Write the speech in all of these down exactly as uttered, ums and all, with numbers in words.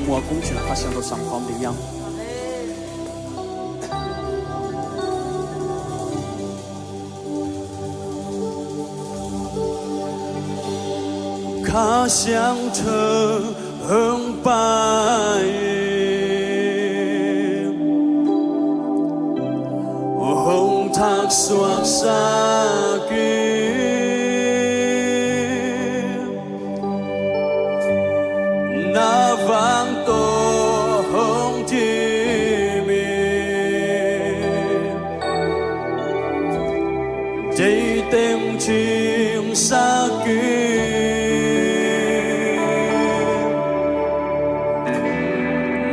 Mua kung cina Kha Siangtho sam khawm ding hiam? Kha Siangtho hong pai in, hong thaksuaksak in, na vang tawh hong dim in, deiteng cingsak in,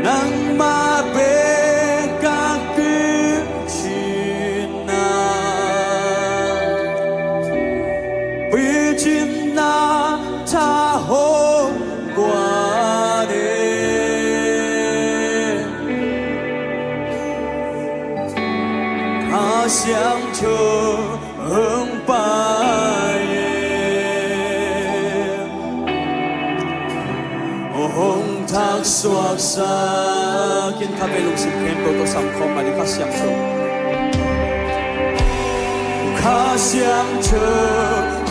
nangmah bek ka kik cihna, picin na tha hong guan in, Kha Siangtho hong pai in, hong thaksuaksak in. Khatvei lungsim khempeuh tawh sam khawm lai ni. Kha Siangtho, Kha Siangtho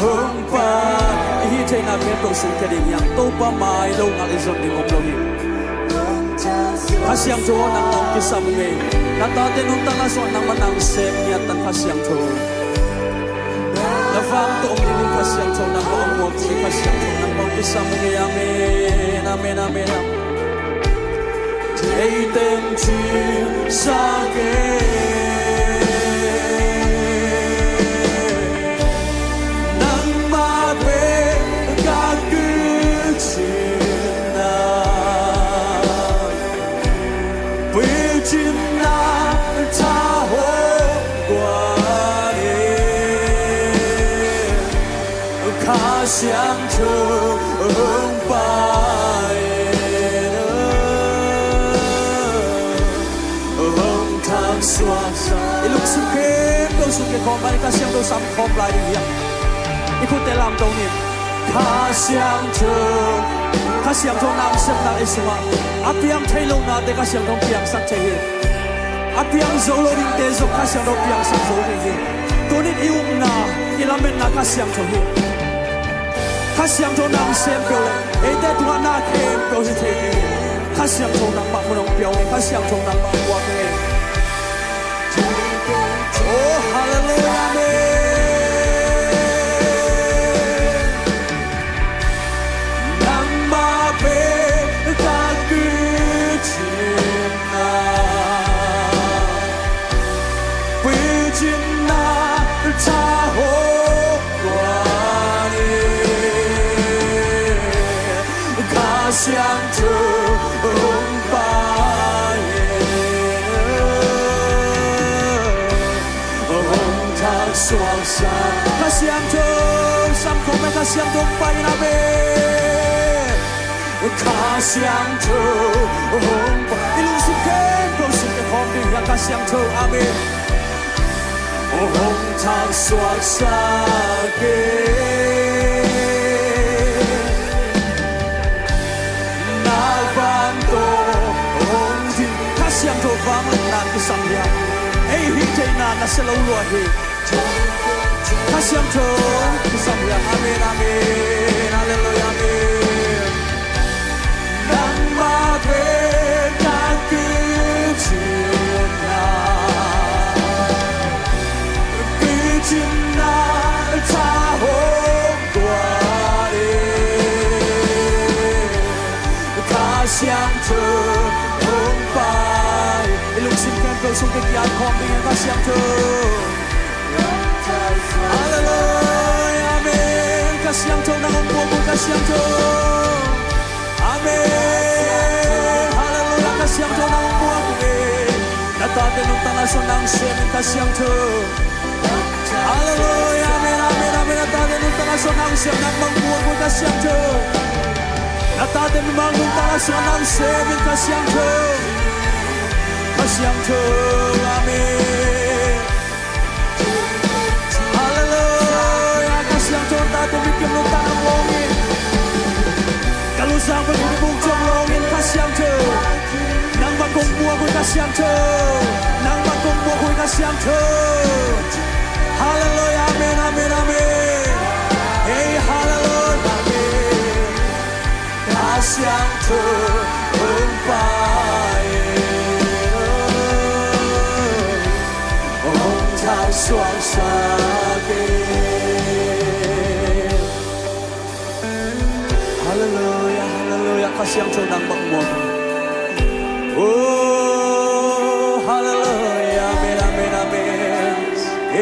hong pai. I hih theihna khempeuh sungkhia ding hiam? Topa mai lo ngal i zon ding om lo hi. Kha Siangtho aw, nang hong kisam ngei. Na tate nuntakna sungah nangmah nang sem ngiat tan, Kha Siangtho. Na vang tawh hong dim in, Kha Siangtho, nangmah hong muak in, Kha Siangtho, nangmah hong kisam ngei. Amen, amen, amen, amen. Deiteng cingsak in, nangmah bek ka kik cihna, picin na tha hong guan in, Kha Siangtho hong pai in, hong thaksuaksak. I lungsim khempeuh sung kikhawm lai ni. Kha Siangtho sam khawm lai ding hiam? I khutte lamto ni. Kha Siangtho, Kha Siangtho na hong sepna i sungah a piang thei lonate Kha Siangtho hong piangsak thei hi. A piang zo lo dingte zong Kha Siangtho piangsak zo ding hi. Tuni-in i upna, i lametna Kha Siangtho hi. Kha Siangtho na hong sem peuh leh eite tungah na khempeuh hi thei ding hi. Kha Siangtho nangmah mun hong pia ung ei. Kha Siangtho nangmah hong muak ung ei. Oh, hallelujah, amen. Nangmah bek ka kik cihna, picin na tha hong guan in, Kha Siangtho hong pai in, hong thaksuaksak. Kha Siangtho, sam khawm lai. Kha Siangtho hong pai in. Amen. Kha Siangtho hong pai. I lungsim khempeuh sung kikhawm ding hiam? Kha Siangtho, amen. Hong thaksuaksak in, na vang tawh hong dim. Kha Siangtho vangliatna kisam hiam? Ei hih theihna nasia lo lua hi. Kha Siangtho kisam hiam? Amen, amen, hallelujah, amen. Nangmah bek ka kik cihna, picin na tha hong guan in, Kha Siangtho hong pai. I lungsim khempeuh sung kikhawm khawm ding hi. Kha Siangtho. Hallelujah, amen. Kha Siangtho nang hong muak un, Kha Siangtho. Amen. Hallelujah, Kha Siangtho nang hong muak un. Na tate nuntakna sungah nang sem in, Kha Siangtho. Hallelujah, amen, amen, amen. Na tate nuntakna sungah nang sem, nangmah hong muak un, Kha Siangtho. Na tate mimal nuntakna sungah nang sem in, Kha Siangtho. Kha Siangtho, amen. Hallelujah. Kha Siangtho, tate mikim nuntakna hong lawng in. Ka lungsim bek in hong lawng in, Kha Siangtho. Muak uh Kha Siangtho, nangmah kong muak uh Kha Siangtho. Halleluiah, amen, amen, amen. Hei, halleluiah, amen. Kha Siangtho hong pai in, hong thangsuak sak in. Halleluiah, halleluiah. Kha Siangtho nangmah muak. Oh, halleluiah. Amen, amen, amen. Eh,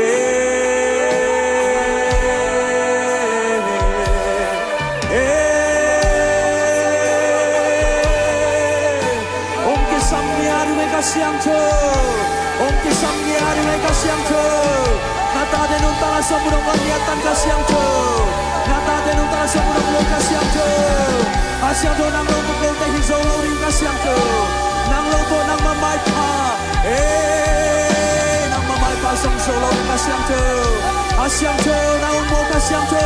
eh. Hong kisam ngiat ing ei Kha Siangtho. Hong kisam ngiat ing ei Kha Siangtho. Na tate nuntakna sung mun hong la ngiat tan Kha Siangtho. Na tate nuntakna sung mun hong lo Kha Siangtho. Kha Siangtho nang lo tawh kote hi zo lo ding Kha Siangtho. Nang lo tawh nangmah maipha. Ei, nangmah maipha sung zo lo ding Kha Siangtho. Kha Siangtho nang hong muak Kha Siangtho.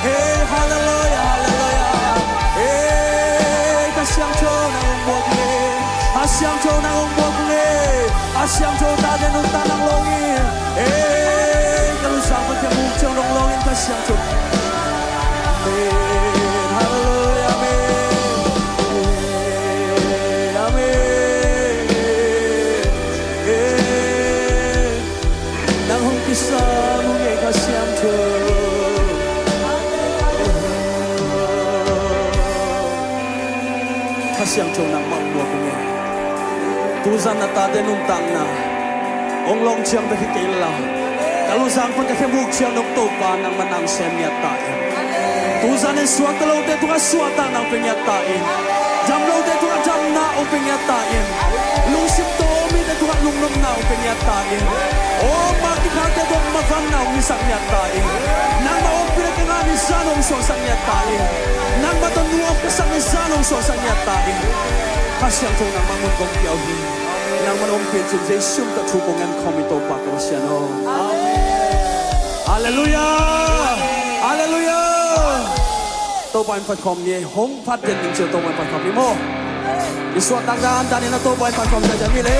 Ei, halleluiah, halleluiah. Ei, Kha Siangtho nang hong muak ing ei. Kha Siangtho nang hong muak ing ei. Kha Siangtho tate nuntak nang lo ing ei. Ei, ka lungsim pan ka muk ciang nong lo ing Kha Siangtho. Amen. Halleluiah, amen. Amen. Nang hong kisam ing ei Kha Siangtho. Kha Siangtho nangmah muak ing ei. Tuzan na tate nuntakna hong lawng ciang bek hi kei inla, ka lungsim pan ka khe muk ciang nong Topa nangmah nang sem ngiat ta in. Tuzan in suakta lote tungah suahtakna hong pia ngiat ta in. Dam lote tungah damna hong pia ngiat ta in. Lungsim tawh mite tungah lungnopna hong pia ngiat ta in. Aw, mah kikhakte tungah mavanna hong hisak ngiat ta in. Nangmah ompihna ka ngah ni zan hong suaksak ngiat ta in. Nangmah tawh nuam ka sak ni zan hong suaksak ngiat ta in. Kha Siangtho nangmah mun kong pia uh hi. Nangmah na ompih cin Jesu min tawh thu kong ngen khawm hi Topa ka Pasian aw. Amen. Halleluiah. Halleluiah. Topa in phat khawm ni. Hong phat den ding ci-a Topa in phat khawm ni maw. I suahtak dandan in a Topa in phat khawm ciat ni le.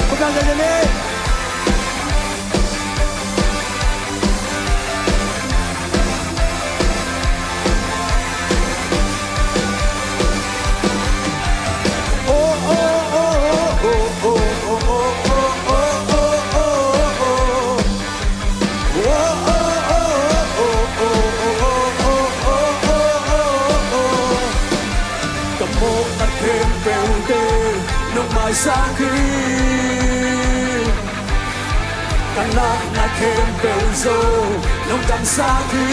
Phat khawm ciat ni. Ka mawhna khempeuhte nong maisak hi. Ka natna khempeuh zong nong damsak hi.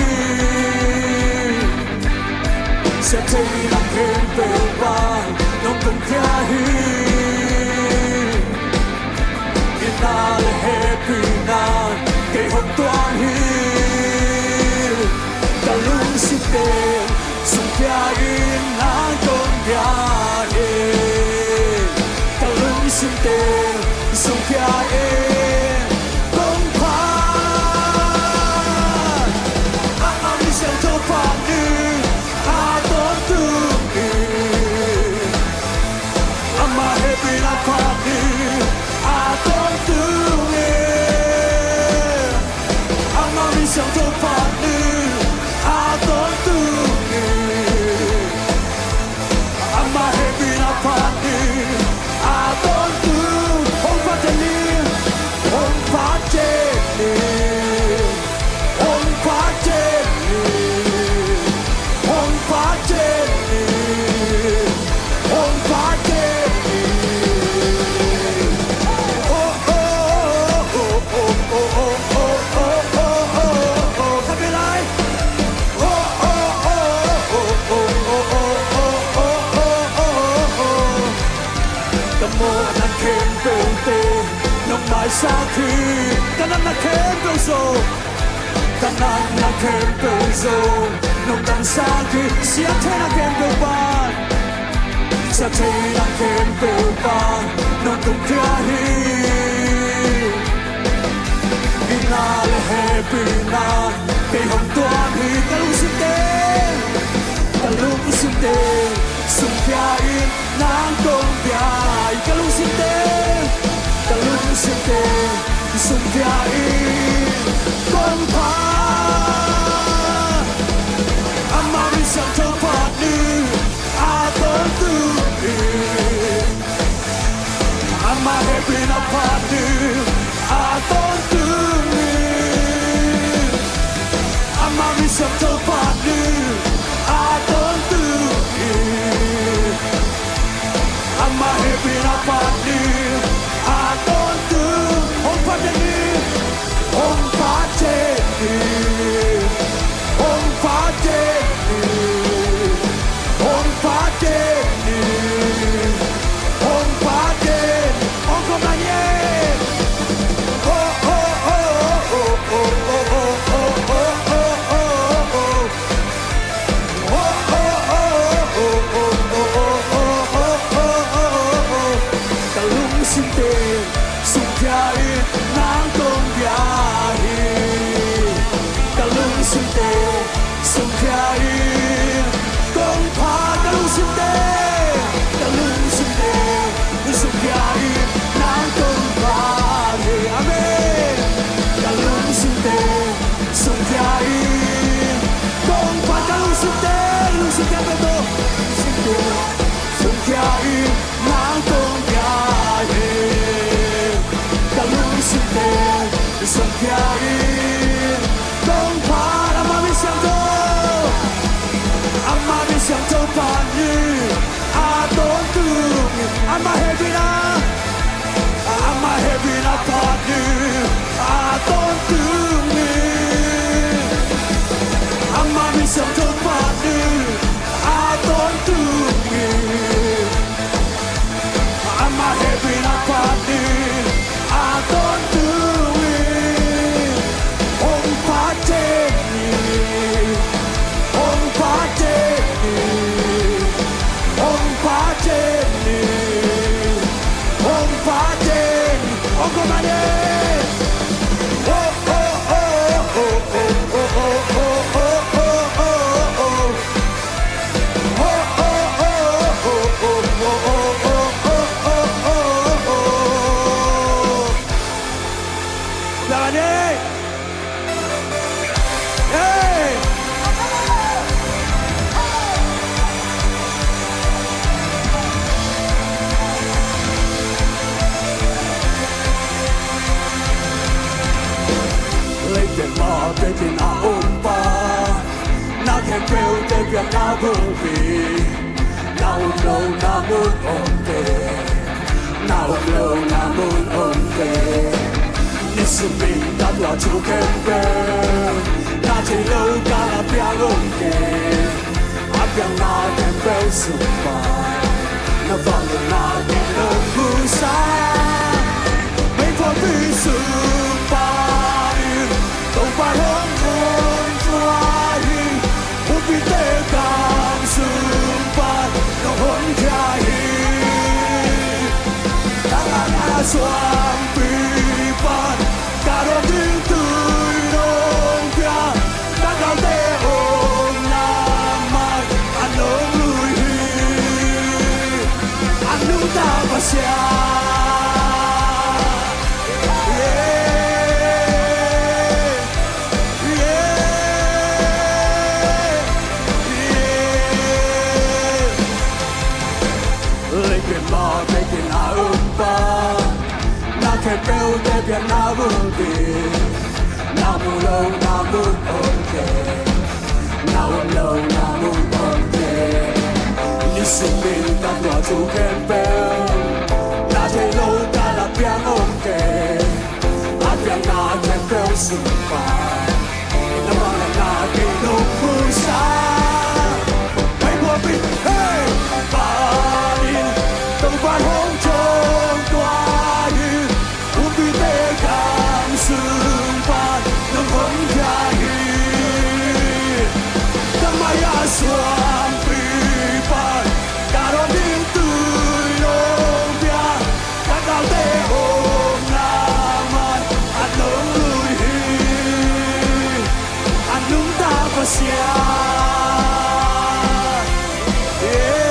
Siatheihna khempeuh pan nong tungkhia hi. Itna le hehpihna kei hong tuang hi. Ka lungsim teng sungkhia in nang kong bia hi. Ka lungsim teng sungkhia in kong phat. Amah misiangtho phat ni a tawntung hi. Amah hehpihna phat ni a tawntung hi. Amah misiangtho phat ni a tawntung hi. Amah hehpihna phat ni a tawntung. Hong phat ciat ni. Hong phat ciat ni. Hong phat ciat ni. Hong phat ciat ni. Hong phat ciat ni. Oh, oh, oh, oh. Khat vei lai. Oh, oh, oh. Ka mawhna khempeuhte nong maisak hi. Ka natna khempeuh zong, ka natna khempeuh zong nong damsak hi. Siatheihna khempeuh pan, siatheihna khempeuh pan nong tungkhia hi. Itna le hehpihna kei hong tuang hi. Ka lungsim teng, ka lungsim teng sungkhia in nang kong bia Sungkhia in kong pha. Ama min siangtho phat ni a tawntung in, ama hehpihna phat ni a tawntung in, ama min siangtho phat ni a tawntung in, ama hehpihna phat ni a tawntung. Hong pha den ni, hong pha den ni, hong pha den ni, hong pha den ni, hong pha den ni. Hong ko ma ye. Oh, oh, oh. Ka lungsim teng sungkhia in nang kong bia hi. Ka lungsim teng sungkhia in kong pha. Ka lungsim teng, ka lungsim teng sungkhia in nang kong pha hi. Amen. Ka lungsim teng sungkhia in kong pha. Ka lungsim teng, lungsim teng, lungsim teng sungkhia in nang kong bia hi. Ka lungsim teng sungkhia in kong pha. Ama min siangtho, ama min siangtho phat ni a tawntung in, ama hehpihna, ama hehpihna phat ni a tawntung in, ama min siangtho phat ni a tawntung in, ama hehpihna phat ni a tawntung in, hong pha den ni, hong pha den ni, hong pha den ni, hong pha den ni. Hong ko ma ye. Oh, oh, oh. Leiteng mah tekin a om pa, na khempeuh te biakna bulpi, na om lohna mun om kei, na om lohna mun om kei. Nisim in ka tuah thu khempeuh, na theih loh kal ah piang om kei. A piang na khempeuh sung pan, na vangliatna tawh hong pusuak. Meikuangpih sung panin Topa hong honkhia hi. Bumpite gam sung pan nong honkhia hi. Tangah na suangpi pan ka dawn ding tui nong pia. Tangkalte omna man a nong lui hi. A nungta Pasian. Yeah. Yeah. Yeah. Leitung mah tekin a om pa, na khempeuh te biakna bulpi, na mu lohna mun om kei, na om lohna mun om kei. Nisim in ka tuah thu khempeuh, na theih loh kal ah piang om kei. A piang na khempeuh sung pan, na vangliatna tawh hong pusuak. Meikuangpih, hey, panin Topa hong thong tua hi. Bumpite gam sung pan nong honkhia hi. Tangah a suangpi pan ka dawn ding tui nong pia. Tangkalte omna man a nong lui hi. A nungta Pasian. Yeah.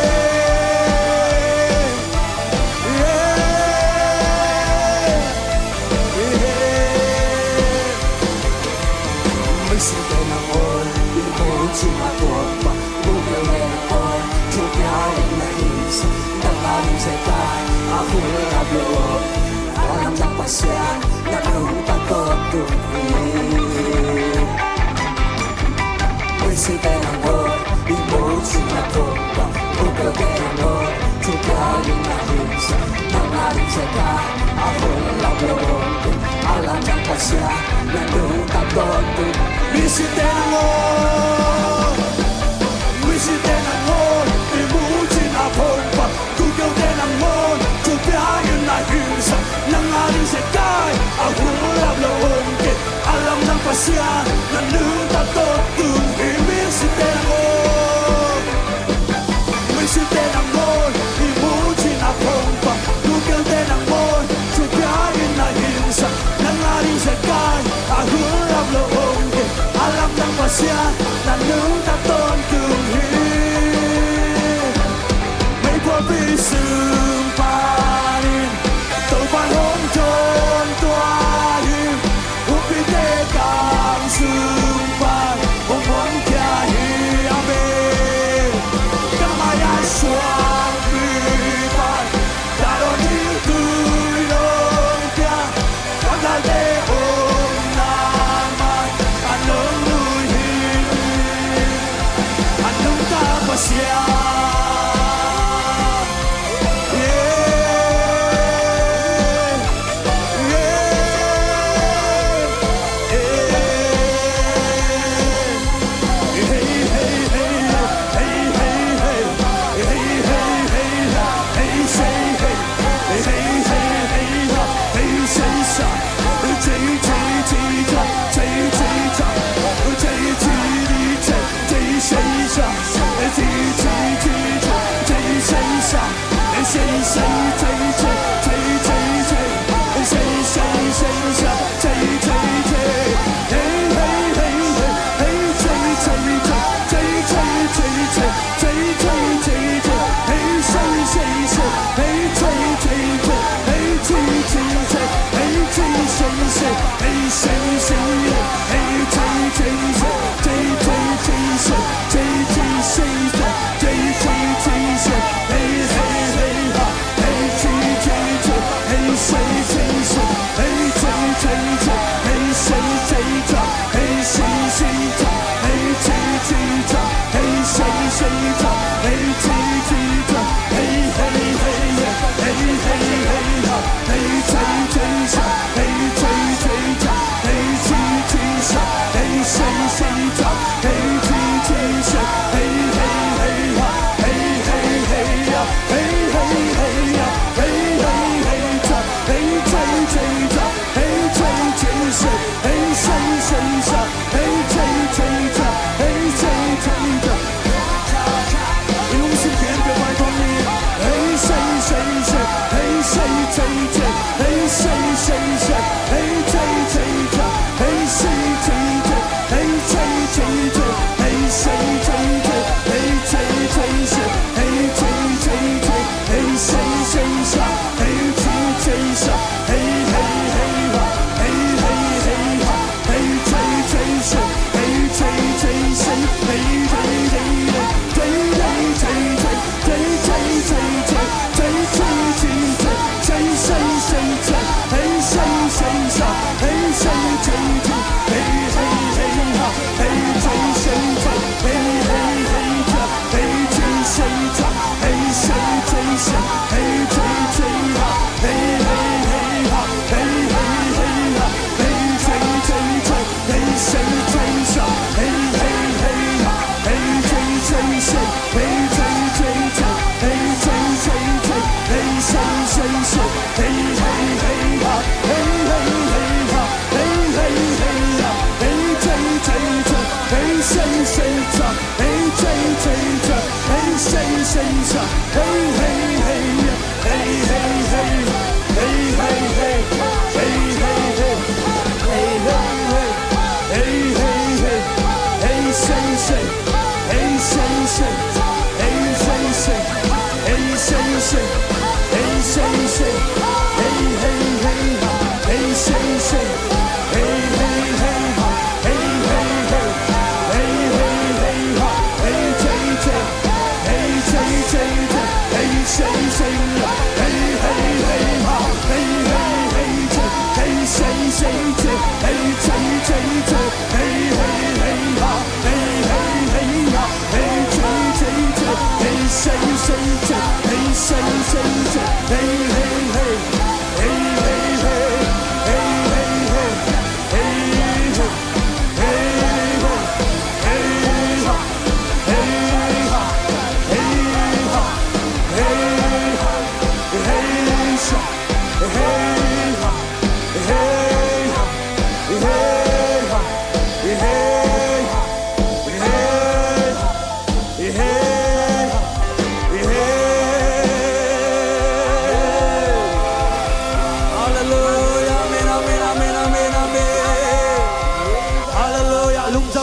Yeah. Cina pumpa bukeu dena ngol, cupia in na hinsa, nang a ding zekai a hun lap lo. Alam dang Pasian na nungta tawntung hi. Uisi dena ngol, i mu cina pumpa bukeu dena ngol, cupia in na hinsa, nang a ding zekai a hun lap lo. Alam dang Pasian na nungta tawntung. Uisi dena ngol, uisi dena ngol, i mu cina pumpa bukeu dena ngol, cupia in na hinsa, nang a ding zekai a hun lap lo. Alam dang Pasian na nungta tawntung hi. Uisi dena ngol, uisi dena ngol, i mu cina pumpa bukeu dena ngol, cupia in na hinsa, nang a ding zekai a hun lap lo. Alam dang Pasian na nungta tawntung hi. Meikuapi sung panin Topa hong dawntua hi. Umpite gam sung pan hong honkhia hi. Amen. Kamaya suangpi pan, dadon hi tui nong pia. Kamdalte omna man a nong nuih hi. A nungta Pasian. Yeah.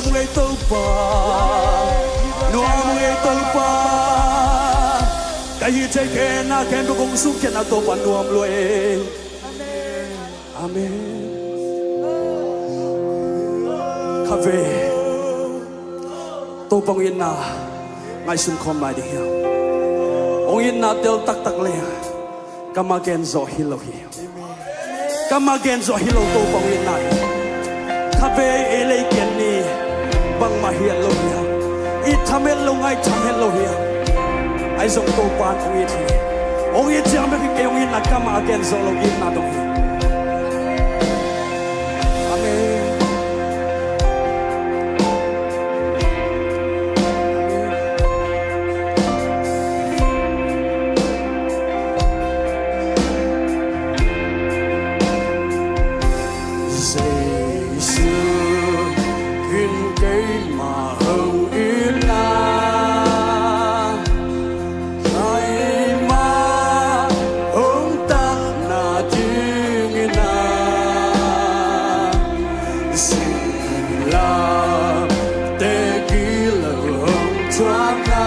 Nuam ung ei Topa. Nuam ung ei Topa. Ka hih theih khempeuh kong sungkhiatna Topa nuam lua ei. Amen. Khatvei Topa hong itna ngaihsun khawm lai ding hiam? Hong itna tel taktak leh kam a gen zawh hi lo hi. Kam a gen zawh hi lo Topa hong itna hi. Khatvei ei lei kiat ni bangmah hiat lo hiam? It tham het lo, ngaih tham het lo hiam? Ahi zong Topa in hong it hi. Hong it ciang bek hi kei, hong itna kam a gen zawh lo itna dong hi. Amen. Jesu in keima hong itna, keima hong takna dingin a, singlamteh gilo hong thuakna,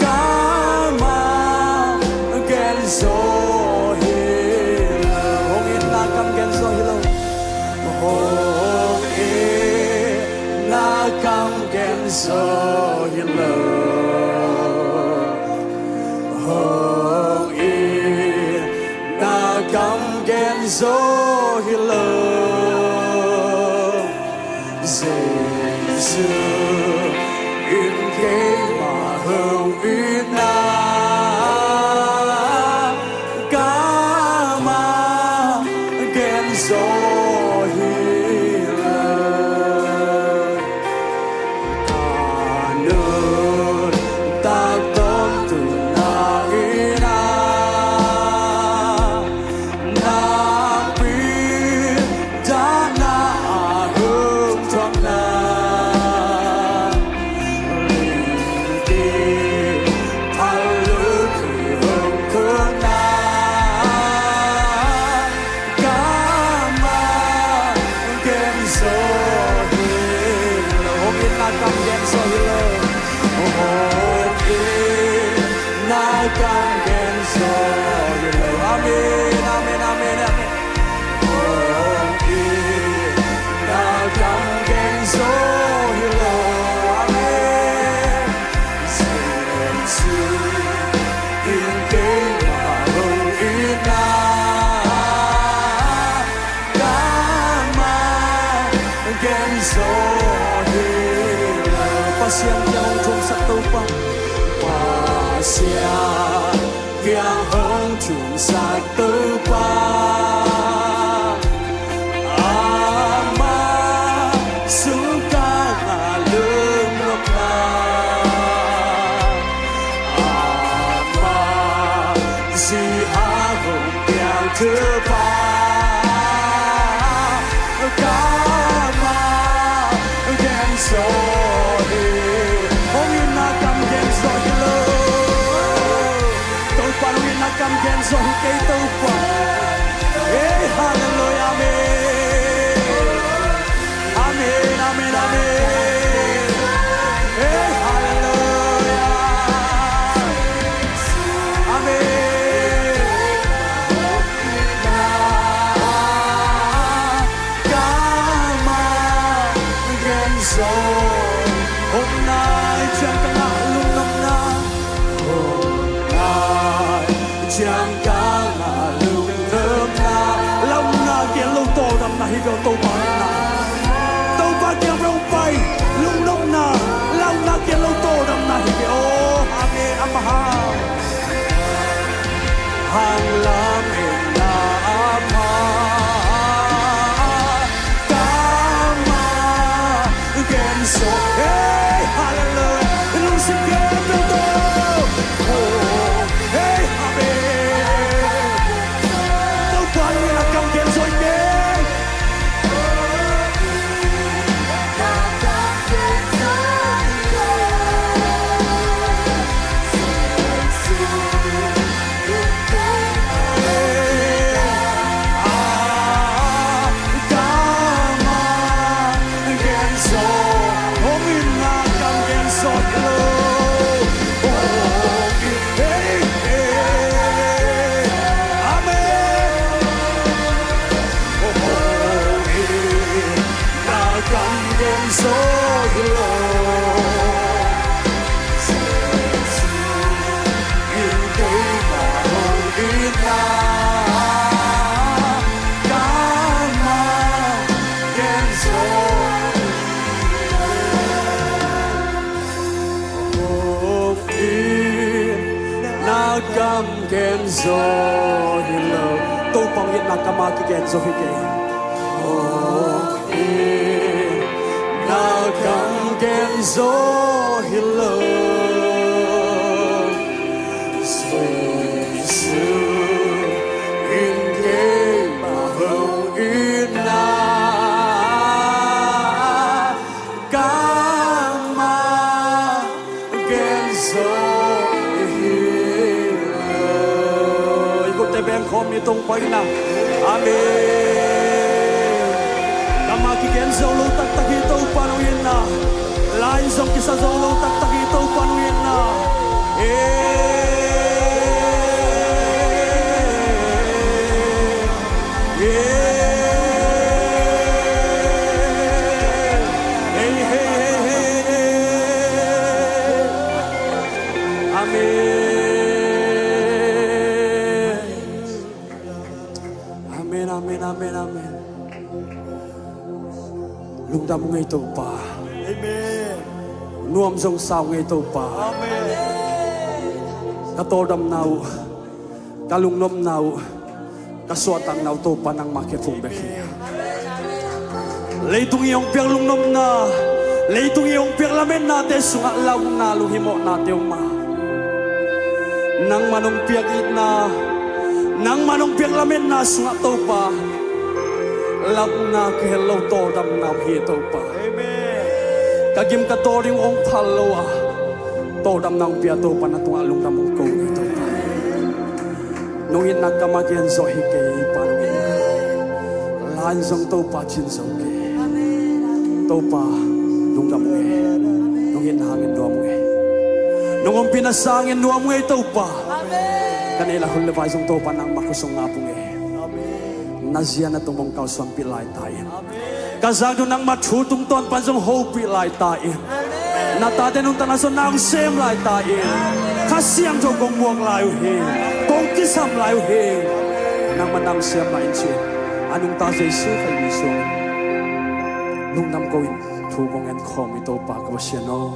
kam a gen zaw hi lo. Hong itna kam gen zaw hi lo. Hong itna kam gen zaw hi lo. Hong itna kam gen zaw hi lo. Jesu in keima hong itna, kam a gen zaw hi lo. Ka nuntak tawntung na in a, nakpi dahna a hong thuakna, lungkim phallut hong khutna, kam a gen zaw hi lo. Hong itna kam gen zaw hi lo. Hong itna kam gen zaw hi lo. Amen, amen, amen, amen. Hong itna kam gen zaw hi lo. Amen. Jesu in keima hong itna, kam a gen zaw hi lo. Pasian kiang hong thumsak Topa. Pasian kiang hong thumsak Topa, ama sungkang a lungnopna, ama zi a hong piang thupha, kam a gen zaw hi. Hong itna kam gen zaw hi lo. Topa hong itna kam gen zaw hi kei Topa. Hey, hallelujah, amen. Amen, amen, amen. Hey, hallelujah. Amen. Kam a gen zaw. Hong nai ciang ka ngah lungnopna. Hong nai ciang ka ngah lungnopna. Launa gen lo tawldamna hi bel Topa na. Topa kiang bel hong pai lungnopna. Launa gen lo tawldamna hi bel. Oh, amen. Ama hang. Hang lam en na ama, kam a gen zaw. Hey, hallelujah. Lungsim gen zaw. Oh, hey, amen. Topa in a kam gen zaw hi kei. Zo hi lo. Jesu in keima hong itna kammal gen zo hi lo. Hong itna kam gen zo hi lo. Topa hong itna kammal kigen zo hi kei. Hong itna kam gen zo hi lo. Jesu in keima hong itna kammal gen zo hi lo. I gutte beng khawm ni, Topa in ah. Amen. Kammal kigen zo lo taktak hi Topa nong itna. Line zong kisa zo lo taktak hi Topa nong itna. Eh. Amen. Amen, amen, amen, amen. Lungdam ung ei Topa. Amen. Nuam zong sa ung ei Topa. Amen. Ka tawldamna uh, ka lungnopna uh, ka suahtakna uh Topa nangmah kiang phung bek hi. Leitung i hong piak lungnopna, leitung i hong piak lametnate sungah launa lunghimawhnate om a, nangmah nong piak itna, nangmah nong piak lametna sungah Topa, launa kihel lo tawldamna om hi Topa. Amen. Ka gim ka tawl ding hong phal lo a, tawldamna hong pia Topa, na tungah lungdam hong ko hi Topa. Nong itna kammal gen zo hi kei Pa, nong itna. Line zong Topa cin zo kei. Topa, lungdam ung ei. Nong itna hangin nuam ung ei. Nong ompihna sangin nuam ung ei Topa. Ka neih lak hun le vai zong Topa nangmah khutsung ngap ung ei. Na zia na tung hong kalsuanpih lai ta in. Ka zakdong nangmah thu tungtawn pan zong hopih lai ta in. Na tate nuntakna zong na hong sem lai ta in. Kha Siangtho kong muak lai uh hi. Kong kisam lai uh hi. Nangmah na hong sem lai in ci-in, a nungta Jesu Khrih min suangin lungdam ko-in thu kong en khawm hi Topa ka Pasian aw.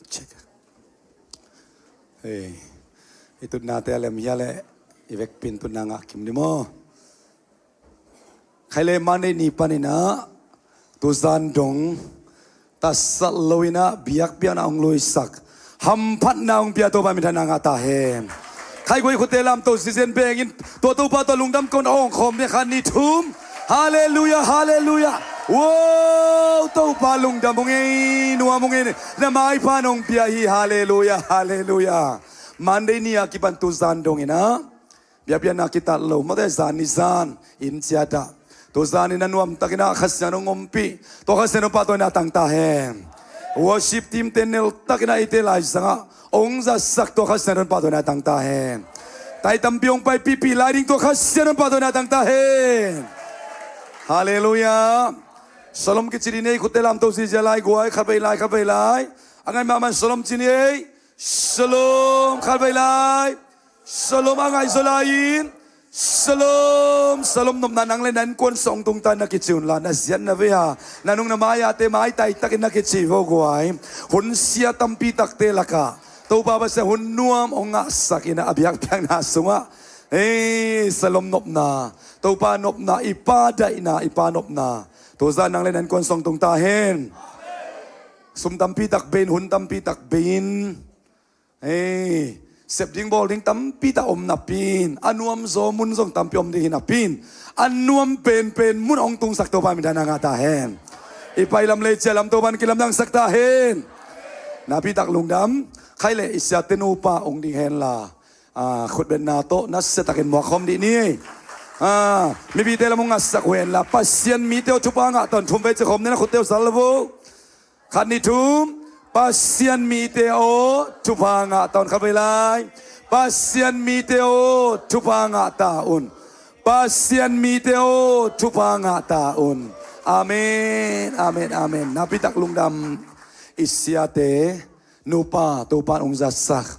Check. Hei, i tutnate a lem hia leh i vekpi in tutna ngah kim ni maw? Khai le Monday ni panin ah tuzan dong tatsat loin ah biakpiakna hong luisak, hamphatna hong pia Topa minthanna ngah ta hen. Khaiguai khutte lamto sisen bengin tua Topa tawh lungdam kong awng khawm ni khat ni thum. Halleluia, halleluia. Wow, Topa lungdam ung ei, nuam ung ei. Na maipha nong pia hi, halleluia, halleluia. Monday ni a kipan tuzan dongin ah biakpiakna kitat lo, mawte zan ni zan in ciat ah, tuzan in a nuamtakin ah Kha Siangtho hong ompih, tua Kha Siangtho pahtawina tang ta hen. Worship team te neltakin ah eite laizangah hong zatsak, tua Kha Siangtho pahtawina tang ta hen. Tai tampi hong paipihpih lai ding, tua Kha Siangtho pahtawina tang ta hen. Halleluia. Shalom kici ding ei, khutte lamto zizia lai guai, khatvei lai, khatvei lai. A ngai mahmah in shalom ci ni ei. Shalom, khatvei lai. Shalom a ngaihzaw lai-in. Shalom, shalom nopna, nang le na innkuan sung tungtawn na kici unla, na ziat na vei a, na nung na mai-ate maitai takin na kici vo guai. Hun sia tampi takte lakah Topa Pasian hun nuam hong ngahsakin ah a biakpiakna sungah, ei, shalom nopna, Topa nopna, i Pa daihna, i Pa nopna, tuzan nang le na innkuan sung tung ta hen. Sum tampi tak bei in, hun tampi tak bei in. Hei, sep ding bawl ding tampi tak om napi in, a nuam zaw mun zong tampi om ding hi napi in, a nuam penpen mun hong tungsak Topa min dan a ngah ta hen. I pailam lei cialam Topa in kilamdangsak ta hen. Napi tak lungdam. Khai le i siate nupa ong ding hen la, ah, khutbetna tawh nasiatakin muak khawm dih ni. Ah, mipite lam ong ngasak uh hen la, Pasian mite aw thupha ngah ta un. Thum vei ci khawm ni na, khutte uh sal lo vo. Khat, nih, thum. Pasian mite aw thupha ngah ta un. Khat vei lai. Pasian mite aw thupha ngah ta un. Pasian mite aw thupha ngah ta un. Amen, amen, amen. Napi tak lungdam. I siate nupa Topa in ong zatsak.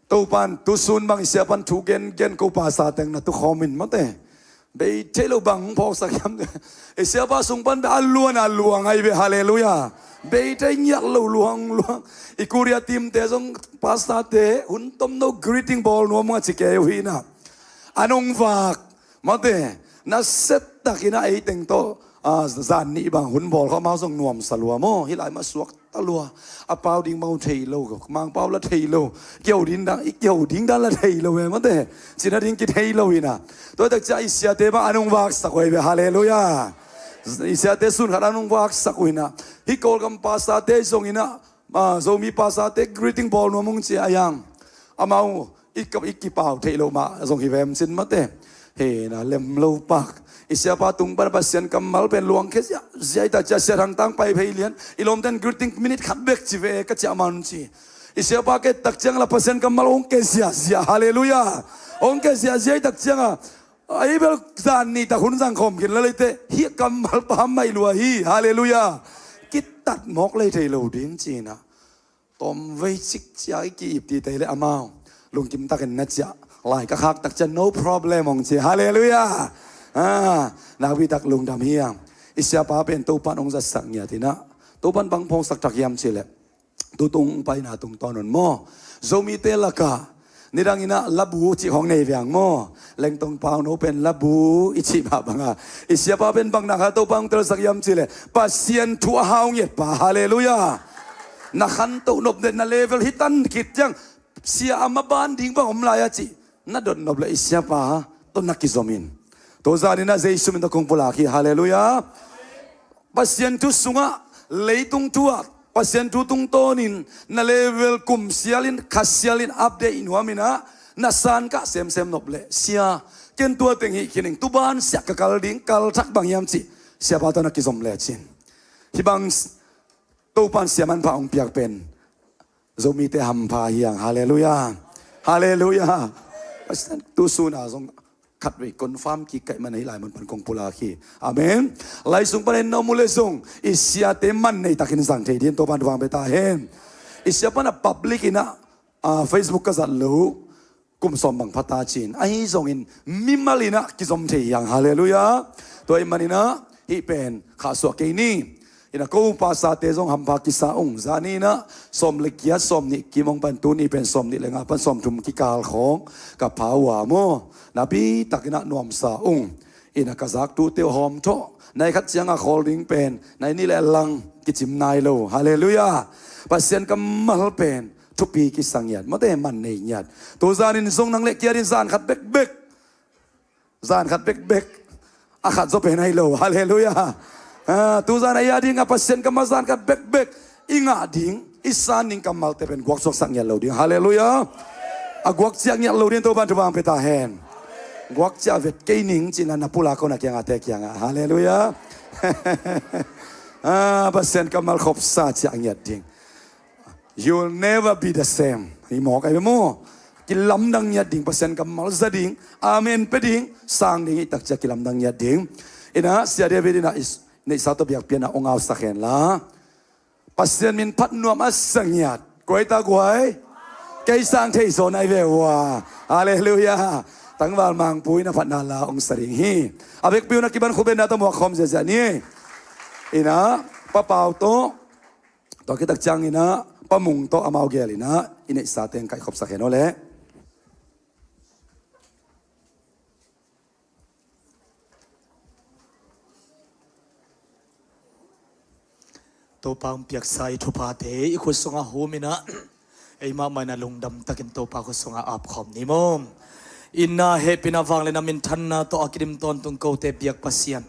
Topa in tusun bang i siapa in thu gengen, ko pastor teng na tukhawm in mate. Bei thei lo bang phawksak hiam. I siapa sung pan beh a luan a luang ahi ve, halleluiah. Bei thei ngiat lo luang luang. I Korea team te zong pastor te hun tom no greeting bawl nuam ung a ci kei uh hi na. An ong vak mate, nasiatakin a ei teng tawh, ah, zan nih bang hun bawl khawm amau zong nuamsa lua maw. Hih lai mah suak ta lua. A pau ding bang thei lo ko. Mangpau la thei lo. Kiho ding dan, i kiho ding dan la thei lo e mate. Cina ding kithei lo hi na. Tua tak ciang i siate bang an ong vaksak uh ahi ve, halleluiah. I siate sun khat an ong vaksak uh hi na. Hih Kawlgam pastor te zong hi na, ah, Zomi pastor te greeting bawl nuam ung ci a yang. Amau i ka, i kipau theih loh mah zong hi vem cin mate. He na lem lo pak. I siapa tung pan Pasian kammal pen luang khia ziahziah i tak ciang, Sia Thang Tang Pai Phei Lian, i lawmten greeting minute khat bek ci ve ka ciah man ci. I siapa ke tak ciang la Pasian kammal ong ke ziahziah, halleluiah. Ong ke ziahziah i tak ciang a, a i bel zan nih tak hun zang khawm khin la leite, hih kammal pam mai lua hi, halleluiah. Kitat mawk lei thei lo ding ci na. Tawm vei cik ciang i ki-ip titei le amau lungkim takin na ciah lai ka khak tak ciang no problem ong ci, halleluiah. Ah, napi tak lungdam hi a. I siapa pen Topa in ong zatsak ngiat hi na. Topa in bang phawksak thak hiam ci le, tutung paina tungtawn un maw, Zomite lakah nidang in a labu cih khawng nei viang maw. Lengtong pau no pen labu i cih mah bang a, i siapa pen bang nak a Topa ong telsak hiam ci le, Pasian thu a hau ngiat pa, halleluiah. Na khantoh nop den na level hi tan khit ciang, sia a maban ding bang om lai a cih na dot nop le i siapa tawh na kizom in. Tua zan in a Jesu min tawh kong pulak hi, halleluiah. Pasian thu sungah leitung thu ah Pasian thu tungtawnin na level kum sialin kha sialin update nuam in a, na san kah semsem nop le, sia, ken tua teng hih khin ing, tuban siah ka kal ding, kal thak bang hiam cih siapa tawh na kizom le cin. Hih bang Topa in sia manpha ong piak pen Zomite hampha hi ang, halleluiah. Halleluiah. Pasian tusun a zong khatvei confirm kik kaih man a hih lai mun pan kong pulak hi. Amen. Lai sung pan en na om uh le zong i siate man nei takin zang thei dingin Topa in thupha ong pia ta hen. I siapa in a public in a, ah, Facebook ka zat lo, kum sawm bang pha ta cin. Ahi zongin mimal in a kizom thei hi ang, halleluiah. Tua ahih manin a hih pen khahsuah kei ni. In a ko pastor te zong hampha kisa ung. Zani in a sawm le giat, sawm nih kim ong pan, tuni pen sawm nih le nga pan sawm thum kikal khawng ka pha uh a maw. Napi takin a nuamsa ung. In a ka zaktute uh hawm thawh. Nai khat ciang a khawl ding pen nai nih le lang kicim nai lo. Halleluiah. Pasian kammal pen thupi kisa ngiat, mate, man nei ngiat. Tu zanin zong nang le kei adingin zan khat bekbek, zan khat bekbek, a khat zaw pen ahi lo. Halleluiah. Ah, tu zan a i adingin Pasian kammal zan khat bekbek i ngah ding, i san ding kammalte pen guaksuaksak ngiat lo ding. Halleluiah. A guakciah ngiat lo dingin Topa in thupha ong pia ta hen. Guakciah vet kei ning ci-in a na pulak uh na kiangahte kiangah. Halleluiah. Ah, Pasian kammal khopsa ciah ngiat ding. You'll never be the same. Hi mawk ahi ve maw. Kilamdang ngiat ding, Pasian kammal za ding, amen pia ding, sang ding i tak ciang kilamdang ngiat ding. In a Sia David in a i neihsa tawh biakpiakna ong ausak hen la. Pasian min phat nuam a sa ngiat. Guai ta guai. Kei sang thei zaw nai ve ua. Halleluiah. Tangval Mangpui in a phatna la ong sa ding hi. A vekpi un a kipan khutbetna tawh muak khawm ziahziah ni. In a Pa Pau tawh, tua khit tak ciangin a Pa Mung tawh amau gel in a i neihsa teng kaihkhopsak hen aw leh. Topa ong piaksa i thuphate i khut sungah hum in a, Eimah mah in a lungdam takin Topa khut sungah apkhawm ni maw. Itna, hehpihna, vangliatna, minthanna tawh a kidim tawntung kote biak Pasian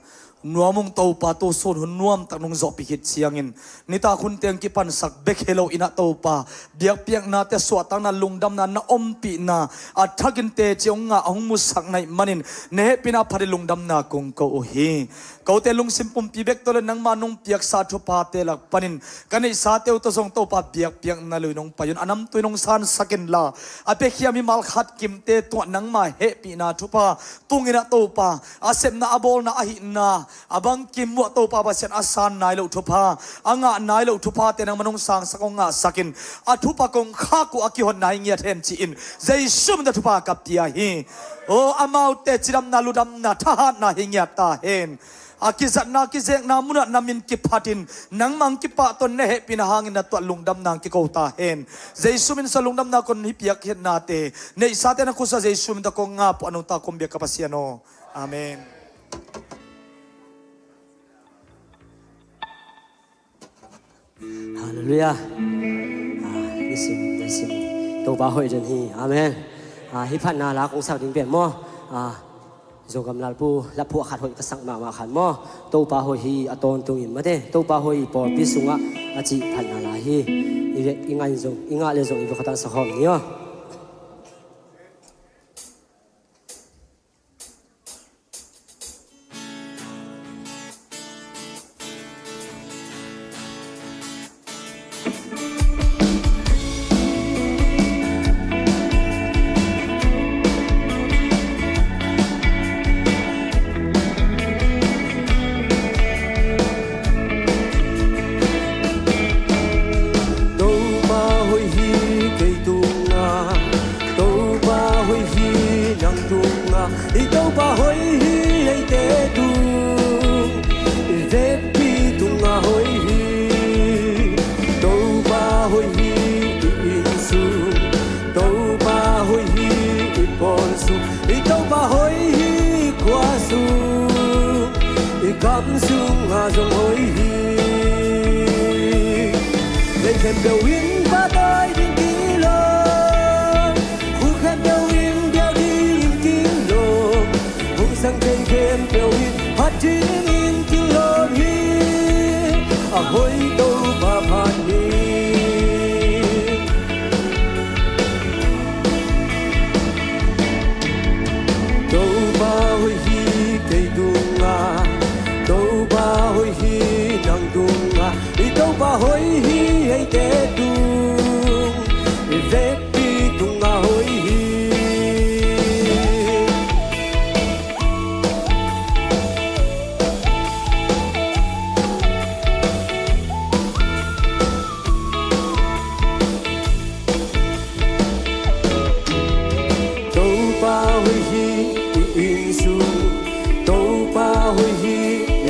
nuam ung Topa, tu sun hun nuamtak nung zawhpih khit ciangin nitak hun teng kipansak bek hi lo in ah Topa, biakpiaknate, suahtakna, lungdamna na ompihna a thakin teci hong ngah, hong musak na hih manin na hehpihna phat in lungdamna kong ko uh hi. Kote lungsim pumpi bek tawh le nangma nong piaksa thuphate lak panin ka neihsate uh tawh zong Topa biakpiakna lui nong pai un, a namtui nong sansak inla, a piakhia mimal khat kimte tungah nangma hehpihna thupha tung in ah Topa, a sepna, a bawlna, a hihna a bangkim uh ah Topa Pasian, a san nai loh thupha, a ngah nai loh thuphate nangma nong sangsak, hong ngahsak in, a thupha kong khak uh a kihonna hi ngiat hen ci-in Jesu min tawh thupha ka pia hi. Aw, amaute cidamna, ludamna, thahatna hi ngiat ta hen. A kizatna, kizekna munah na min kiphatin nangmah hong kipahtawn, na hehpihna hangin na tuah lungdamna hong kiko ta hen. Jesu min sa lungdamna kong hi piak hiatnate neihsate na khut sungah Jesu min tawh kong ngap uh a nungta kong biak ka Pasian aw. Amen. Halleluiah. Ah, nisim, nisim Topa hoih den hi. Amen. Ah, hih phatna la kong sak ding pen maw, ah, Zogam Lalpu, laphuah khat hoih ka sak mahmah khat maw, Topa hoih hi a tawntungin mate, Topa hoih hi pawlpi sungah a cih phatna la hi. I ve, i ngah zong, i ngah le zong i ve khatang sakhawm ni aw. Topa hoih hi kei tungah, Topa hoih hi nang tungah, i Topa hoih hi eite tung, i vekpi tungah hoih hi. Topa hoih hi i inn sung, Topa hoih hi i pawl sung, i Topa hoih hi i khua sung, i gam sungah zong hoih hi. Lei khempeuh in pahtawi ding kilawm, khuk khempeuh in biak dingin kilawm, hong sang thei khempeuh in phat dingin kilawm hi. A hoih Topa phat ni. Topa hoih hi kei tungah, Topa hoih hi nang tungah, i Topa hoih hi eite tung, i vekpi tungah hoih hi. Topa hoih hi i inn sung, Topa hoih hi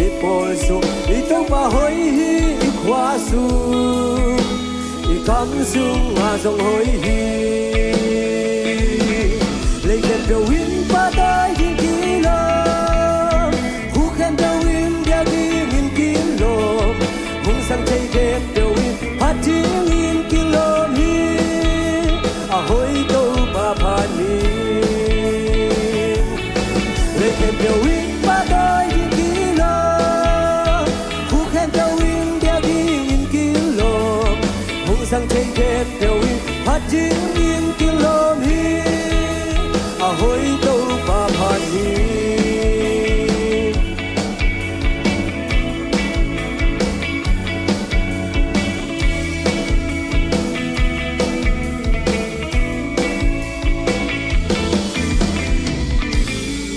i pawl sung, i Topa hoih hi i khua sung, i gam sungah zong hoih hi. Lei khempeuh in pahtawi ding kilawm, khuk khempeuh in biak dingin kilawm, hong sang thei khempeuh in phat dingin kilawm hi. A hoih Topa phat ni. Lei khempeuh in pahtawi ding kilawm, khuk khempeuh in biak dingin kilawm, hong sang thei khempeuh in phat dingin kilawm hi. A hoih Topa phat ni.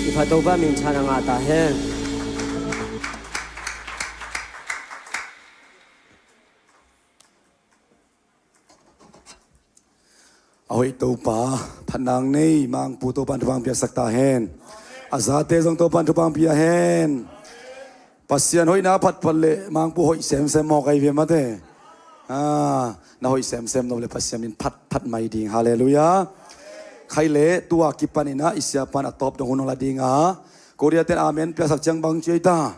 I phat Topa minthanna ngah ta hen. A hoih Topa, phatna nei Mangpu Topa'n thupha piaksak ta hen. A zate zong Topa'n thupha pia hen. Pasian hoihna phatphat le Mangpu hoih semsem mawk ahi ve mate. Ah, na hoih semsem nop le Pasian min phatphat mai ding. Halleluiah. Khai le tua kipanin ah i siapa'n a tawp dong hun hong la ding a, Korea ten amen piaksak ciang bang ci ei ta?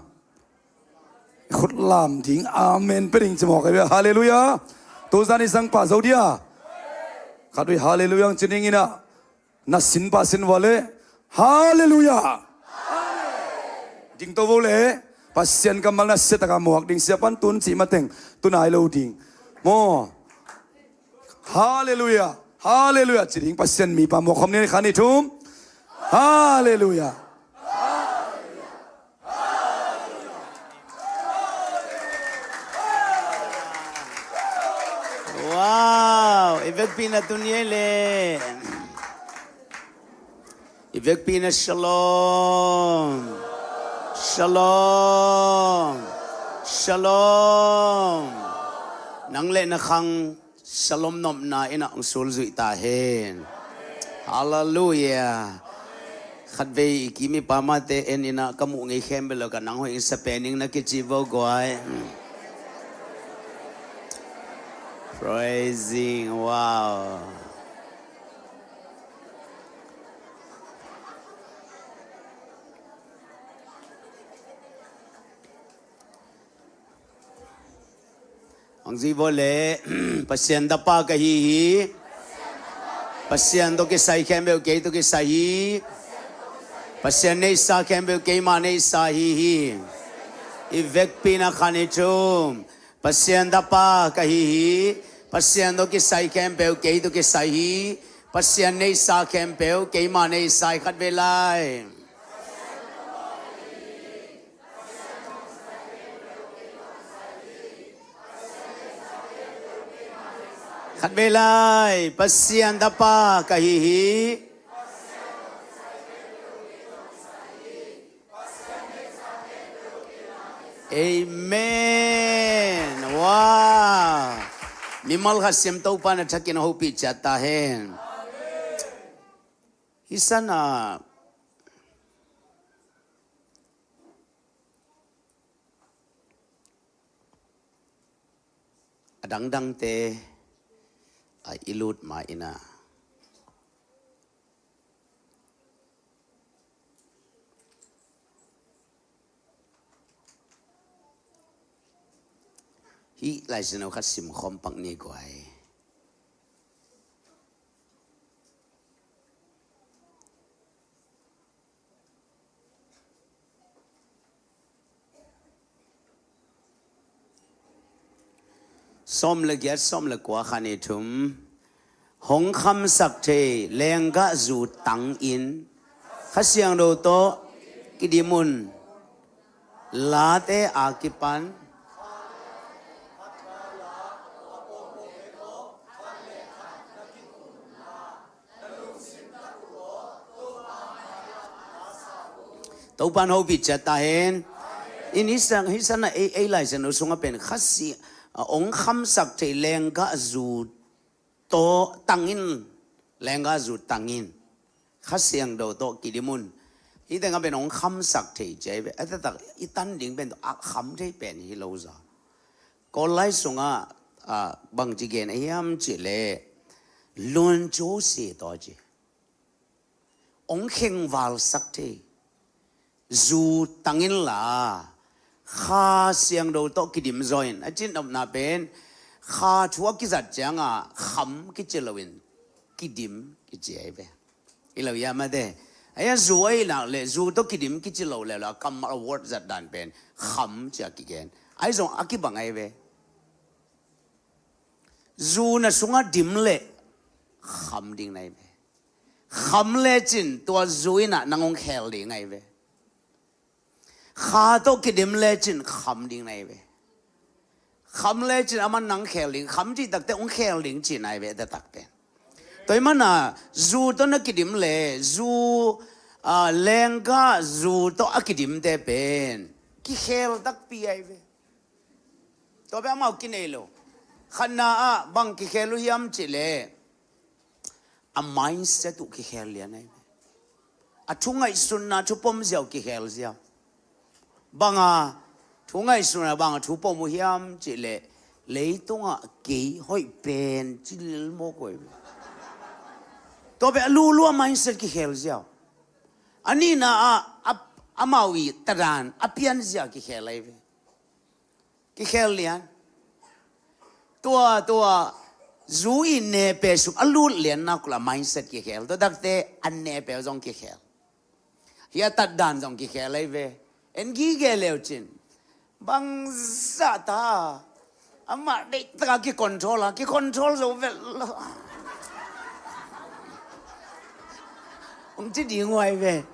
Khut lam ding, amen pia ding ci mawk ahi ve. Halleluiah. Tuzan i sangpa zo dia. Khat vei halleluiah ang ci ding in ah, na sin pa sin vua le halleluiah. Ding to vo le, Pasian kammal na siataka muak ding, sia pan tun cih mateng tun ai lo ding. Maw. Halleluiah. Halleluiah ci ding, Pasian mipa muak khawm ni, khan i thum. Halleluiah. Wow, i vekpi na tun ye le. I vekpi na shalom. Shalom. Shalom. Nang le na khang shalom nopna in ah hong sulzuih ta hen. Halleluiah. Khatvei i kim i pamate en in ah ka muh ngei khempeuh lo ka nang hoih in sa pen ing na kici vo guai. Praising, wow. Ang zi vo le, Pasian tapa ka hi hi. Pasian tawh kisai khempeuh kei tawh kisai hi. Pasian neihsa khempeuh keimah neihsa hi hi. I vekpi na khan i thum. Pasian tapa ka hi hi. Pasian tawh kisai khempeuh kei tawh kisai hi. Pasian neihsa khempeuh keimah neihsa hi, khatvei lai. Khatvei lai, Pasian tapa ka hi hi. Amen. Wow. Mimal khat siam Topa na thakin a hopih ciat ta hen. Hih sana a dangdangte a i lut ma ina. Hih Lai Siangtho khat sim khawm pak ni guai. Sawm le giat, sawm le kua, khan i thum. Hong khamsak thei lenggah zu tangin Kha Siangtho tawh kidim un. Late a kipan. Topa in hopih ciat ta hen. In hih san, hih sana ei, ei Lai Siangtho sungah pen Kha Si-, a, hong khamsak thei lenggah zu tawh tangin, lenggah zu tangin Kha Siangtho tawh kidim un. Hih tengah pen hong khamsak thei ci hi ve. A taktak i tan ding pen tawh a kham thei pen hi lo zaw. Kawl lai sungah, a, bangci gen a hiam cih leh luan co si tawh ci. Hong khengvalsak thei zu tangin la Kha Siangtho tawh kidim zaw in, a cih nopna pen Kha thu a kizat ciangah kham kici loin kidim kici ahi ve. I lo ia mate. Aia zu ahi nak leh zu tawh kidim kici lo leh lo a kammal a word zat dan pen kham ci a kigen. Ahi zong a kibang ahi ve. Zu na sungah dim leh kham ding na hi ve. Kham lecin tua zu in ah nang hong khel ding ahi ve. Kha tawh kidim lecin kham ding na hi ve. Kham lecin aman nang khel ding, kham cih takte hong khel ding cihna hi ve, taktak pen. Tua hi mana zu tawh na kidim le zu, a, lenggah zu tawh a kidimte pen kikhel takpi ahi ve. Tua pen amau kinei lo. Khatna ah bang kikhel uh hiam cih leh a mindset uh kikhel lian ahi ve. A thu ngaihsutna, thu pom ziau kikhel ziau. Banga thu ngaihsutna, banga thu pom uh hiam cih leh leitungah kei hoih pen ci lilmawk uh ahi ve. Tua pen a lulu a mindset kikhel ziau. A nihna ah a, amau i tadan a pian zia kikhel ahi ve. Kikhel lian. Tua, tua, Zu i nepe sung a lut lian nak la mindset kikhel. Tua takte a nepe zong kikhel. Hi a tat dan zong kikhel ei ve. En gige leu cin. Bang zah ta. Amah deih taka kicontrol a, kicontrol zo vel lo. Ong ci ding uai ve.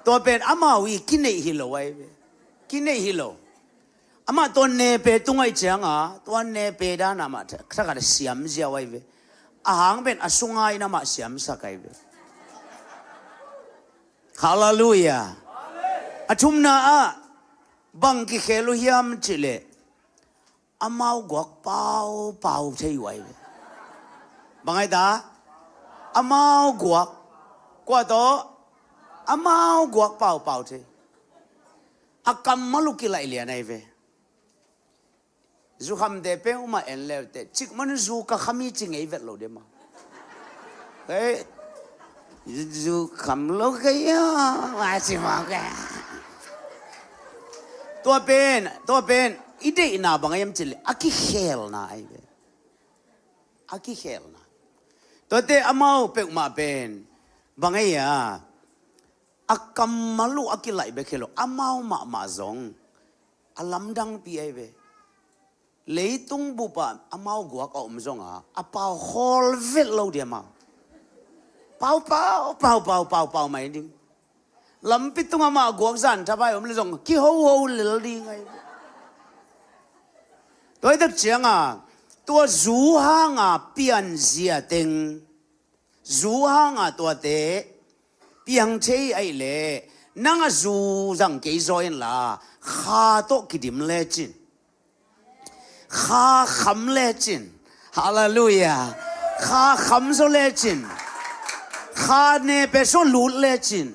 Tua pen amau i kineih hi lo ai ve. Kineih hi lo. Amah tua nepe tung ai cianga, tua nepe dana mah tha-, thakat a siam ziau ai ve. A hang pen a sunga in amah siamsak ai ve. Hallelujah. A thumna ah, bang kikhel uh hiam cih leh, amau guak paupau thei uh ai ve. Bang ai ta? Amau guak. Kua tawh? Amau guak paupau thei. A kammal uh kilaih lian ai ve. Zukhamte peuhmah en leute, cikmah zu ka kham hi ci ngei vet lo dia maw. Hei, zu kham lo ka ia, a ci mawk e. Tua pen, tua pen, i deihna bang a hiam cih leh, a kikhelna ai ve. A kikhelna. Tuate amau peuhmah pen, bang a hia, a kammal uh a kilaih bek hi lo, amau mahmah zong a lamdangpi ai ve. Leitung bupah amau guak a om zonga, a pau khawl vet lo dia maw. Pau, pau, pau, pau, pau, pau mai ding. Lampi tungah mah guak zan thapai om le zong kihoho lel ding ai ve. Tua hi tak cianga, tua zu hanga pianzia teng, zu hanga tuate piang thei ahih leh, nang a zu zang kei zaw inla, kha tawh kidim lecin. Kha kham lecin. Hallelujah. Kha kham zaw lecin. Kha nepe zaw lut lecin.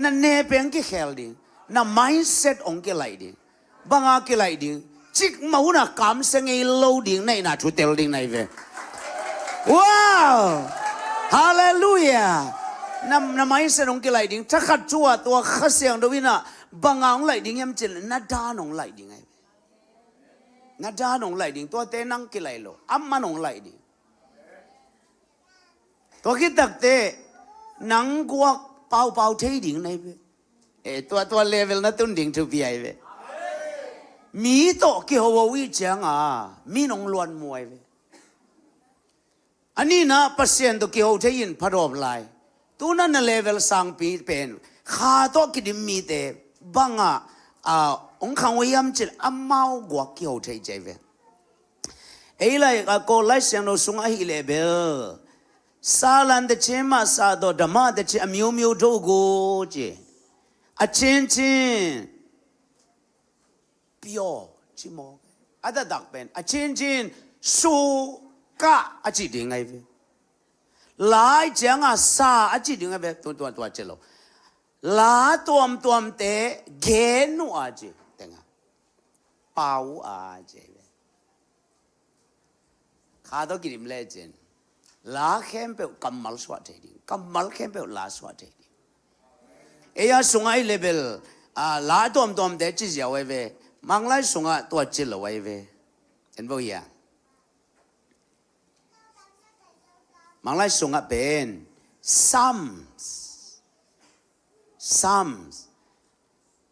Na nepe hong kikhel ding. Na mindset hong kilaih ding. Banga kilaih ding. Cikmah huna kamsia ngei lo ding, na ina thutel ding na hi ve. Wow! Hallelujah! Na, na mindset hong kilaih ding. Thakhat thu-a tua Kha Siangtho ina banga hong laih ding hiam cih leh, na dan hong laih ding ahi ve. Na dan hong laih ding. Tuate nang kilaih lo. Aman hong laih ding. Tua khit takte nang guak paupau thei ding na hi ve. Eh, tua, tua level na tun ding thupi ahi ve. Mi tawh kihoho i cianga, mi nong luan mu ahi ve. A nihna Pasian tawh kiho thei in pha dawp lai. Tuna na level sangpi pen, kha tawh kidim mite banga, a, hong khang uh hiam cih leh amau guak kiho thei ci ahi ve. Ei lai, a, Kawl Lai Siangtho sungah ahih leh bel, ศาลา te ci mah, ศาลา tawh ธรรมะ te ci, အမျိုးမျိုးတို့ကို ci. အချင်းချင်း ပြော ci mawk. A taktak pen, အချင်းချင်း ဆို က a ci ding ahi ve. Lai cianga sa a ci ding ahi ve. Tua, tua, tua ci lo. La tuamtuamte gen uh a ci. Tengah. Pau uh a ci ahi ve. Kha tawh kidim lecin. La khempeuh kammal suah thei ding. Kammal khempeuh la suah thei ding. Ei a sungah ahih leh bel, a, la tuamtuamte ci ziau ahi ve. Manglai sungah tua ci lo ahi ve. En vo hia. Manglai sungah pen Psalms. Psalms.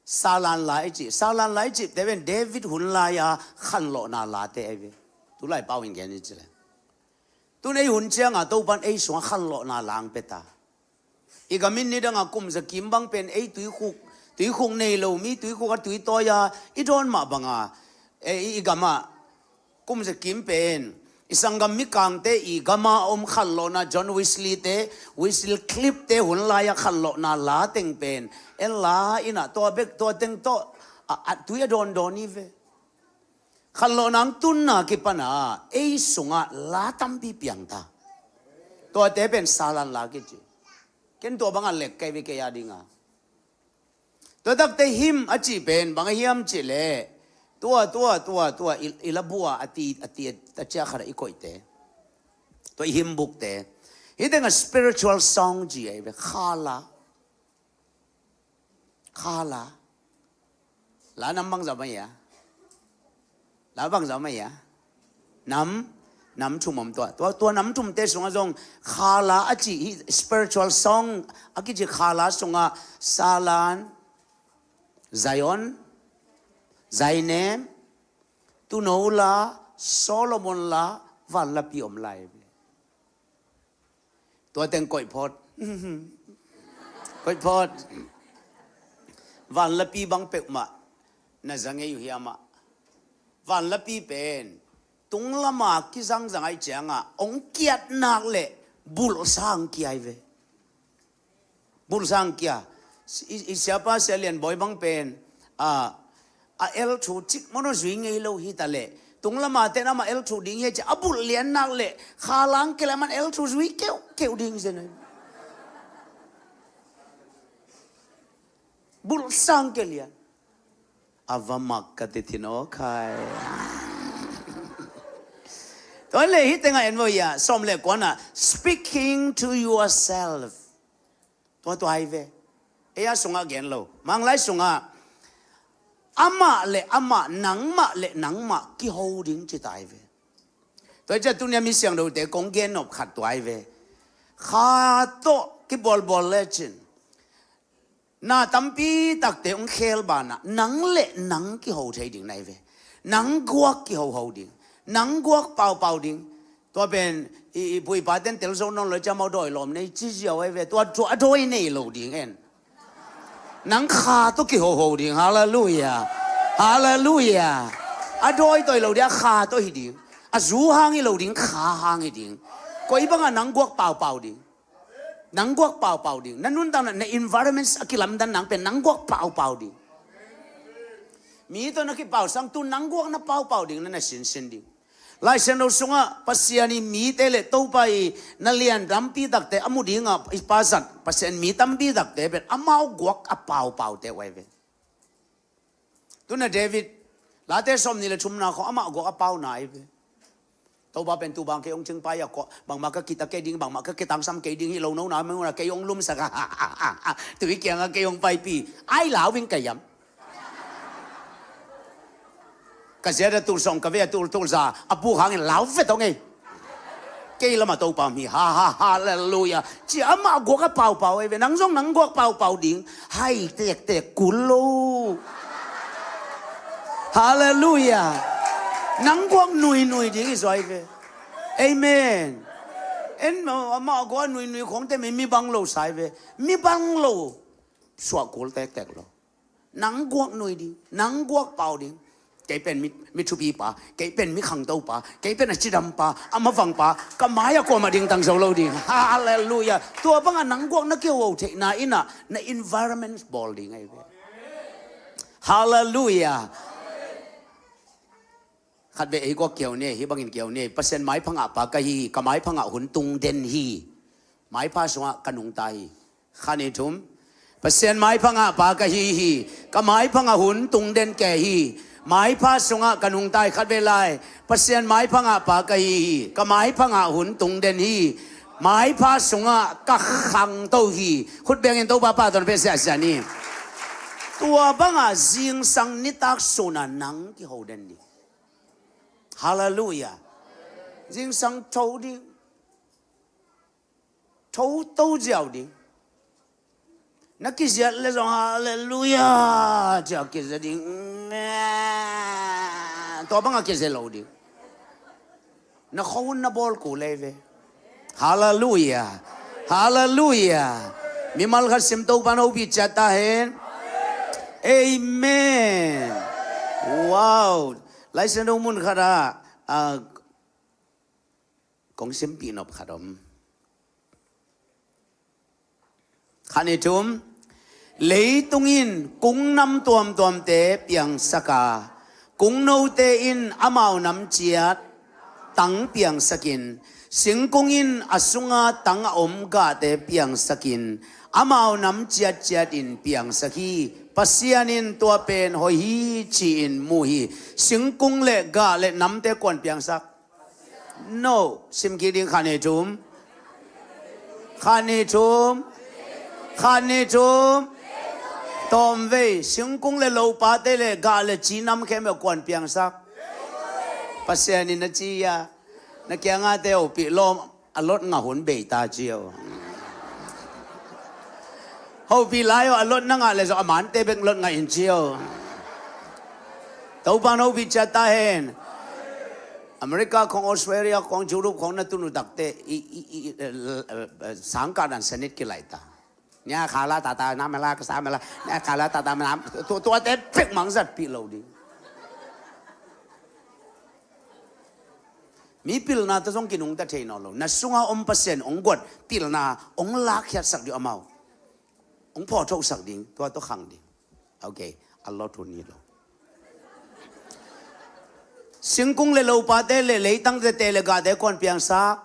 ศาลา la i cih. ศาลา la i cihte pen David hun lai-a khanlawhna late ahi ve. Tulai pau in gen i cih leh. Tun ei hun cianga Topan ei sungah khanlawhna la hong pia ta. I gam in nidanga kum za kim bang pen ei tuikhuk, tuikhuk nei lo mi, tuikhuk a tui tawi-a i dawn mah banga, ei, i, i gamah kum za kim pen i sanggam mikangte i gama om khanlawhna, John Wesley te, Wycliffe te hun lai-a khanlawhna la teng pen en la ina tua bek, tua teng tawh a, a tui a dawndawn hi ve. Khanlawhna hong tunna kipana ei sungah la tampi piang ta. Tuate pen ศาลา la kici. Ken tua banga lek kei ve, kei a dinga. Tua takte hymn a cih pen bang a hiam cih leh, tua, tua, tua, tua, i, i la bua a ti, a ti, a cia khat a i koihte. Tua i hymn bookte. Hih tengah spiritual song ci ahi ve, kha la. Kha la. La nam bangzah mah hia? La bangzah mah hia? Nam, Nam thum om tua. Tua, tua nam thumte sungah zong Khala a cih hi, spiritual song a kici Khala sungah Salan, Zion, Zainem, Tuuno la, Solomon la, Vanlapi om lai. Tua teng koih phot. Koih phot. Vanlapi bang peuhmah na za ngei uh hiam ah? Vanlapi pen tung lama kizangzang ahih ciangah ong kiat nak leh bulhsa ong kia hi ve. Bulhsa ong kia. I, i siapa Sia Lian Bawi bang pen, a, a el thu cik maw, no zui ngei lo hi ta leh, tung lama ten amah el thu ding hi ci a bulh lian nak leh, Khala ong kia leh aman el thu zui keuhkeuh ding zen. Bulhsa ong kia lian. A va mak ka ti thin aw khai. Tua leh hih tengah en vo ia, sawm leh kuana, speaking to yourself. Tua tua hi ve. Ei a sungah gen lo. Manglai sungah amah leh amah, nangmah leh nangmah kiho ding ci ta hi ve. Tua hi ciah tunia mi siangthote kong gen nop khat tua hi ve. Kha tawh kibawlbawl lecin na tampi takte ong khel banah nang leh nang kiho thei ding na hi ve. Nang guak kihoho ding. Nang guak paupau ding. Tua pen i, i pu i pa ten tel zo nawn lo ciah amau dawi lawm nei ci ziau ahi ve. Tua, tua a dawi nei lo ding en. Nang kha tawh kihoho ding. Halleluia. Halleluia. A dawi tawh hi lo ding, a kha tawh hi ding. A zu hang hi lo ding, kha hang hi ding. Koi bangah nang guak paupau ding. Nang guak paupau ding. Na nuntakna, na environment a kilamdan nang pen nang guak paupau ding. Mi tawh na kipausang tu nang guak na paupau ding, na na sinsin ding. Lai Siangtho sungah Pasian i mite leh Topa i na lian tampi takte a mu dingah i pa zat Pasian mi tampi takte pen amau guak a paupaute uh ahi ve. Tuna David, Late sawmnih leh thumna khawng amah guak a pauna ahi ve. Topa pen tu bang kei hong cingpai a kawh, bangmah ka kita kei ding, bangmah ka kitangsam kei ding hi lo, nona menguna kei hong lumsak a, tui kiangah kei hong paipi. Ai lau ving kei hiam? Ka ziat a tul sawm, ka vei a tul, tul za a puk hangin lau vet hong ei. Kei lamah Topa mi, ha, ha, halleluia. Ci amah guak a paupau ahi ve, nang zong nang guak paupau ding. Hai tektek kul lo. Halleluia. Nang guak nuinui ding i zuai ve. Amen. En amah guak nuinui khawngte mi, mi bang lo sai ve. Mi bang lo. Suah kul tektek lo. Nang guak nui ding, nang guak pau ding. Kei pen mi, mi thupi pa, kei pen mi khangto pa, kei pen a cidam pa, a mavang pa, ka mai a kuamah ding tang zo lo ding. Halleluia. Tua bangah nang guak na kiho theihna in ah na environment bawl ding ahi ve. Halleluia. Khat ve ei guak kiho ni, hih bangin kiho ni. Pasian maipha ngah pa ka hi hi, ka maipha ngah hun tung den hi. Maipha sungah ka nungta hi. Khat nih thum. Pasian maipha ngah pa ka hi hi. Ka maipha ngah hun tung den kei hi. Maipha sungah ka nungta hi. Khat ve lai. Pasian maipha ngah pa ka hi hi. Ka maipha ngah hun tung den hi. Maipha sungah ka khangto hi. Khut bengin Topa pahtawi pia siasia ni. Tua bangah zingsang nitak sunah nang kiho den ding. Halleluia. Zingsang tho ding. Tho to ziau ding. Na kiziat le zong halleluia cia kizia ding. Tua bangah kizia lo ding. Na kho hun na bawl kul ahi ve. Halleluia. Halleluia. Mimal khat sim Topa in hopih ciat ta hen. Amen. Wow. Laisiangtho mun khatah, ah, kong simpih nop khat om. Khat nih thum. Leitung in kung nam tuamtuamte piangsak a, kungnote in amau nam ciat tang piangsakin, singkung in a sunga tang a om gahte piangsakin, amau nam ciatciat in piangsak hi. Pasian in tua pen hoih hi ci-in mu hi. Singkung le gah le namte kuan piangsak? No, sim kik ding, khat nih thum. Khat nih thum. Khat nih thum. Tawmvei, singkung le lopate le gah le ci nam khempeuh kuan piangsak? Pasian in a ci a. Na kiangah te hopih lawm, a lot ngah hun bei ta ci o. Hopih lai o, a lot na ngah le zong a mante bek lot ngah in ci o. Topan hopih ciat ta hen. America khong, Australia khong, Europe khong na tun uh takte i, i, i, eh, eh, eh, sangkah dan sanit kilaih ta. Nia khala tata na mela kasa mela, nia khala tata mela, tu, tuate pek mangzat pih lo ding. Mi pilna tawh zong kinungta thei nawn lo. Na sunga om Pasian hong guat pilna hong lakkhiatsak ding amau. Hong phawthosak ding, tua tawh khang ding. Ok, a lot hun hi lo. Singkung le lopate le leitang tete le gate kuan piangsak?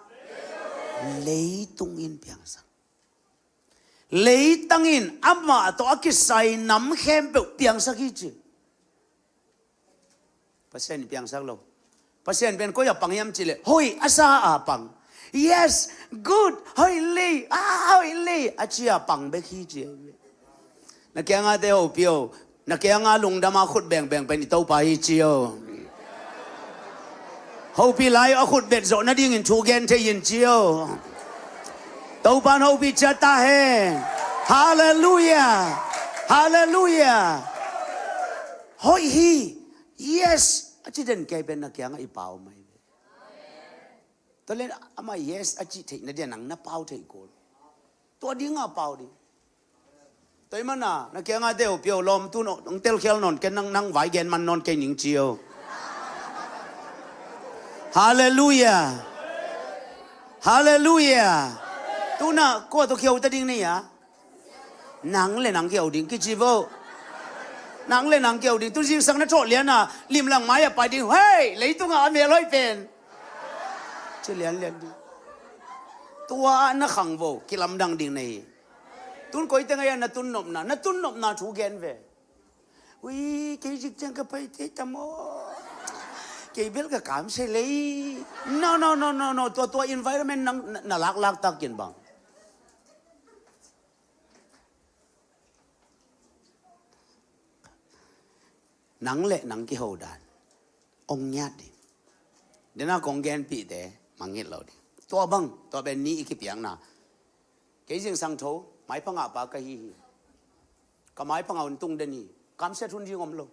Leitung in piangsak. Leitang in amah tawh a kisai nam khempeuh piangsak hi ci. Pasian in piangsak lo. Pasian pen koi a pang hiam cileh, hoih a sa a pang. Yes, good, hoih lei, ah, hoih lei a ci a pang bek hi ci. Na kiangah te hopih o. Na kiangah lungdam a khut bengbeng pen i Topa hi ci o. Hopih lai a khut bet zawh nadingin thu gen thei in ci o. Topan hopih ciat ta hen. Halleluia. Halleluia. Hoih hi. Yes. A ci den kei pen na kiangah i pau mai. Tua le amah yes a cih theih na dia nang na pau theih kul. Tua dinga pau ding. Tua i mana na kiangah te hopih o lawm tu no, nang telkhial nawn ken, nang, nang vai gen man nawn kei ning ci o. Halleluia. Halleluia. Tuna kua tawh kiho ta ding nei a? Nang le nang kiho ding kici vo. Nang le nang kiho ding. Tu zingsang na thawh liana limlang mai a pai ding. Hei, leitungah a mel hoih pen ci lianlian ding. Tua na khang vo, kilamdang ding na hi. Tun koi teng a na tun nopna, na tun nopna thu gen ve. Ui, kei zik ciang ka pai te tam aw. Kei bel ka kam se lei. No, no, no, no, no. Tua, tua environment nang na, na laklak takin bang. Nang le nang kiho dan hong ngiat ding. Dena kong genpihte mangngilh lo ding. Tua bang, tua pen ni i kipiakna. Kei zingsang tho, maipha ngah pa ka hi hi. Ka maipha ngah hun tung den hi. Kamsiat hun ding om lo.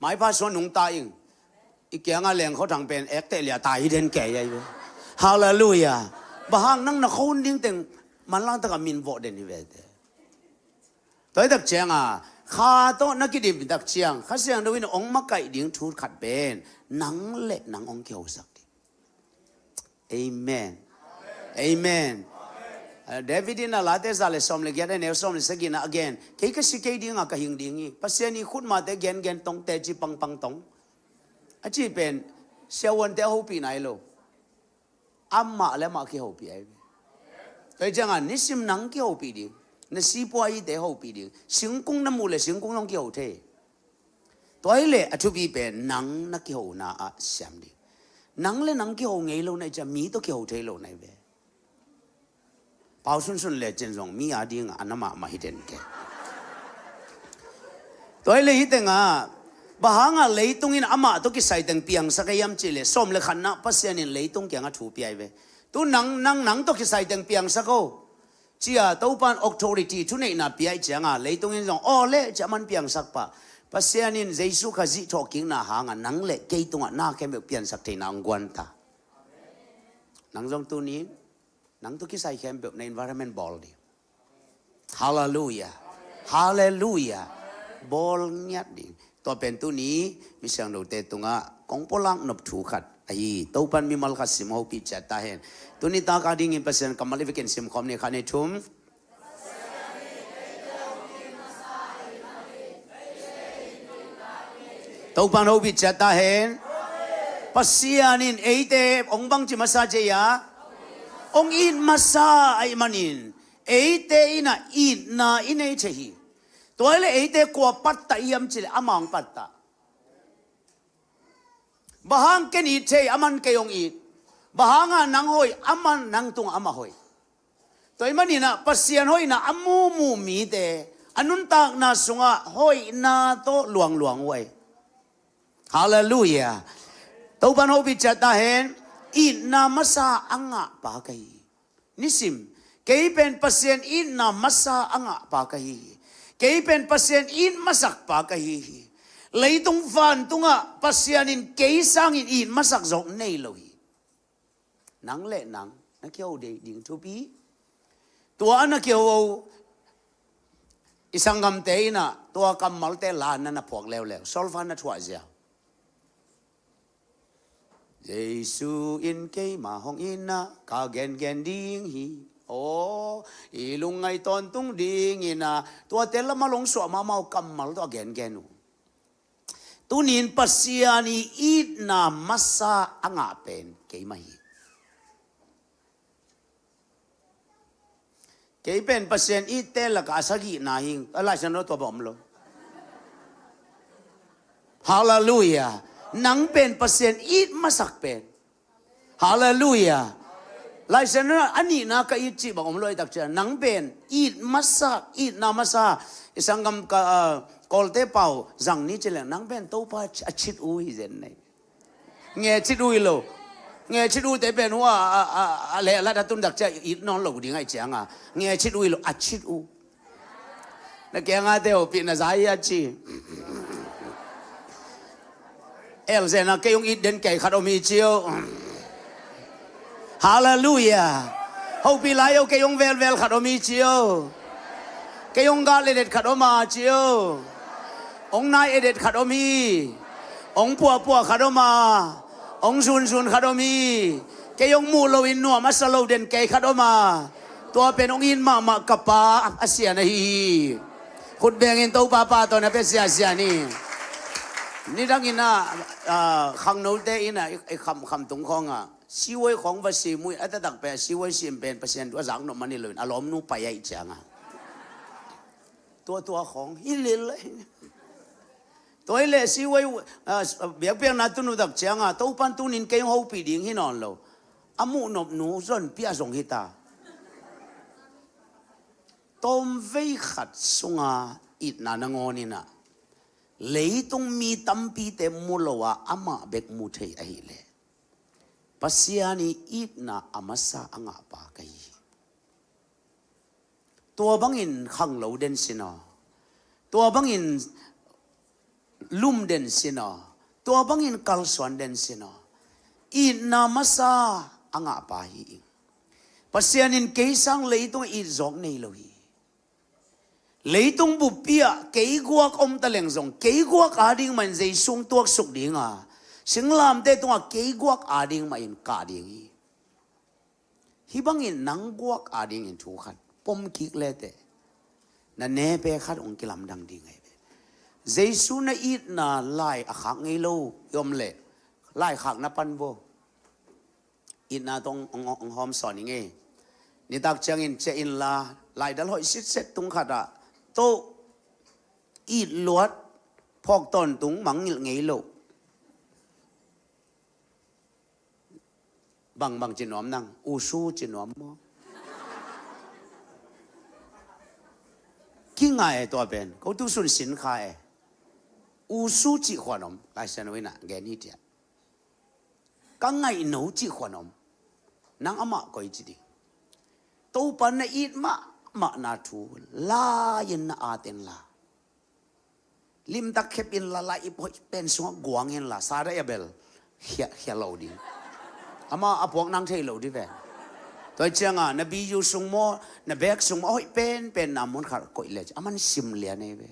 Maipha suan nungta ing. I kiangah lengkhaw thang pen ekte lia ta hi den kei ai ve. Halleluia. Bang hang nang na kho hun ding teng manlang taka min vawh den hi ve te. Tua hi tak cianga kha tawh na kidim tak ciang Kha Siangtho in hong makaih ding thu khat pen nang le nang hong kihosak ding. Amen. Amen. Ah, David in a Late za le sawm le giat a neu sawm le sagihna a gen, kei ka si kei dinga ka hing ding hi. Pasian i khutmate gengen tong, teci pangpang tong a ci pen siavuante a hopih nai lo. Amah le amah kihopih ai ve. Tua hi cianga nisim nang kihopih ding. Na sipuaite hopih ding. Singkung na muh le singkung zong kiho thei. Tua hi leh a thupi pen nang na kihona ah siam ding. Nang le nang kiho ngei lo na hi ciang mi tawh kiho thei lo na hi ve. Pau sunsun le cin zong mi a dingah a na mahmah hi den ke. Tua hi leh hi tengah bang hangah leitung in amah tawh kisai teng piangsak a hiam cih leh sawm le khatna Pasian in leitung kiangah thu pia hi ve. Tu nang, nang, nang tawh kisai teng piangsak o. Cia Topan authority thuneihna pia ih cianga leitung in zong aw le cia man piangsak pah. Pasian in Jesu Khazih thawhkikna hanga nang le kei tungah na khempeuh piansak theihna hong guan ta. Nang zong tunin nang tawh kisai khempeuh na environment bawl ding. Halleluia. Halleluia. Bawl ngiat ding. Tua pen tuni mi siangthote tungah kong pulak nop thu khat ahi. Topan mimal khat sim hopih ciat ta hen. Tuni taka dingin Pasian kammal i vekin simkhawm ni khat ni thum. Topan hopih ciat ta hen. Pasian in eite hong bangci masa cia, hong it masa ahih manin eite in a itna i nei thei hi. Tua hi leh eite kua pattah hiam cih leh amah hong pattah. Bang hang ken it thei, aman kei hong it. Bang hangah nang hoih, aman nang tungah amah hoih. Tua ahih maninah Pasian hoihna a mumu mite a nuntakna sungah hoihna tawh luangluang uh ahi. Halleluia. Topan hopih ciat ta hen. Itna masa a ngahpa ka hi hi. Nisim, kei pen Pasian itna masa a ngahpa ka hi hi. Kei pen Pasian it masakpa ka hi hi. Leitung vantungah Pasian in kei sangin it masak zawk nei lo hi. Nang le nang na kiho ding thupi. Tua a na kiho i sanggamte in ah tua kammalte la na na phuak leuleu, solfa na thuah ziau. Jesu in keima hong itna ka gengen ding hi. Aw, i lungngaih tawntung dingin ah tuate lamah long suah mahmah uh, kammal tawh a gengen uh. Tunin Pasian i itna masa a ngah pen keimah hi. Kei pen Pasian itte lakah a sagihna hi. A Laisiangtho tua bang om lo. Halleluiah. Nang pen Pasian it masak pen. Halleluiah. Laisiangtho a nihna ka it cih bang om lo. I tak ciang nang pen it masak, itna masa. I sanggam ka, ah, Kawlte pau zang ni ci leng nang pen Topa a cit uh hi zen nei. Nge cit uh hi lo. Nge cit uhte pen uh a, a, a, a leh a lat a tun tak ciang it nawn lo ding ahih cianga nge cit uh hi lo, a cit uh. Na kiangate hopih na za hi a ci. Elzena kei hong it den kei khat om hi ci uh. Halleluiah. Hopih lai uh kei hong velvel khat om hi ci uh. Kei hong gal edet khat om a ci uh. Hong nai edet khat om hi. Hong puahpuah khat om a. Hong zunzun khat om hi. Kei hong muh loin nuam a sa lo den kei khat om a. Tua pen hong it mahmah ka pa a sia na hi hi. Khut bengin Topa pa tawh na pia siasia ni. Nidangin ah, ah, khangnote in ah i, i khamkham tung khawngah siwai khawng va sim uh hi. A taktak pen siwai sim pen Pasian thu a zak nop man hi loin a lawmnu pai ahih cianga tua tua khawng hi lel. Tua hi leh siwai, ah, biakpiakna tun uh tak cianga Topan tunin kei hong hopih ding hi nawn lo. A muh nopnu zon piah zong hi ta. Tawmvei khat sunga itna nangawn in ah leitung mi tampite mu lo a amah bek mu thei ahih leh Pasian i itna a masa a ngahpa ka hi hi. Tua bangin khanglo den sin aw. Tua bangin lum den sin aw. Tua bangin kalsuan den sin aw. Itna masa a ngahpa hi ing. Pasian in kei sang leitungah it zawk nei lo hi. Leitung buppi ah kei guak om ta leng zong kei guak ading mah in Jesu hong tuaksuk dinga singlamteh tungah kei guak ading mah in kah ding hi. Hih bangin nang guak adingin thu khat pom kik leteh na nepe khat hong kilamdang ding ahi ve. Jesu na itna lai a khak ngei lo i om leh lai khak na pan vo. Itna tawh hong, hong, hong hawm sawn i ngei. Nitak ciangin ciah inla laidal hoih sitset tung khatah toh it luat phawk tawntung mangngilh ngei lo. Bangbang ci nuam nang, usu ci nuam maw? Kingai e tua pen ko tusun sin kha e. Usu cih khuan om, Laisiangtho in ah gen hi tiah. Ka ngaihno cih khuan om. Nang amah koi ci ding. Topa na it mahmahna thu lai-in na at inla. Limtak khep inla, lai ip hoih pen sungah guang inla, Sara Abel khia, khia lo ding. Amah a puak nang thei lo ding ve. Tua ciangah na biyu sung maw, na bek sung maw, a hoih penpen na mun khat koih le ci a man sim lian ei ve.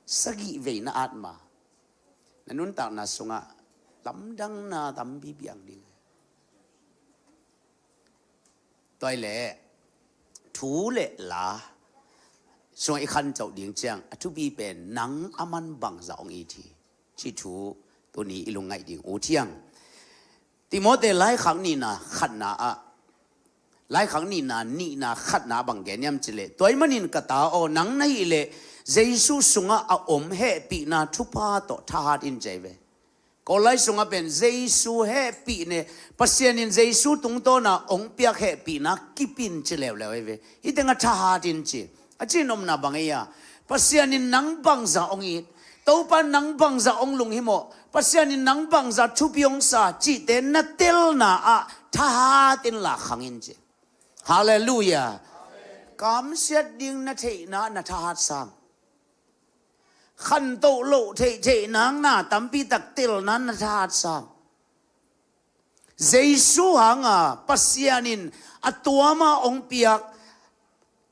Sagih vei na at ma na nuntakna sungah lamdangna tampi piang ding. Tua hileh thu le la sungah i khancoh ding ciang a thupi pen nang a man bangzah hong it hi cih thu tuni i lungngaih ding uh ciang. Timote laikhak nihna khatna ah, laikhak nihna nihna khatna bang gen hiam cileh, tua ahih manin ka ta aw, nang na hih leh Jesu sungah a om hehpihna thupha tawh thahat in ci ahi ve. Kawl lai sungah pen Jesu hehpihna, Pasian in Jesu tungtawna hong piak hehpihna kip in ci leuleu ahi ve. Hih tengah thahat in ci. A cihnopna bang ei a, Pasian in nang bangzah hong it, Topa nang bangzah hong lunghimawh, Pasian in nang bangzah thupi hong sa cihte na telna ah thahat in la khang in ci. Halleluiah. Kamsiat ding na theihna na thahat sang. Khantoh loh theihtheihna na tampi tak telna na thahat sang. Jesu hanga Pasian in a tuama hong piak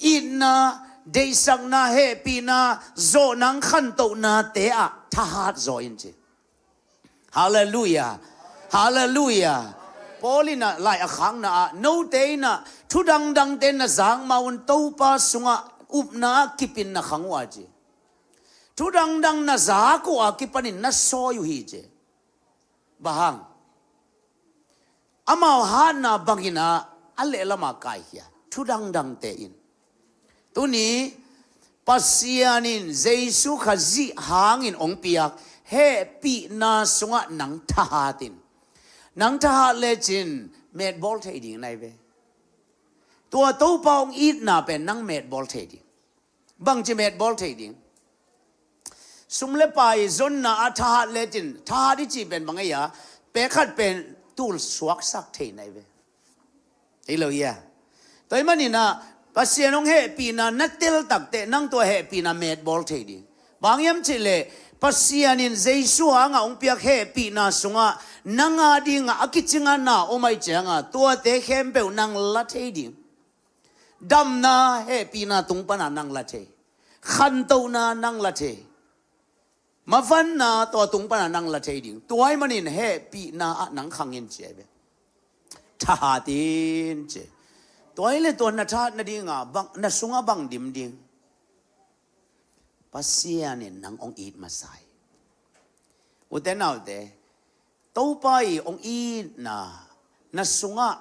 itna, deihsakna, hehpihna, zawhna, khantohnate ah thahat zaw in ci. Halleluiah. Halleluiah. Paul in ah lai a khakna ah note in ah thu dangdangte na zak ma un Topa sungah upna ah kipin na khang uh a ci. Thu dangdang na zak uh a kipanin na sawi uh hi ci. Bang hang? Amau hatna bangin ah a lehlam a kaikhia thu dangdangte in. Tuni Pasian in Jesu Khazih hangin hong piak hehpihna sungah nang thahat in. Nang thahat lecin metbawl thei ding nai ve. Tua Topa hong itna pen nang metbawl thei ding. Bangci metbawl thei ding? Sum le pai zonna a thahat lecin, thahat i cih pen bang ei a, pek khat pen tul suaksak thei nai ve. Hi lo ia. Tua ahih manin ah Pasian hong hehpihna na tel takteh nang tua hehpihna metbawl thei ding. Bang hiam cihleh Pasian in Jesu hanga hong piak hehpihna sungah nang a dingah a kicingah na om ahih ciangah tuate khempeuh nang la thei ding. Damna hehpihna tung pana nang la thei. Khantohna nang la thei. Mavanna tua tung pana nang la thei ding. Tua ahih manin hehpihna ah nang khang in ci ahi ve. Thahat in ci. Tua ahih leh tua na thahat nadinga bang, na sungah bang dim ding? Pasian in nang hong it masa hi. Ute naute, Topa i hong itna na sungah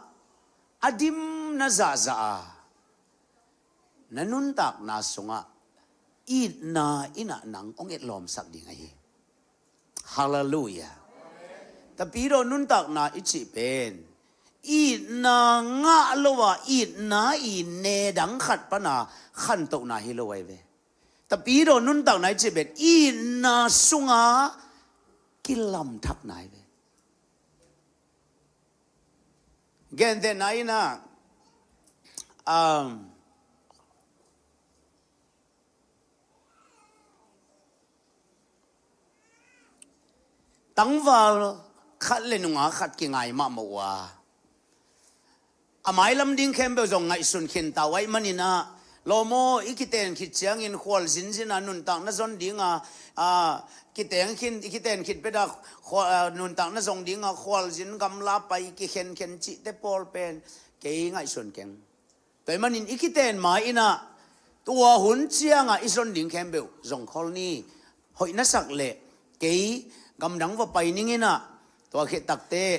a dim na zahzah a, na nuntakna sungah itna in ah nang hong etlawmsak ding ahi. Halleluiah. Tapidaw nuntakna i cih pen itna ngah lo a, itna i ne dang khat pana khantohna hi lo ahi ve. Tapidaw nuntakna i cih pen itna sunga kilamthakna hi ve. Gentehna in ah, um, tangval khat le nungak khat kingai mahmah uh a, a mailam ding khempeuh zong ngaihsun khin ta uh ahih manin ah, lawm aw, i kiten khit ciangin khual zinzin a nuntak na zon ding a, a, kiteng khin, i kiten khit pet a khua-, a, nuntak na zong ding a khual zin gamla pai kikhenkhen cihte pawl pen kei ngaihsun keng. Tua ahih manin i kiten ma in ah tua hun ciangah i zon ding khempeuh zong khol ni. Hoih na sak leh kei gamdang va pai ning in ah tua khit takteh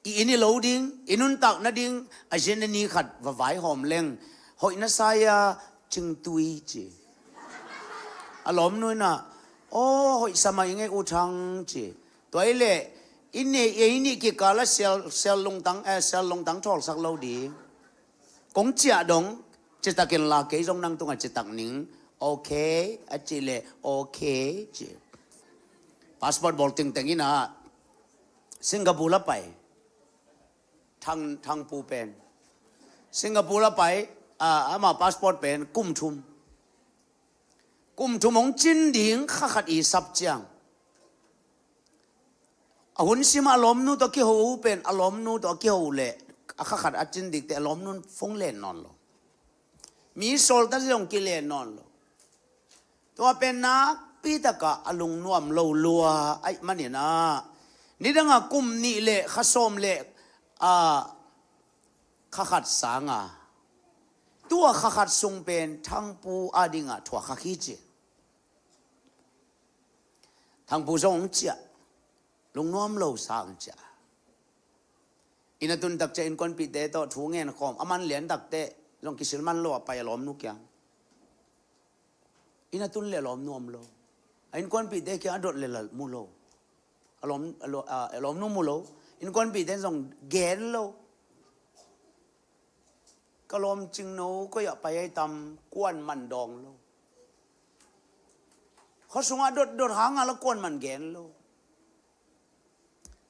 i inn i lo ding, i nuntak nading a zin a ni khat va vaihawm leng, hoih na sa ia, Cingtui ci. A lawmnu in ah, aw, hoih sa mai ngei U Thang ci. Tua ahih leh i nih, i nih kikal a sial, sial lungtang, eh, sial lungtang thawlsak lo ding. Kong ciah dong, citak in la, kei zong nang tungah citak ning. Ok a cih leh ok ci. Passport bawl tengteng in ah Singapore a pai. Thang, Thangpu pen Singapore a pai, ah, ama passport pen kum thum. Kum thum hong cin ding kha khat i sap ciang, a hun sim a lawmnu tawh kiho pen, a lawmnu tawh kiho leh a kha khat a cin dingte a lawmnu phone len nawn lo. Mi sawltak zong kilen nawn lo. Tua pen nakpi takah a lungnuam lo lua ahih manin ah, nidangah kum nih le kha sawm le, ah, kha khat sanga, tua kha khat sung pen Thangpu a dingah thuak kha khi ci. Thangpu zong hong ciah, lungnuam lo sa hong ciah. Inn a tun tak ciah innkuanpihte tawh thu ngen khawm, a man lian takteh zong kisil man lo a pai a lawmnu kiang. Inn a tun le a lawmnu om lo. A innkuanpihte kiang a dot le la mu lo. A lawm, a law-, a, a lawmnu mu lo. Innkuanpihte zong gen lo. Ka lawm Cingno koi ah pai ai tam, kuan man dawng lo. Khuasungah dotdot hanga la kuan man gen lo.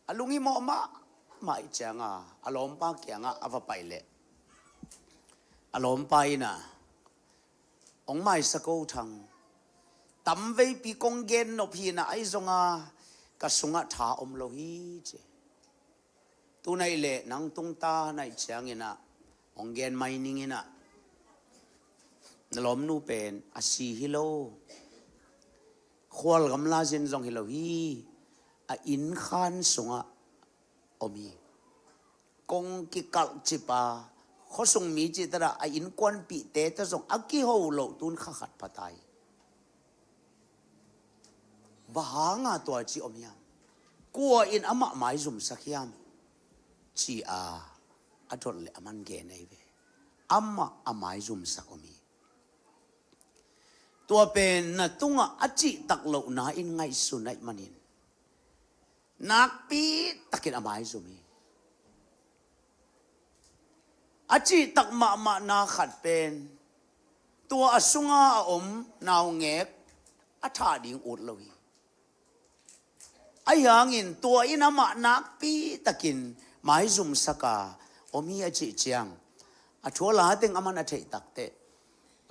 a lunghimawh mahmah ih cianga a lawmpa kiangah a va pai leh a lawmpa innah, "Hong maisak o Thang, tamveipi kong gen nop hinah ahi zonga ka sungah tha om lo hi," ci. "Tuna ih leh nang tungta na ih cianginah hong gen mai ninginah na lawmnu pen a si hi lo, khual gamla zin zong hi lo hi, a innkhan sungah om hi. Kong kikalhcip a khuasung mi cihtadah a innkuanpihte tawh zong a kiho loh tun kha khat pha ta hi. Bang hanga tua ci om hiam? Kua in amah maizumsak hiam?" ci-a a dot leh a man gen ahi ve. Amah a maizumsak om hi. Tua pen na tungah a cihtak lohna in ngaihsun ahih manin nakpi takin a maizum hi. A cihtak mahmahna khat pen tua a sunga a om naungek a thah ding ut lo hi. Ahi hangin tua in amah nakpi takin maizumsaka om hi a cih ciang a thu a la teng a man a theih takteh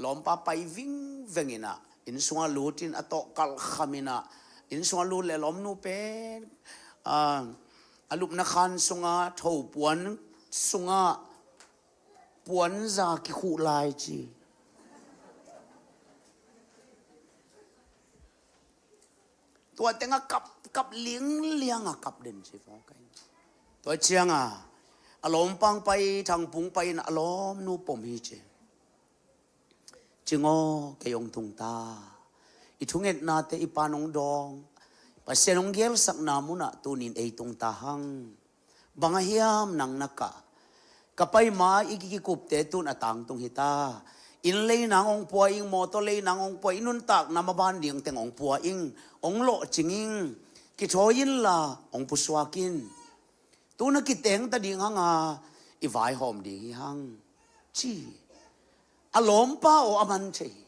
lawmpa pai vingveng inah inn sungah lutin a tawh kalh kham inah inn sungah lut leh lawmnu pen, ah, a lupna khan sungah thopuan sungah puanza kikhuh lai ci. Tua tengah kap, kap linglianga kap den ci fawk ahi. Tua cianga a lawmpa hong pai, Thangpung pai in a lawmnu pom hi ci. "Cing aw, kei hong tungta. I thungetnate i pan hong dawng, Pasian hong gelsakna munah tunin ei tungta hang. Bang a hiam nang na kah? Ka pai ma i kikupte tun a tangtung hita. Inn lei nang hong pua ing, mawtaw lei nang hong pua, i nuntakna maban ding teng hong pua ing, hong lawhcing ing. Kithawi inla hong pusuak in. Tu na kitengta ding hanga i vaihawm ding hi hang," ci. A lawmpa aw a man thei hi.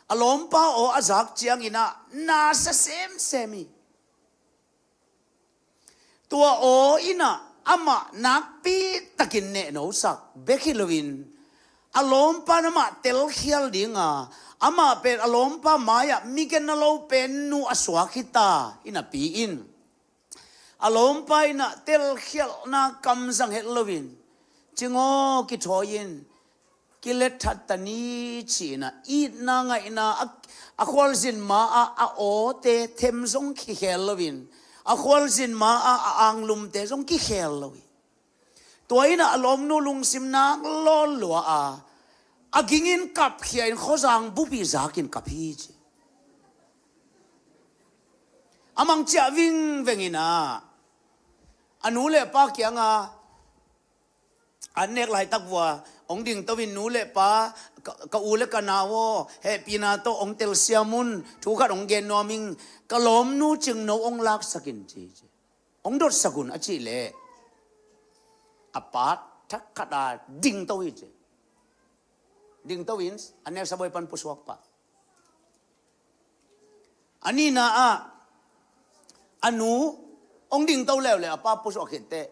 A lawmpa aw a zak cianginah nasa semsem hi. Tua aw innah amah nakpi takin nehnosak bek hi loin a lawmpa in amah telkhial dinga, amah pen a lawmpa mai-ah mi genna lo pen nu a suak hita hi napi in a lawmpa innah telkhialhna kamzang het loin, "Cing aw, kithawi in, kilet that ta ni," ci-inah itna ngaihna a, a khualzin ma-ah a awte them zong kikhel loin, a khualzin ma-ah a anglumte zong kikhel lo hi. Tua innah a lawmnu lungsim nak lawllua a, a gingin kapkhia in khuazang bupih zakin kap hi ci. A mangciah vingveng inah a nu le pa kianga an nek laitak vua hong dingto in, "Nu le pa, ka, ka u le ka nau aw, hehpihna tawh hong telsiam un, thu khat hong gen nuam ing, ka lawmnu Cingno hong laksak in," ci ci. "Hong dotsak un," a cih leh a pa thak khat a dingto hi ci. Dingto in a nek sabuai pan pusuak pah. A nihna ah a nu hong dingto leuleu, a pa pusuak khitteh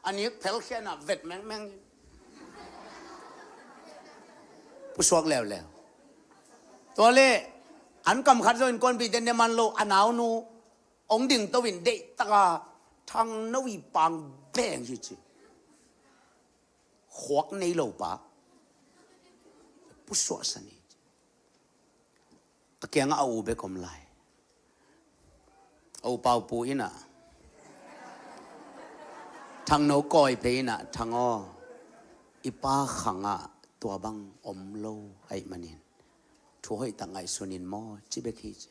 a nik phelkhiatna vet mengmeng, pusuak leuleu. Tua leh an kam khat zong innkuanpihte ne man lo, a naunu hong dingto in deihtaka, "Thangno i pang beng hi," ci. Khuak nei lo pa pusuahsan hi. A kiangah a u bek om lai. A u Paupu innah Thangno kawi phei innah, "Thang aw, i pa khangah tua bang om lo ahih manin thu hoihtak ngaihsun in maw," ci bek hi ci.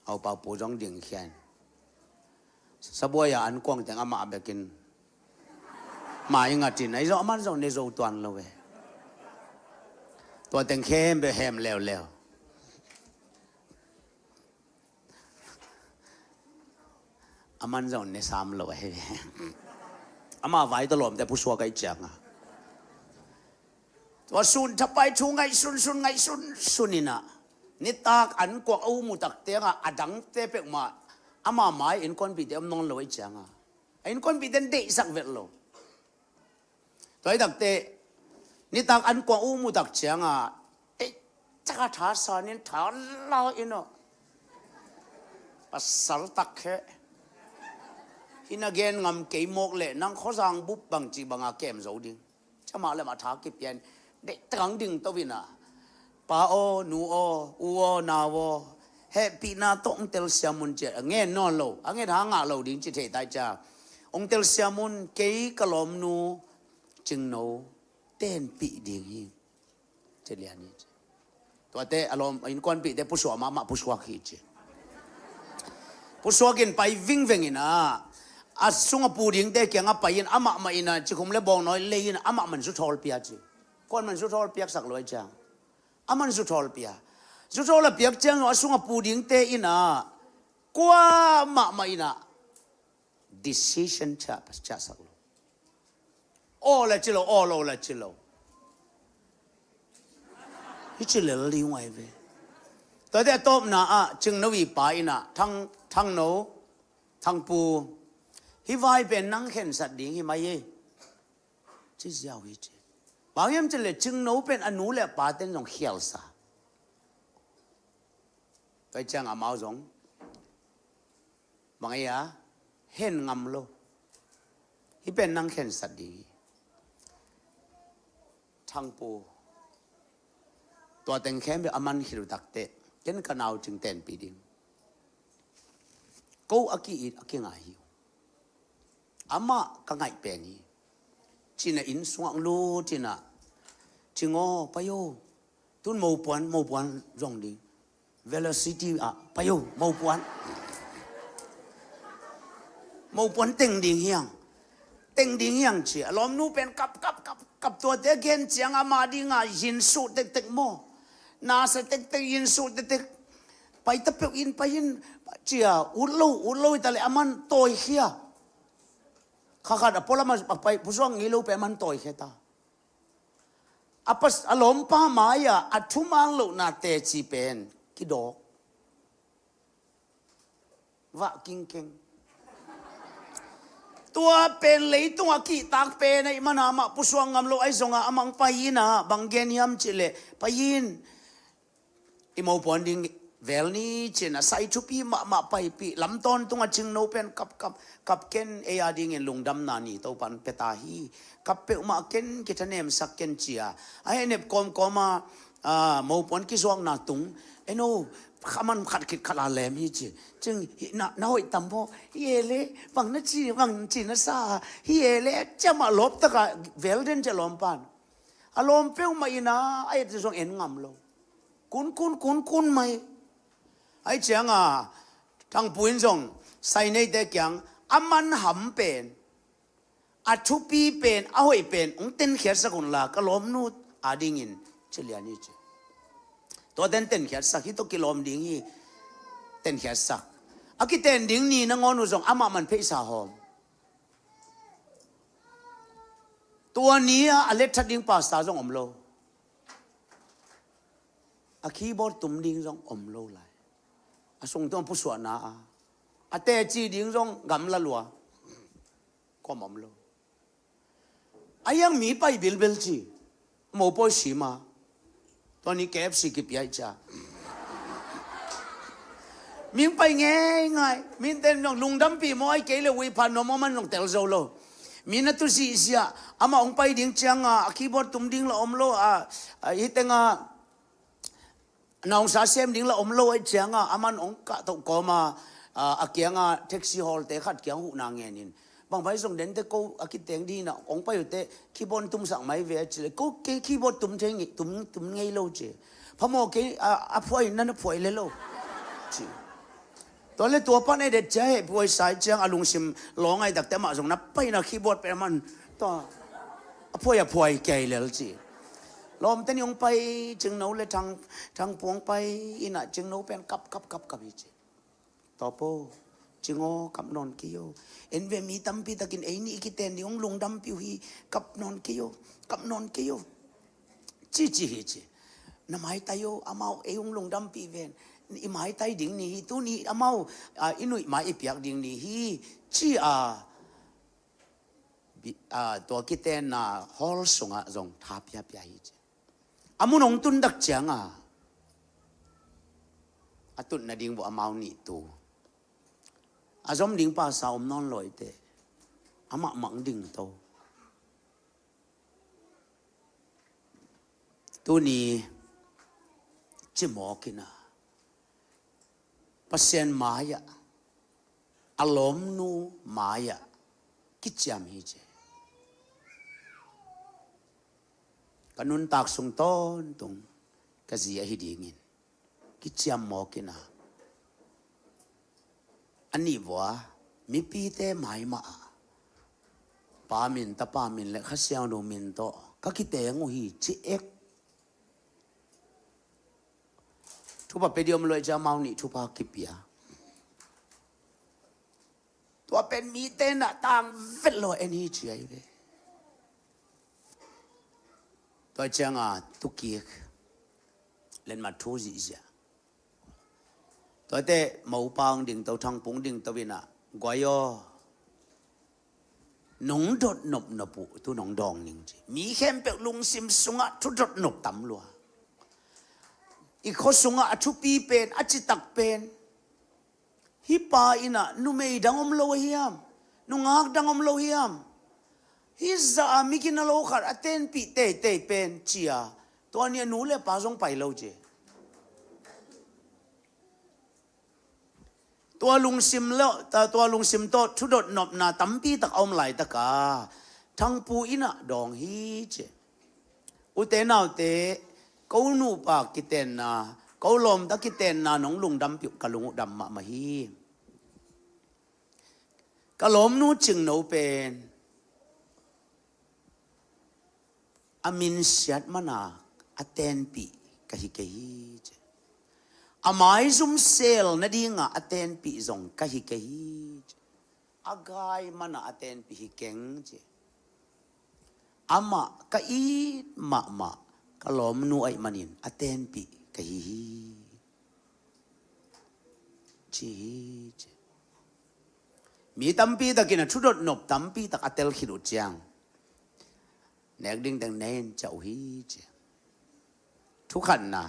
A u Paupu zong dingkhia in sabuai-a an kuang teng amah bekin mai ngatin, ahi zong aman zong ne zo tuan lo ve. Tua teng khempeuh hem leuleu. Aman zong ne sam lo ahi ve. Amah vai tawh lawmte pusuak ahih cianga tua sun thapai thu ngaihsunsun ngaihsunsun inah nitak an kuak a u mutak tengah a dangte peuhmah Amah mai innkuanpihte om nawn lo ahih cianga, a innkuanpihte in deihsak vet lo. Tua hi takteh nitak an kuang uh muh tak cianga, ei, caka tha sanin tha la in aw. Pasal tak he. Hi na gen ngam kei mawk leh nang khuazang bup bangci banga kem zo ding. Ciamah le mah tha kipian. Deih takang ding to ina. Pa aw, nu aw, u aw, nau aw, hehpihna tawh hong telsiam un ciah a ngen nawn lo, a nget ha ngah lo ding ci thei tai cia. Hong telsiam un, kei ka lawmnu Cingno tenpih ding hi. Ci lian hi ci. Tuate a lawm a innkuanpihte pusuak mahmah pusuak hi ci. Pusuak in pai vingveng ina, a sunga pu dingte kianga pai in amah mah ina cikhum le bawngnawi lei in amah man zuthawl pia ci. Kuan man zuthawl piaksak lo ai ciang. Aman zuthawl pia. Zuthawl a piak ciang a sunga pu dingte ina kuamah mah ina decision ciah, ciahsak lo. Aw la ci lo, aw lo la ci lo. Hi ci lel ding uh ai ve. Tuate a tawpna ah Cingno i pa ina Thang, Thangno, Thangpu, hi vai pen nang khensat ding hi mai ei. Ci ziau hi ci. Bang hiam ci le Cingno pen a nu le a pa ten zong khialsa. Tua ciang amau zong bang ei a hen ngam lo. Hi pen nang khensat ding hi. Thangpu, tua teng khempeuh a man khit uh takteh ken ka nau Cing tenpih ding. Ko a ki-it a kingai hi uh. Amah ka ngaih pen hi. Cina inn sungah hong lut cina, Cing aw, pai aw. Tun mopuan, mopuan zong ding. Velocity ah pai aw, mopuan. Mopuan teng ding hiang. Teng ding hiang ci a lawmnu pen kap, kap, kap, kap, tuate gen ciang ama dinga yin suh tektek maw. Nasa tektek, yin suh tektek. Pai ta peuh in, pai in, cia, ut lo, ut lo hi ta le aman tawikhia. Kha khat a pualam a pai pusuak ngei lo pen aman tawikhia ta. A pas, a lawmpa mai-ah a thuman lohna teci pen kidawk. Vah kingkeng. Tua pen leitungah kihtak pen ahih mana amah pusuak ngam lo ahi zongah amah hong pai inah bang gen hiam cihleh, pai in, i mopuan ding vel ni, ci-in a sai thupi mahmah paipih. Lam tawntungah Cingno pen kap, kap, kap ken, ei a dingin lungdamna ni Topan pia ta hi. Kap peuhmah ken, kithanemsak ken, ci-a a heh nep kawmkawma, a, mopuan kizuakna tung, eno, khaman khat khit khat a lem hi ci. Cing, hi, na, na hoih tam maw? Hi e le, bang na ci, bang ci na sa, hi e le, ciamah lawptaka vel den cia lawmpan. A lawm peuhmah inah a et zong en ngam lo. Kun, kun, kun, kun mai. Ahi cianga Thangpu in zong sai neite kiang a manham pen, a thupi pen, a hoih pen hong tenkhiatsak unla ka lawmnu a dingin ci lian hi ci. Tua ten tenkhiatsak hi, tua kilawm ding hi. Tenkhiatsak. A kiten ding ni nangawn uh zong amah man pheisa hawm. Tua ni-ah a letthat ding pastor zong om lo. A keyboard tum ding zong om lo lai. A sungtawng pusuahna a, a teci ding zong gamla lua. Kuam om lo. A hiang mi pai bilbil ci. Mopawi sima. Tua ni K F C kipia i cia. Ming pai ngeingai. Min ten zong lungdampi maw, ai kei le ui phan nuam maw, man zong tel zo lo. Min a tu zihziah. Amah hong pai ding cianga a keyboard tum ding la om lo a, a, hi tenga naungsa sem ding la om lo ahi cianga, aman hong kahtoh kawma, a, a kianga taxi hawlte khat kiang huhna ngenin, bang pai zong dente, ko a kiteng dinah hong pai uhte keyboard tumsak mai ve a ci le, ko kei keyboard tum thei ngei, tum, tum ngei lo ci. Phamawh kei, a, a phuai nan a phuai le lo ci. Tua le tua pan ei det cia heh phuai sai ciang a lungsim lawngai takte amah zong na paina keyboard pen aman tua a phuai a phuai kei lel ci. Lawmte nih hong pai, Cingno le Thang, Thangpu hong pai inah Cingno pen kap, kap, kap, kap hi ci. Tawpo, Cingaw, kap nawn kei o. En ve, mi tampi takin ei nih i kiten ding hong lungdampi uh hi, kap nawn kei o, kap nawn kei o. Ci ci hi ci. Na maitai o, amau ei hong lungdampi ven. i maitai ding ni hi, tuni amau, a, i nuih mai i piak ding ni hi, ci a, bi-, a, tua kitenna hall sungah zong tha piapia hi ci. A mun hong tun dak cianga a tut nading uh amau nih tu. A zom ding pasa om nawn lo hi teh. Amah mang ding to. Tuni cimawk in a, Pasian mai-ah, a lawmnu mai-ah kiciam hi ci. Ka nuntak sung tawntung ka zi ahi dingin kiciam mawk in a, a nih vua mipite mai mah ah Pa min, Tapa min le Kha Siangtho min tawh ka kiteng uh hi ci ek. Thupha pe dih om lo i ci amau nih thupha kipia. Tua pen mite na tang vet lo en hi ci ahi ve. Tua cianga tukik lenmat thu zihziah. Tuate mopa hong dingto, Thangpu hong dingto in a, guai aw, nong dot nopnop uh tu nong dawng ning ci. Mi khempeuh lungsim sungah thu dot nop tam lua. I khua sungah a thupi pen, a citak pen, hih pa in a numei dang om lo hiam? Nungak dang om lo hiam? Hih zah a migina lo khat a tenpih teitei pen ci a, tua ni a nu le pa zong pai lo ci. Tua lungsim lo, ta, tua lungsim tawh thudot nopna tampi tak a om laitaka Thangpu in a dawng hi ci. Ute naute, ko nupa kitenna, ko lawmta kitenna nong lungdam piuh ka lung uh dam mahmah hi. Ka lawmnu Cingno pen a minsiat mana a tenpih ka hi kei hi ci. A maizum sel nadinga a tenpih zong ka hi kei hi ci. A gai mana a tenpih hi keng ci. Amah ka it mahmah ka lawmnu ahih manin a tenpih ka hi hi ci hi ci. Mi tampi takin a thudot nop tampi tak a tel khit uh ciang nek ding teng nen ciah uh hi ci. Thukhatna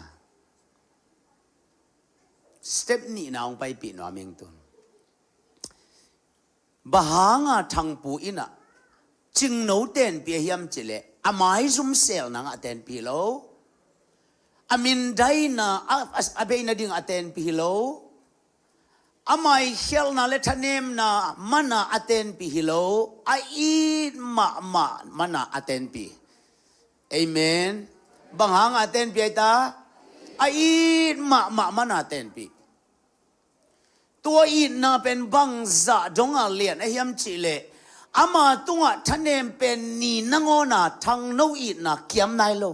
step nihna hong paipih nuam ing tun. Bang hanga Thangpu in a Cingno tenpih a hiam cileh a maizum sel nangah a tenpih lo. A mindaina a, a, a beina dingah a tenpih hi lo. A maikhialhna le thanemna mana a tenpih hi lo. A it mahmah mana a tenpih. Amen. Bang hanga a tenpih aita? A it mahmah mana a tenpih. Tua itna pen bangzah donga lian a hiam cihleh ama tungah thanem pen ni nangawna Thangno itna kiam nai lo.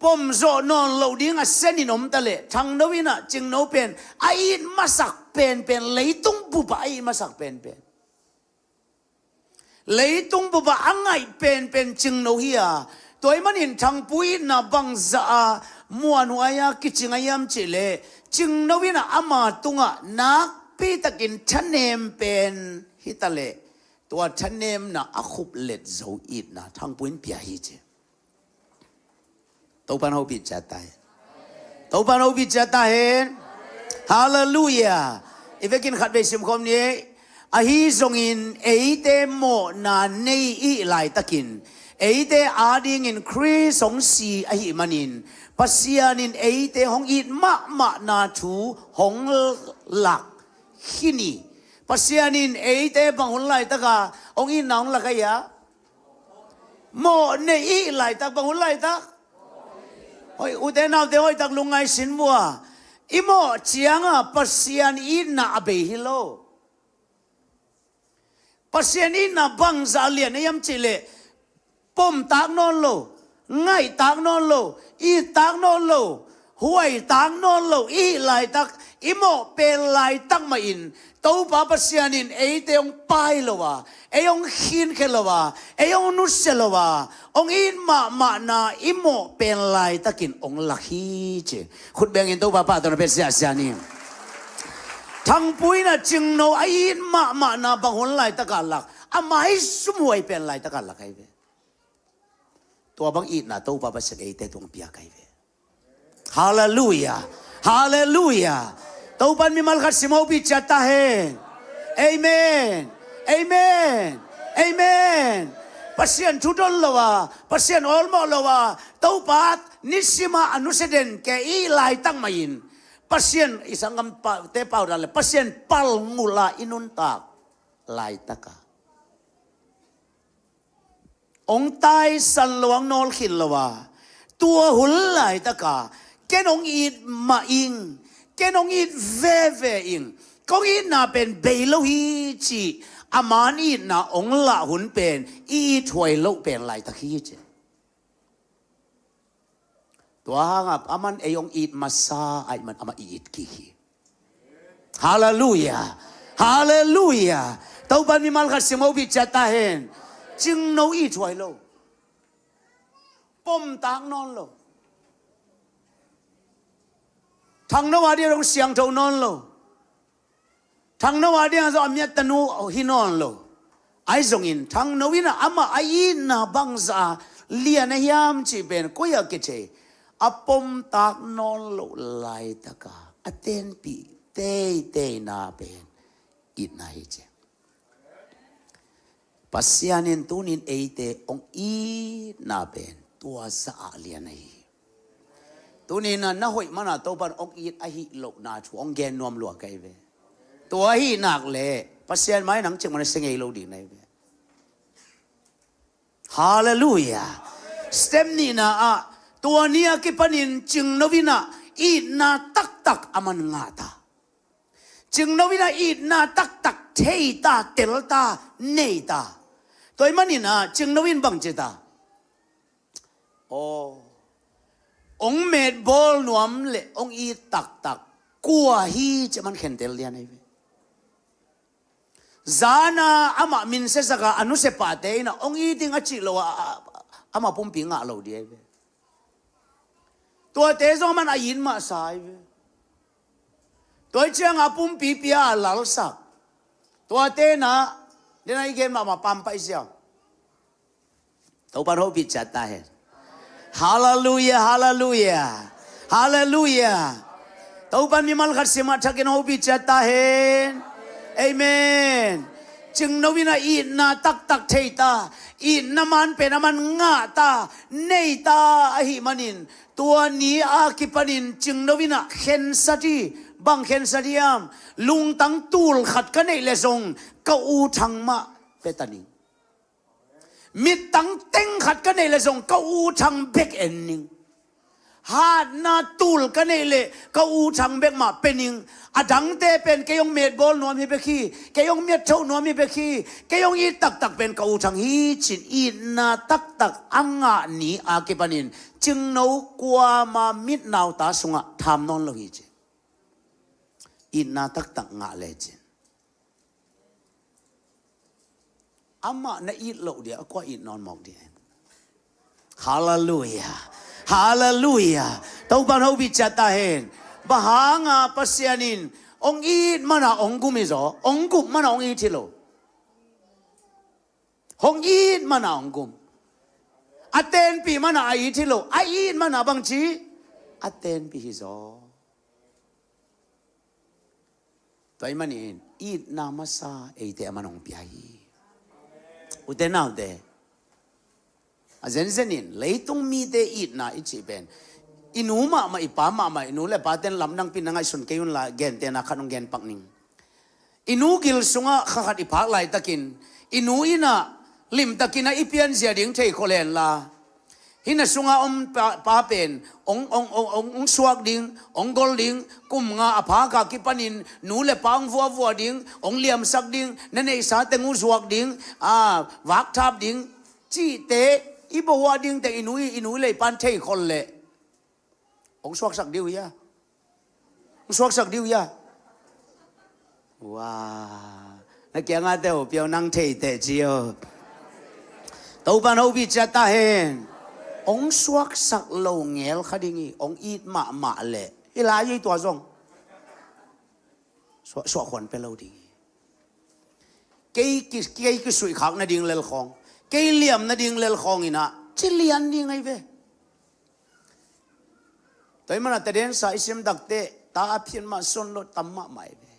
Pomzawh nawn loh ding a senin om taleh Thangno in a Cingno pen a it masak penpen, leitung bupah a it masak penpen. Leitung bupah a ngaih penpen Cingno hi a, tua ahih manin Thangpu itna bangzah a muanhuai a kicing a hiam cihleh Cingno in a ama tungah nakpitakin thanem pen hitaleh tua thanemna a khuplet zo itna Thangpu in pia hi ci. Topan hopih ciat ta hen. Topan hopih ciat ta hen. Halleluiah. I vekin khatvei simkhawm ni. Ahi zongin eite mawhna nei i hih laitakin eite adingin Khrist hong si ahih manin Pasian in eite hong it mahmahna thu hong lak khin hi. Pasian in eite bang hun laitaka hong itna hong lak ahi a? Mawh nei i hih laitak, bang hun laitak? Hoi, ute naute hoihtak lungngai sin vua. I mawh cianga Pasian itna a bei hi lo. Pasian itna bangzah a lian a hiam cihleh pomtak nawn lo, ngaihtak nawn lo, ittak nawn lo, huaitak nawn lo i hih laitak, i mawh pen laitak mahin Topa Pasian in eite hong pai lo a, ei hong khinkhia lo a, ei hong nusia lo a, hong it mahmahna i mawh pen laitakin hong lak hi ci. Khut bengin Topa pahtawi na pia siahsiah ni. Thangpu in a Cingno a it mahmahna bang hun laitaka lak, a maisumhuai pen laitaka lak ahi ve. Tua bang itna Topa Pasian eite tung piak ahi ve. Halleluia. Halleluia. Topan mimal khat sim hopih ciat ta hen. Amen. Amen. Amen. Pasian thudon lo a, Pasian awlmawh lo a, Topa nisima a nusia den ke i laitak mahin Pasian i sanggamte pau dan le Pasian palngulh a i nuntak laitaka hong taisan lo, hong nawlkhin lo a, tua hun laitaka ken hong it mah ing, ken hong it veve ing, kong itna pen bei lo hi ci a man itna hong lah hun pen i it huai loh pen laitak hi ci. Tua hangah aman ei hong it masa ahih man amah i it kik hi. Halleluia. Halleluia. Topan mimal khat sim hopih ciat ta hen. Cingno i thuai lo. Pomtak nawn lo. Thangno a dia dong siangtho nawn lo. Thangno a dia zong a miattanu hi nawn lo. Ahi zongin Thangno in a amah a itna bangzah a lian a hiam cih pen koi a kithei. A pomtak nawn lo laitaka a tenpih teiteina pen itna hi ci. Pasian in tunin eite hong itna pen tua zah a lian ahi. Tunin a na hoih mana Topan hong it ahih lohna thu hong gen nuam lua ka hi ve. Tua ahih nak leh Pasian mai nang cik mana sia ngei lo ding na hi ve. Halleluia. Step nihna ah tua ni a kipanin Cingno in a itna taktak a man ngah ta. Cingno in a itna taktak thei ta, tel ta, nei ta. Tua ahih manin a Cingno in bang ci ta. Aw, hong metbawl nuam le hong it taktak kua hi ci a man khentel lian ahi ve. Zana amah minsiasak a a nusia pahte in a hong it ing a cih lo a, a, a, amah pumpi ngah lo ding ahi ve. Tuate zong a man a it mahsa ahi ve. Tua hi ciang a pumpi pia a lalsak. Tuate na, den a i gen mahmah pampai siam. Topan hopih ciat ta hen. Halleluia, halleluia. Halleluia. Topan mimal khat sim a thakin hopih ciat ta hen. Amen. Cingno in a itna taktak thei ta, itna man pen a man ngah ta, nei ta ahih manin tua ni a kipanin Cingno in a khensat hi. Bang khensat hiam? Lungtang tul khat ka neih leh zong ka U Thang mah pia ta ning. Mittang teng khat ka neih leh zong ka U Thang bek en ning. Hatna tul ka neih leh ka U Thang bek mah pia ning. A dangte pen kei hong metbawl nuam hi bek hi, kei hong miatthoh nuam hi bek hi, kei hong it taktak pen ka U Thang hi ci-in itna taktak a ngah ni a kipanin Cingno kuamah mitnauta sungah tham nawn lo hi ci. Itna taktak ngah lecin amah na it loh dia a kua it nawn mawk ding. Halleluia. Halleluia. Topan hopih ciat ta hen. Bang hanga Pasian in hong it mana hong gum hi zaw, hong gum mana hong it hi lo. Hong it mana hong gum. A tenpih mana a it hi lo. A it mana bang ci? A tenpih hi zaw. Tua ahih manin itna masa eite a man hong pia hi. Ute naute, a zenzen in leitung mite itna i cih pen i nu mahmah, i pa mahmah, i nu le paten lamdang pi na ngaihsun kei unla, gentehna khat hong gen pak ning. I nu gil sungah kha khat i phak laitakin i nu in a limtakin a i pianzia ding thei khol henla, hih na sunga om pa, pa pen hong, hong, hong, hong, hong suak ding, hong gol ding, kum nga a phak a kipanin nu le pa hong vuavua ding, hong liamsak ding, na neihsa teng uh zuak ding, a, vakthap ding cihte i bawa dingte i nu i, i nu le i pan thei khol leh Hong suaksak dih uh hia? Hong suaksak dih uh hia? Wa, na kiangah te uh piau nang thei teh ci uh. Topa'n hopih ciat ta hen. Hong suaksak lo ngel kha ding hi. Hong it mahmah leh hi lai ei tua zong. Suah, suahkhuan pia lo ding hi. Kei ki, kei kisuihkhak nading lel khawng, kei liam nading lel khawng inah ci lian ding ahi ve. Tua hi manah tadensa i sim takteh ta a phian mah suanlot tam mahmah ahi ve.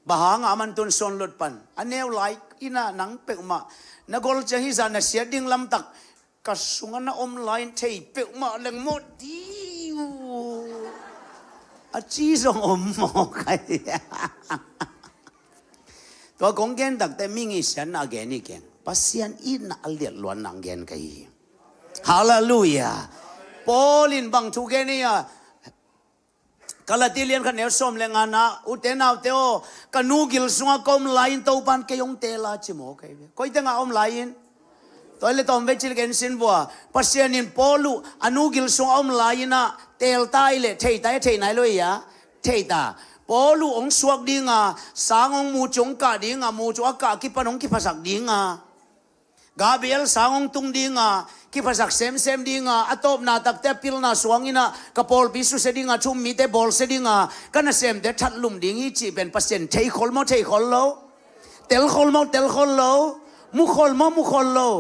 Bang hangah a man tun suanlot pan a neu lai inah nang peuhmah na gol ciang hizah na siat ding lamtak ka sungah na om lai-in thei peuhmah leng mawh dih uh a ci zong om mawk ahi. Tua kong gen takteh mi ngei siatna a gen hi keng, Pasian itna a liatluatna hong gen ka hi hi. Halleluiah. Paul in bang thu gen hi a, Galati lian khat neu sawm le ngana, ute naute aw, ka nu gil sungah ka om lai-in Topa'n kei hong teel a ci mawk ahi ve. Koi tengah a om lai-in? Tua hi leh tawm vei cil gen sin vua. Pasian in Paul uh a nu gil sungah a om lai-in ah teel ta hi leh thei ta hi a, thei nai lo hi a, thei ta. Paul uh hong suak ding a, sang hong mucu hong kah ding a, mucu a kah kipan hong kiphasak ding a, Gabriel sang hong tung ding a, kiphasak semsem ding a, a tawpna takteh a pilna suang inah ka pawlpi susia ding a, thu-um mite bawlsia ding a, ka nasemte thatlum ding hi cih pen Pasian theikhol maw theikhol lo? Telkhol maw telkhol lo? Mukhol maw mukhol lo?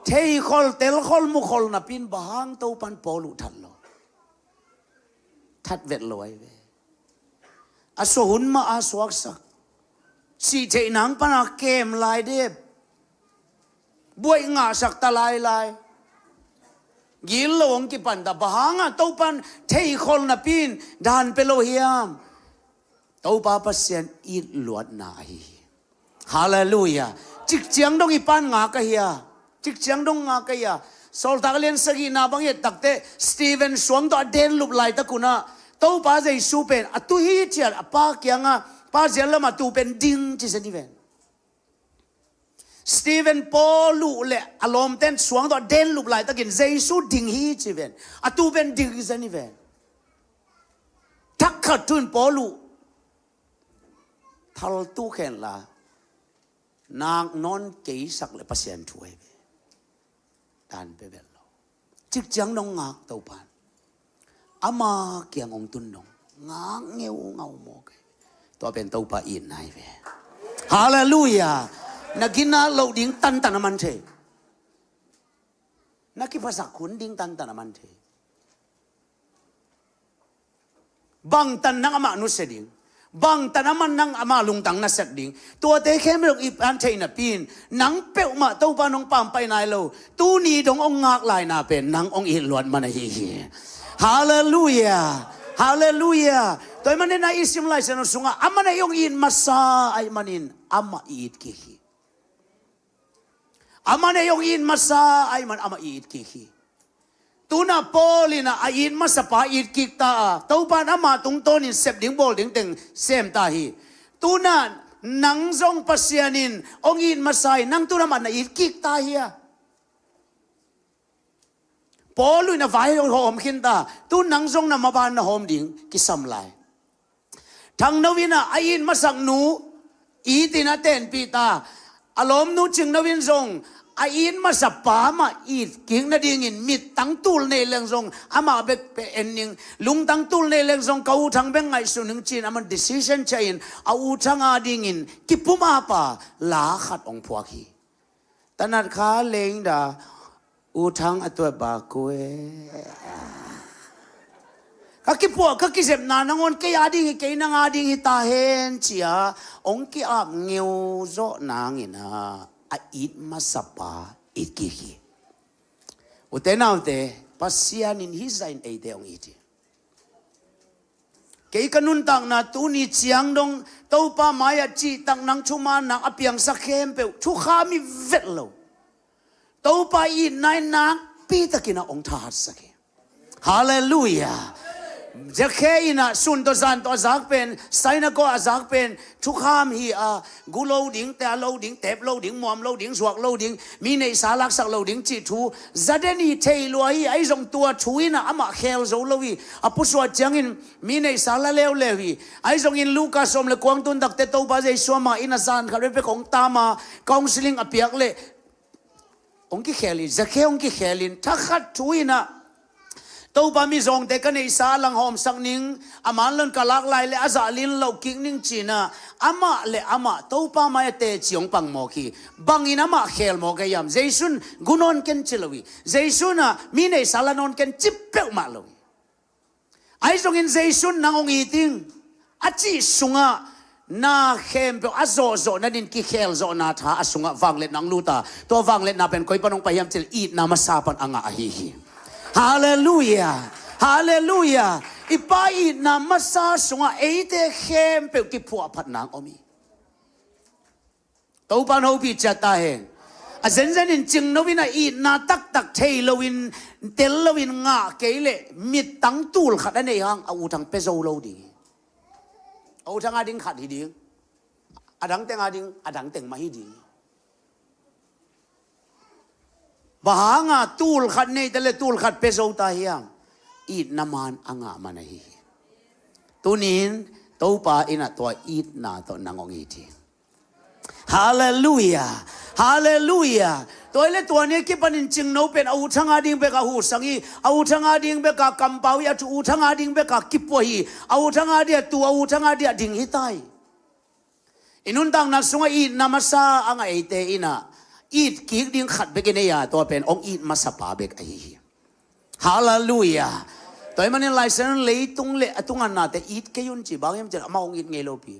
Theikhol, telkhol, mukhol napi-in bang hang Topa'n Paul uh that lo? That vet lo ahi ve. A suah hun mah a suaksak. Sih theih nang pana kem lai dep. Buaih ngahsak ta lailai. Gil lo hong kipan ta, bang hangah Topa'n theikhol napi-in dan pia lo hiam? Topa Pasian itluatna ahi hi. Halleluiah. Cikciang dong i pa'n ngak ahi a. Cikciang dong ngak ahi a. Sawltak lian sagihna bang i et takteh Stephen suang tawh a denlup laitak un ah Topa Jesu pen a tu hithiat a pa kiangah, Pa, zia lamah tu pen ding ci zen hi ven. Stephen, Paul uh le a lawmte'n suang tawh a denlup laitakin Jesu ding hi ci ven. A tu pen ding hi zen hi ven. Thak khat thu-in Paul uh thaltu khen la, nak nawn kei sak le Pasian thu ahi ve. Dan pia vet lo. Cikciang dong ngak Topa'n. Ama kiang hong tun dong ngak ngeungau mawk ahi ve. Tua pen Topa itna ahi ve. Halleluiah. Na ginat loh ding tantan a man thei. Na kiphasak hun ding tantan a man thei. Bangtan nang amah nusia ding, bangtan amah nang amah lungtang na sep ding, tuate khempeuh i pan theih napi-in nang peuhmah Topa nong pampaih nai lo. Tuni dong hong ngak laina pen nang hong itluat man ahi hi. Halleluiah. Halleluiah. Tua hi manin ah i sim Lai Siangtho sungah a man ah i hong it masa ahih manin amah i it kik hi. A man ah i hong it masa ahih man amah i it kik hi. Tuna Paul in ah a it masa pa it kik ta a, Topa in ama tungtawnin sep ding bawl ding teng sem ta hi. Tuna nang zong Pasian in hong it masa hi, nang tuna mah na it kik ta hi a. Paul in a vai hawm khin ta, tu nang zong na maban na hawm ding kisam lai. Thangno in ah a it masak nu itin a tenpih ta. A lawmnu Cingno in zong a it masa pa mah it kik nadingin mittang tul nei leng zong amah bek pe en ning, lungtang tul nei leng zong ka U Thang bek ngaihsun ning ci-in aman decision ciah in a U Thang adingin kipum a pa la khat hong phuak hi. Tanat kha leng da U Thang a tuat ba kue. Ka kipuah ka kizepna nangawn kei ading hi, kei nang ading hi ta hen cia hong ki-ap ngeu zawh nangin ah a it masa pa it kik hi. Ute naute, Pasian in hizah in eite hong it hi. Kei ka nuntakna tuni ciang dong Topa mai-ah cihtak nang thuman nang a piangsak khempeuh thukham hi vet lo. Topa itna in nakpi takin ah hong thahatsak hi. Halleluiah. Zakhe in ah sun tawh zan tawh a zak pen, synagogue a zak pen thukham hi a, gu lo ding, tea lo ding, tep lo ding, muam lo ding, zuak lo ding, mi neihsa laksak lo ding cih thu zaden hi, thei lua hi. Ahi zong tua thu in ah amah khel zo lo hi. A pusuah ciangin mi neihsa la leuleu hi. Ahi zongin Luka sawm le kua tun takte Topa Jesu amah in ah zan khat veve kong tam a, counseling a piak leh hong kikhel hi. Zakhe hong kikhel in thakhat thu in ah, Topa, mizawngte ka neihsa a langhawmsak ning, a man lo in ka lak lai leh a zah lin loh kik ning ci in ah, amah le amah Topa mai-ah teci hong pang mawk hi. Bangin amah khel mawk ahi hiam? Jesu in gu nawn ken ci lo hi. Jesu in ah mi neihsa la nawn ken ci peuhmah lo hi. Ahi zongin Jesu in nang hong it ing a cih sungah na khempeuh a zawhzawh nadin kikhel zawhna tha a sungah vangliatna hong lut a, tua vangliatna pen koi pan hong pai hiam cih leh itna masa pan a ngah ahi hi. Halleluiah. Halleluiah. I Pa itna masa sungah eite khempeuh kiphuahphatna hong om hi. Topa in hopih ciat ta hen. A zenzen in cingno in ah itna taktak thei loin, tel loin ngah kei leh mittang tul khat a nei hang a uthang pia zo lo ding hi. A uthang a ding khat hi ding. A dang teng a ding, a dang teng mah hi ding. Bang hanga tul khat nei ta leh tul khat pia zo ta hiam? Itna man a ngah man ahi hi. Tunin Topa in ah tua itna tawh nang hong it hi. Halleluiah. Halleluiah. Tua hi leh tua ni a kipanin cingno pen a uthang a ding bek a husang hi. A uthang a ding bek a kampau hi. A uthang a ding bek a kipua hi. A uthang a ding a tu, a uthang a ding a ding hi ta hi. I nuntakna sungah itna masa a ngah eite in ah it kik ding khat bek i nei a, tua pen hong it masapa bek ahi hi. Halleluiah. Tua ahih manin Lai Siangtho in leitung le a tunga nate it kei un ci, bang hiam cih leh amah hong it ngei lo pi.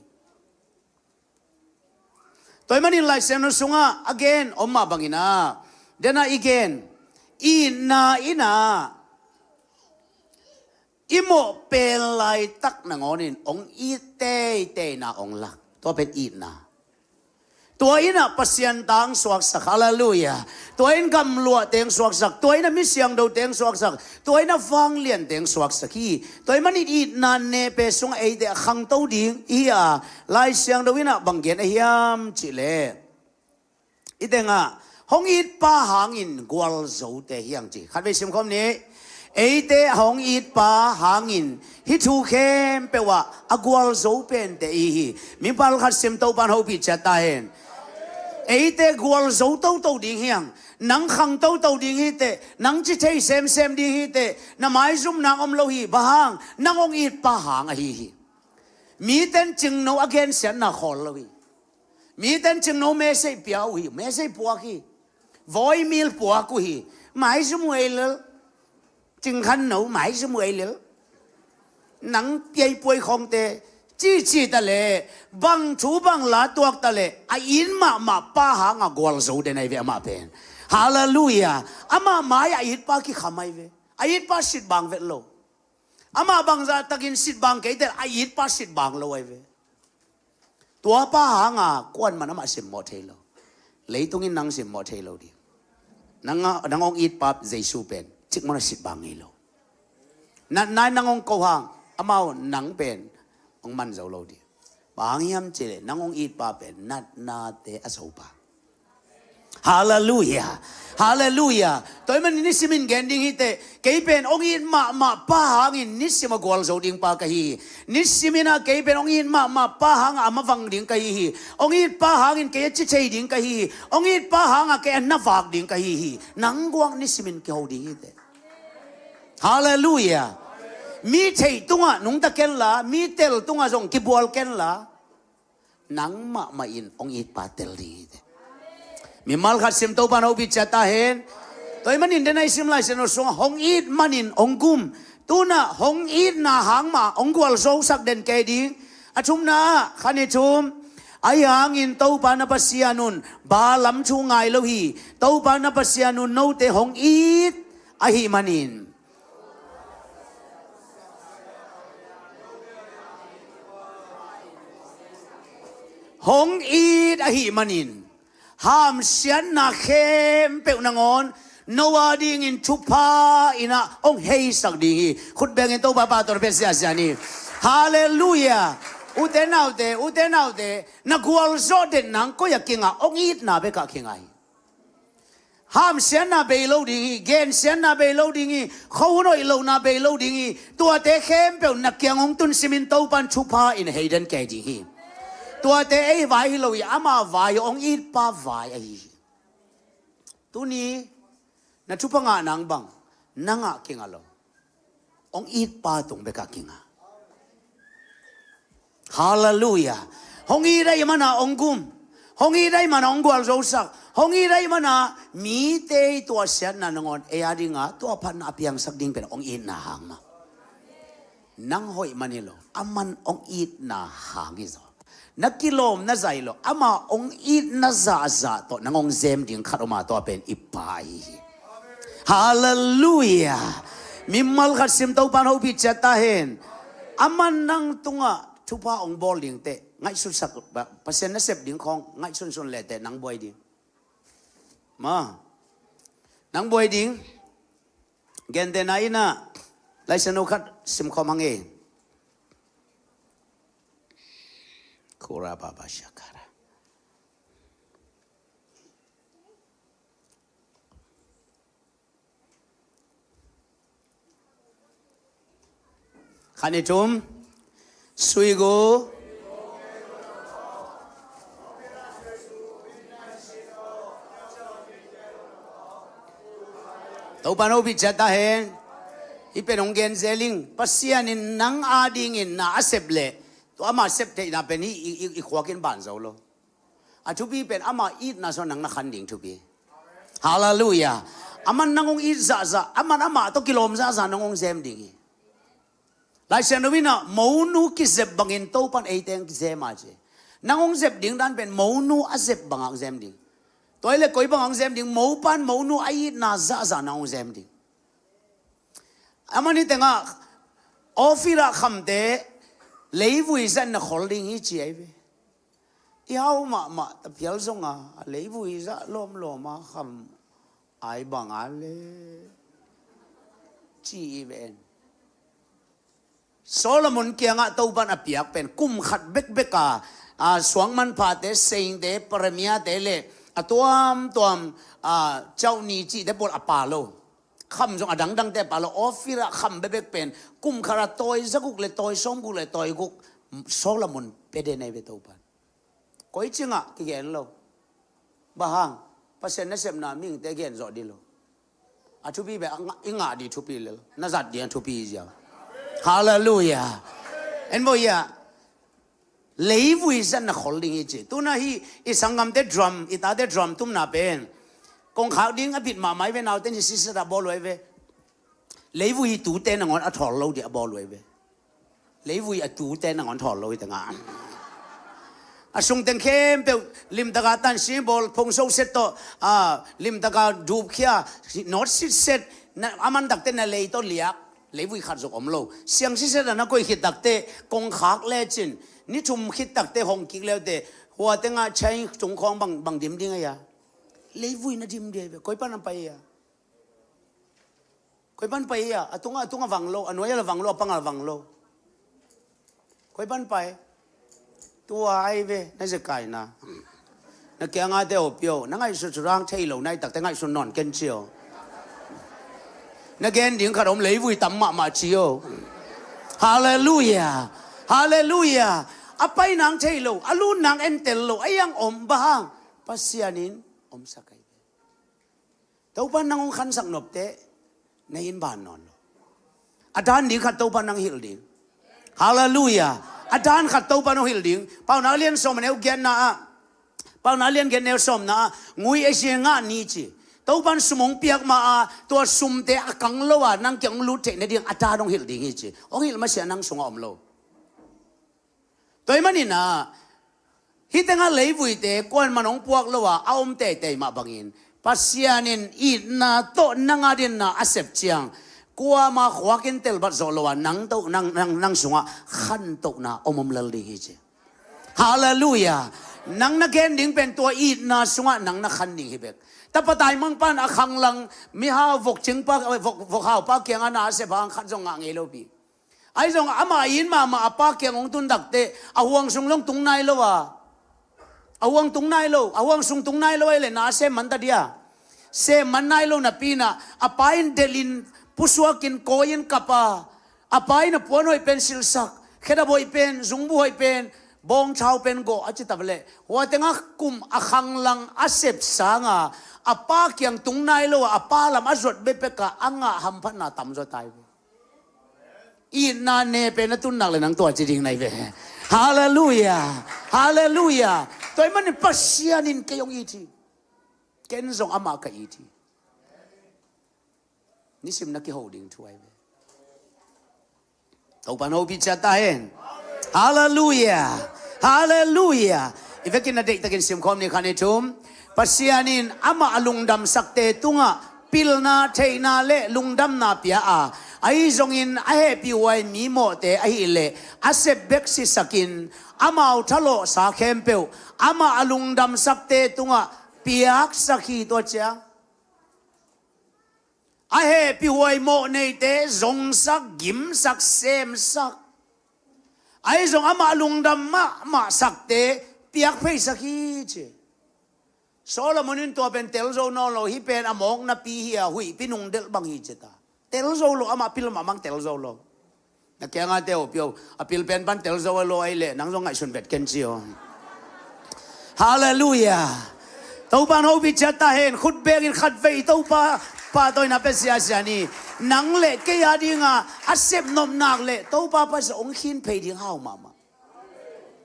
Tua ahih manin Lai Siangtho sungah a gen om mah bangin ah, den ah i gen, itna in ah i mawh pen laitak nangawnin hong it teiteina hong lak. Tua pen itna. Tua in ah Pasian ta hong suaksak, halleluiah. Tua in gamluahte hong suaksak, tua in ah mi siangthote hong suaksak, tua in ah vangliante hong suaksak hi. Tua ahih manin itna nepe sungah eite a khangto ding hi a, Lai Siangtho in ah bang gen ahi hiam cih leh, i tengah hong it pa hangin gualzote hi hang ci. Khatvei simkhawm ni. Eite hong it pa hangin hih thu khempeuh ah a gualzo pente i hi. Mimal khat sim, Topa in hopih ciat ta hen. Eite gualzo toto ding hi hang. Nang khang toto ding hi teh, nang ci thei semsem ding hi teh, na maizumna om lo hi. Bang hang? Nang hong it pa hang ahi hi. Miten cingno a gensiatna khawl lo hi. Miten cingno message pia uh hi, message puak hi. Voice mail puak uh hi. Maizum uh ei lel. Cingkhanno maizum uh ei lel. Nang piaipuai khawngte cici ta leh, bang thu bang la tuak ta leh, a it mahmah pa hanga gualzo den ahi ve amah pen. Halleluiah. Amah mai-ah a it pa kikham ahi ve. A it pa sit bang vet lo. Amah bangzah takin sit bang kei teh, a it pa sit bang lo ahi ve. Tua pa hanga kuaman amah simmawh thei lo. Leitungin nang simmawh thei lo ding. Nang a, nang hong it pa Jesu pen cikmah a sit bang ngei lo. Natna in nang hong ko hang, amau nang pen hong man zo lo ding. Bang hang hiam cih leh nang hong it pa pen natnate a zo pa. Halleluiah. Halleluiah. Tua ahih manin nisimin gen ding hi teh, kei pen hong it mahmah pa hangin nisim a gualzo ding pa ka hi hi. Nisimin ah kei pen hong it mahmah pa hanga a mavang ding ka hi hi. Hong it pa hangin kei a ci thei ding ka hi hi. Hong it pa hanga kei a na vak ding ka hi hi. Nang guak nisimin kiho ding hi teh. Halleluiah. Mi theih tungah nungta kenla, mi tel tungah zong kibual kenla, nangmah mah in hong it pa tel ding hi teh. Mimal khat sim, Topa in hopih ciat ta hen. Tua ahih manin den a i sim Lai Siangtho sungah hong it manin hong gum. Tu-in ah hong itna hang mah hong gualzosak den kei ding. A thumna ah, khan i thum. Ahi hangin Topa na Pasian un Balaam thu ngai lo hi. Topa na Pasian un note hong it ahih manin. Hong it ahih manin, hamsiatna khempeuh nangawn Noah dingin thupha in ah hong heisak ding hi. Khut bengin Topa pa tawh na pia siasia ni. Halleluiah. Ute naute, ute naute, na gualzawh den nang koi a kinga, hong itna bekah kinga hi. Hamsiatna bei lo ding hi, gensiatna bei lo ding hi, khohun hoih lohna bei lo ding hi. Tuate khempeuh na kiang hong tun simin Topan thupha in hei den kei ding hi. Tuate ei vai hi lo hi, ama vai, hong itpa vai ahi hi. Tuni na thupha ngah nang bang, nangah kinga lo, hong itpa tung bekah kinga. Halleluiah. Hong it ahih mana hong gum, hong it ahih mana hong gualzosak, hong it ahih mana mite i tuahsiatna nangawn ei a dinga tuahphatna a piangsak ding pen hong itna hang mah. Nang hoih man hi lo, aman hong itna hang hi zaw. Na kilawm na zah hi lo, ama hong itna zahzah tawh nang hong zem ding khat om a, tua pen i Pa ahi hi. Halleluiah. Mimal khat sim, Topan hopih ciat ta hen. Aman nang tungah thupha hong bawl dingteh ngaihsutsak, Pasian nasep ding khawng ngaihsunsun lehteh nang buai ding. Ma, nang buai ding. Gentehna in ah, Laisiangtho khat simkhawm hang e. Kura baba shakara. Khat, nih, thum. Sui gu. Topan hopih ciat ta hen. Hih pen hong gen zel ing. Pasian in nang adingin na a sep leh, tua ama sep theihna pen hih i, i, i khuak in ban zo lo. A thupi pen ama itna sungah nang na khan ding thupi. Halleluiah. Aman nang hong it zahzah, aman amah tawh kilawm zahzah nang hong zem ding hi. Laisiangtho in ah monu kizep bangin Topan eite hong kizem a ci. Nang hong zep ding dan pen monu a zep bangah hong zem ding. Tua hi leh koi bangah hong zem ding, mopan monu a itna zahzah nang hong zem ding. Aman hih tengah Ophir ah khamte leivui zah in na khol ding hi ci ahi ve. I hau mahmah tapial zong a, a leivui zah lawmlawm a kham ai bang a le ci i ven. Solomon kiangah Topan a piak pen kum khat bekbek a, a, suang manphate, seingte, premiate le a tuamtuam, a, cauhni cihte pawl a pha lo. Kham zong a dangdangte a pha lo. Ophir ah kham bekbek pen kum khat a tawi zaguk le tawi sawmguk le tawi guk Solomon pia den ahi ve Topan. Koi cingah kigen lo. Bang hang? Pasian nasepna mihingte gen zawh dih lo. A thupi beh, a ngah, i ngah dih thupi lel, na zat dih a thupi ziau. Halleluiah. En bo ia. Leivui zah in na khol ding hi ci. Tuna hih i sanggamte drum, i tate drum tumna pen kongkhak ding a bit mahmah hi ve, naute in hi siset a bawl uh ahi ve. Leivui hi tute nangawn a thawl lo dih a bawl uh ahi ve. Leivui a tute nangawn thawl lo hi tengah. A sungteng khempeuh limtaka tansi bawl, phungso set tawh, a, limtaka dupkhia, nawt sitset, na, a man takte na lei tawh liak, leivui khat zong om lo. Siang sitset a na koih khit takte kongkhak lecin, ni thum khit takte hong kik leute, hua tengah chain tung khawng bang, bang dim ding a ia. Leivui na dim dih ahi ve, koi pan a pai ia. Koi pan pai ia, a tungah, a tungah vang lo, a nuai a la vang lo, a pangah la vang lo. Koi pan pai. Tua ahi ve, na zekaina. Na kiangate aw pio, na ngaihsut sut hang thei lo, na hih takte ngaihsun nawn ken cio. Na gen ding khat om, leivui tam mahmah cio. Halleluiah. Halleluiah. A pai nang thei lo, a lut nang entel lo, a iang om bang hang? Pasian in omsak ahi ve. Topan nang hong khansak nopteh, na inn ban nawn lo. A dan ding khat Topan nang hilh ding. Halleluiah. A dan khat Topan hong hilh ding. Paunak lian sawm a neu giatna ah, Paunak lian giat neu sawmna ah, ngui a sia ngah ni ci. Topan sum hong piak ma a, tua sumte a kang lo a nang kiang hong lut theih nading a dan hong hilh ding hi ci. Hong hilh masiah nang sungah om lo. Tua ahih manin ah, hih tengah leivuite kuaman hong puak lo a, a om teitei mah bangin, Pasian in itna tawh nang adingin na a sep ciang, kuamah khuak in telbat zawh lo a, nang tawh, nang, nang, nang sungah khantohna om om lel ding hi ci. Halleluiah. Nang na gen ding pen tua itna sungah nang na khan ding hi bek. Tapa taimang pan a khanglang mihau vokcing pa, vok, vok hau pa kiangah na a sep hang khat zong ngah ngei lo pi. Ahi zong amah in mahmah a pa kiang hong tun takteh a huang sung zong tung nai lo a. A huang tung nai lo, a huang sung tung nai lo ahih leh na a sem man ta dia. Sem man nai lo napi in ah, a pa in delhin pusuakin kawi-in kap a, a pa in a puan hoih pen silhsak, khedap hoih pen, zungbu hoih pen, bawngthau pen gawh a ci ta leh, hua tengah kum a khanglang a sep sanga a pa kiang tung nai lo a, a pa lam a zuat bekbek a, a ngah hamphatna tamzaw ta hi ve. Itna ne pen a tun nak leh nang tua ci ding na hi ve. Halleluiah. Halleluiah. Tua ahih manin Pasian in kei hong it hi. Ken zong amah ka it hi. Nisim na kiho ding thu ahi ve. Topa'n hopih ciat ta hen. Halleluiah. Halleluiah. I vekin na deihtakin simkhawm ni, khat, nih, thum. Pasian in amah a lungdamsakte tungah pilna, theihna le lungdamna pia a, ahi zongin a hehpihhuai mi mawhte ahih leh a sep bek sisakin, amau thalawhsa khempeuh amah a lungdamsakte tungah piaksak hi. Tua ciang a hehpihhuai mawh neite zongsak, gimsak, semsak, ahi zong amah lungdam mahmah sakte piak pheisak hi ci. Solomon in tua pen tel zo nawn lo, hih pen a mawkna pi hi a, huihpi nungdelh bang hi ci ta. Tel zo lo, amah pil mahmah tel zo lo. Na kiangah te, o pio, a pil pen pan tel zo a lo ahih leh nang zong ngaihsun vet ken ci aw. Halleluiah. Topa'n hopih ciat ta hen. Khut bengin khatvei Topa pahtawina pia siasia ni. Nang le kei a dinga a sep nop nak leh Topa Pasian hong khin phei ding hau mahmah.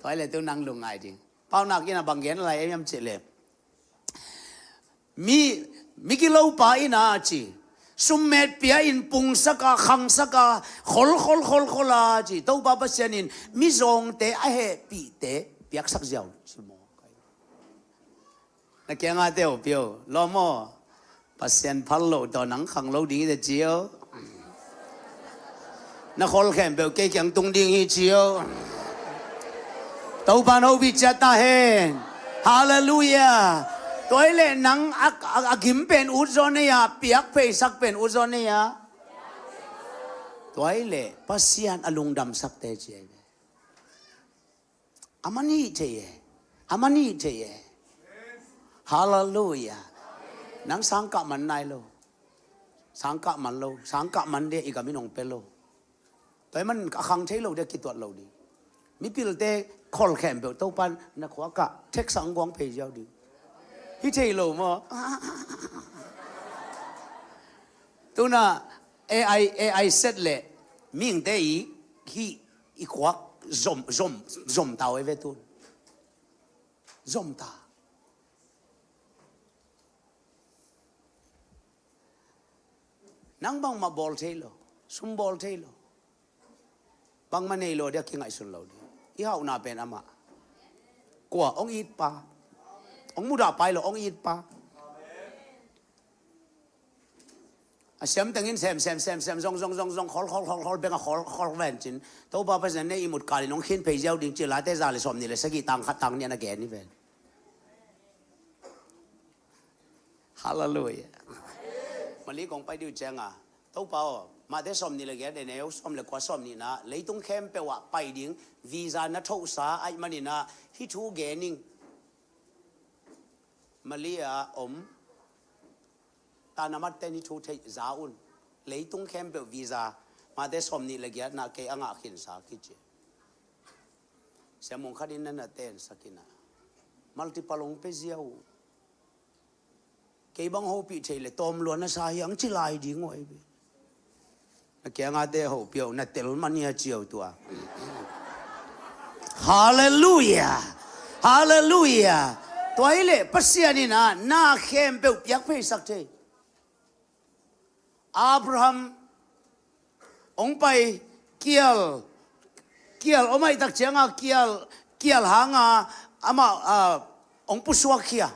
Tua ahih leh tu nang lungngai ding. Paunak in a bang gen lai hiam cih leh, mi, mi gilopa in a ci, summet pia-in pungsak a, khangsak a, khol, khol, khol, khol a ci, Topa Pasian in mizawngte a hehpihte piaksak ziau ci maw. Na kiangah te, o pio, lawm aw. Pasian phal loh tawh nang khang lo ding hi ta ci aw. Na khol khempeuh kei kiang tung ding hi ci aw. Topa'n hopih ciat ta hen. Halleluiah. Tua ahih leh nang a, a, a gim pen ut zaw nei a, piak pheisak pen ut zaw nei a. Tua ahih leh Pasian a lungdamsakte ci ahi ve. A man hi thei e. A man hi thei e. Halleluiah. Nang sangkah man nai lo. Sangkah man lo. Sangkah man ding i gam in hong pia lo. Tua ahih man a khang thei lo ding, kituat lo ding. Mipilte khol khempeuh Topa'n na khuak ah theksak hong guang phei ziau ding. Hi thei lo maw. Tuna A I, A I set leh mihingte i, hih i khuak zom, zom, zom ta uh ahi ve tun. Zom ta. Nang bangmah bawl thei lo, sum bawl thei lo. Bangmah nei lo ding a kingaihsun lo ding. I hauhna pen amah. Kua, hong it pa. Hong mudah pai lo, hong it pa. A siam tengin sem, sem, sem, sem, zong, zong, zong, zong, khol, khol, khol, khol, beng a khol, khol ven cin. Topa Pasian nei ihmut kalin hong khin phei ziau ding ci, Late za le sawmnih le sagih, tang khat tang nih a na gen hi ven. Halleluiah. Mali kong pai ding uh cianga, Topa aw, Matthai sawmnih le giat, a neu sawm le kua, sawmnihna, leitung khempeuh ah pai ding visa na thohsa ahih manin ah hih thu gen ing. Mali a om tanamat ten hih thu theih za un. Leitung khempeuh visa, Matthai sawmnih le giatna kei a ngah khinsa kici. Siamung khat in na na tensak in ah, multiple hong pia ziau uh. Kei bang hopih thei le tawm lua na sa hi ang ci lai ding uh ahi ve. Na kiangah te, hopih uh, na tel man hi a ci uh tua. Halleluiah. Halleluiah. Tua ahih leh Pasian in ah na khempeuh piak pheisak thei. Abraham hong pai, kial, kial om ahih tak cianga kial, kial hanga amah, ah, hong pusuak khia.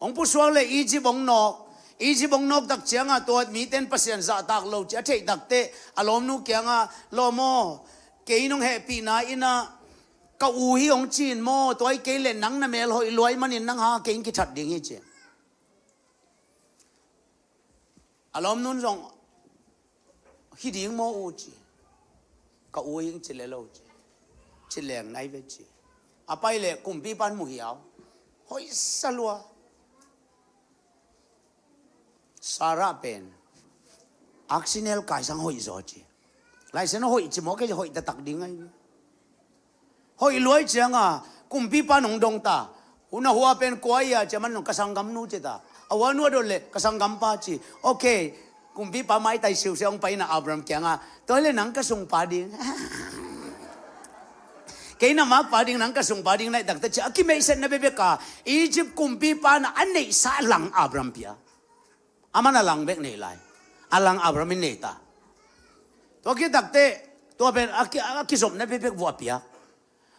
Hong pusuak le Egypt hong nawk. Egypt hong nawk tak cianga tua miten Pasian zahtak lo ci a theih takteh a lawmnu kianga, lawm aw, kei nong hehpihna in ah ka u hi hong ci in maw, tua hi kei le nang na mel hoih lua ahih manin nang hanga kei in kithat ding hi ci. A lawmnun zong, "Hi ding maw u?" ci. "Ka u hing ci le lo," ci. "Ci leng nai ve," ci. A pai leh kumpipa in mu hiau. Hoih sa lua. Sarah pen Arsenal kai sang hoih zaw ci. Lai Siangtho hoih ci maw, kei hoih taktak ding ahi. Hoih lua ahih ciangin kumpipa in hong dong ta. "U na hua pen kua hia?" ci a, aman zong, "Ka sanggamnu," ci ta. "A huanu a dot leh?" "Ka sanggampa," ci. "Ok." Kumpipa maitai siusiau hong pai in ah Abraham kiangah, "Tua hi leh nang ka sungpa ding. Kei na makpa ding, nang ka sungpa ding na hih tak teh," ci a. A kimeihsetna bekbek a Egypt kumpipa in a neihsa lang Abraham pia. Aman a lang bek nei lai. A lang Abraham in nei ta. Tua khit tak teh, tua pen a ki-, a kizopna bekbek vua pia.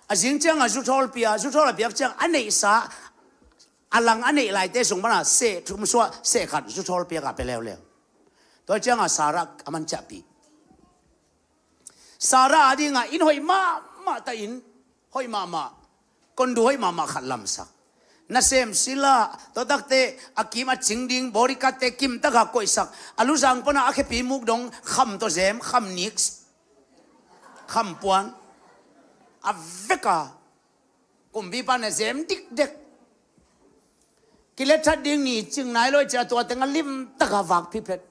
A zing ciangin zuthawl pia, zuthawl a piak ciangin a neihsa, a lang a neih laite sung pan a seh thum suah, seh khat zuthawl piak a pia leuleu. Tua ciangin Sarah aman ciahpih. Sarah a dingin inn hoih mahmah ta, inn hoih mahmah, kondu hoih mahmah khat lamsak. Nasem sila, tua tak teh a kim a cing ding bodyguard-te kim takin koihsak. A luzang pan a a khepi muk dong kham tawh zem, kham nik, kham puan. A vek a, kumpipa in a zem dikdek. Kilet that ding ni cing nai lo ahih ciangin tua teng a lim takin vak phiphet.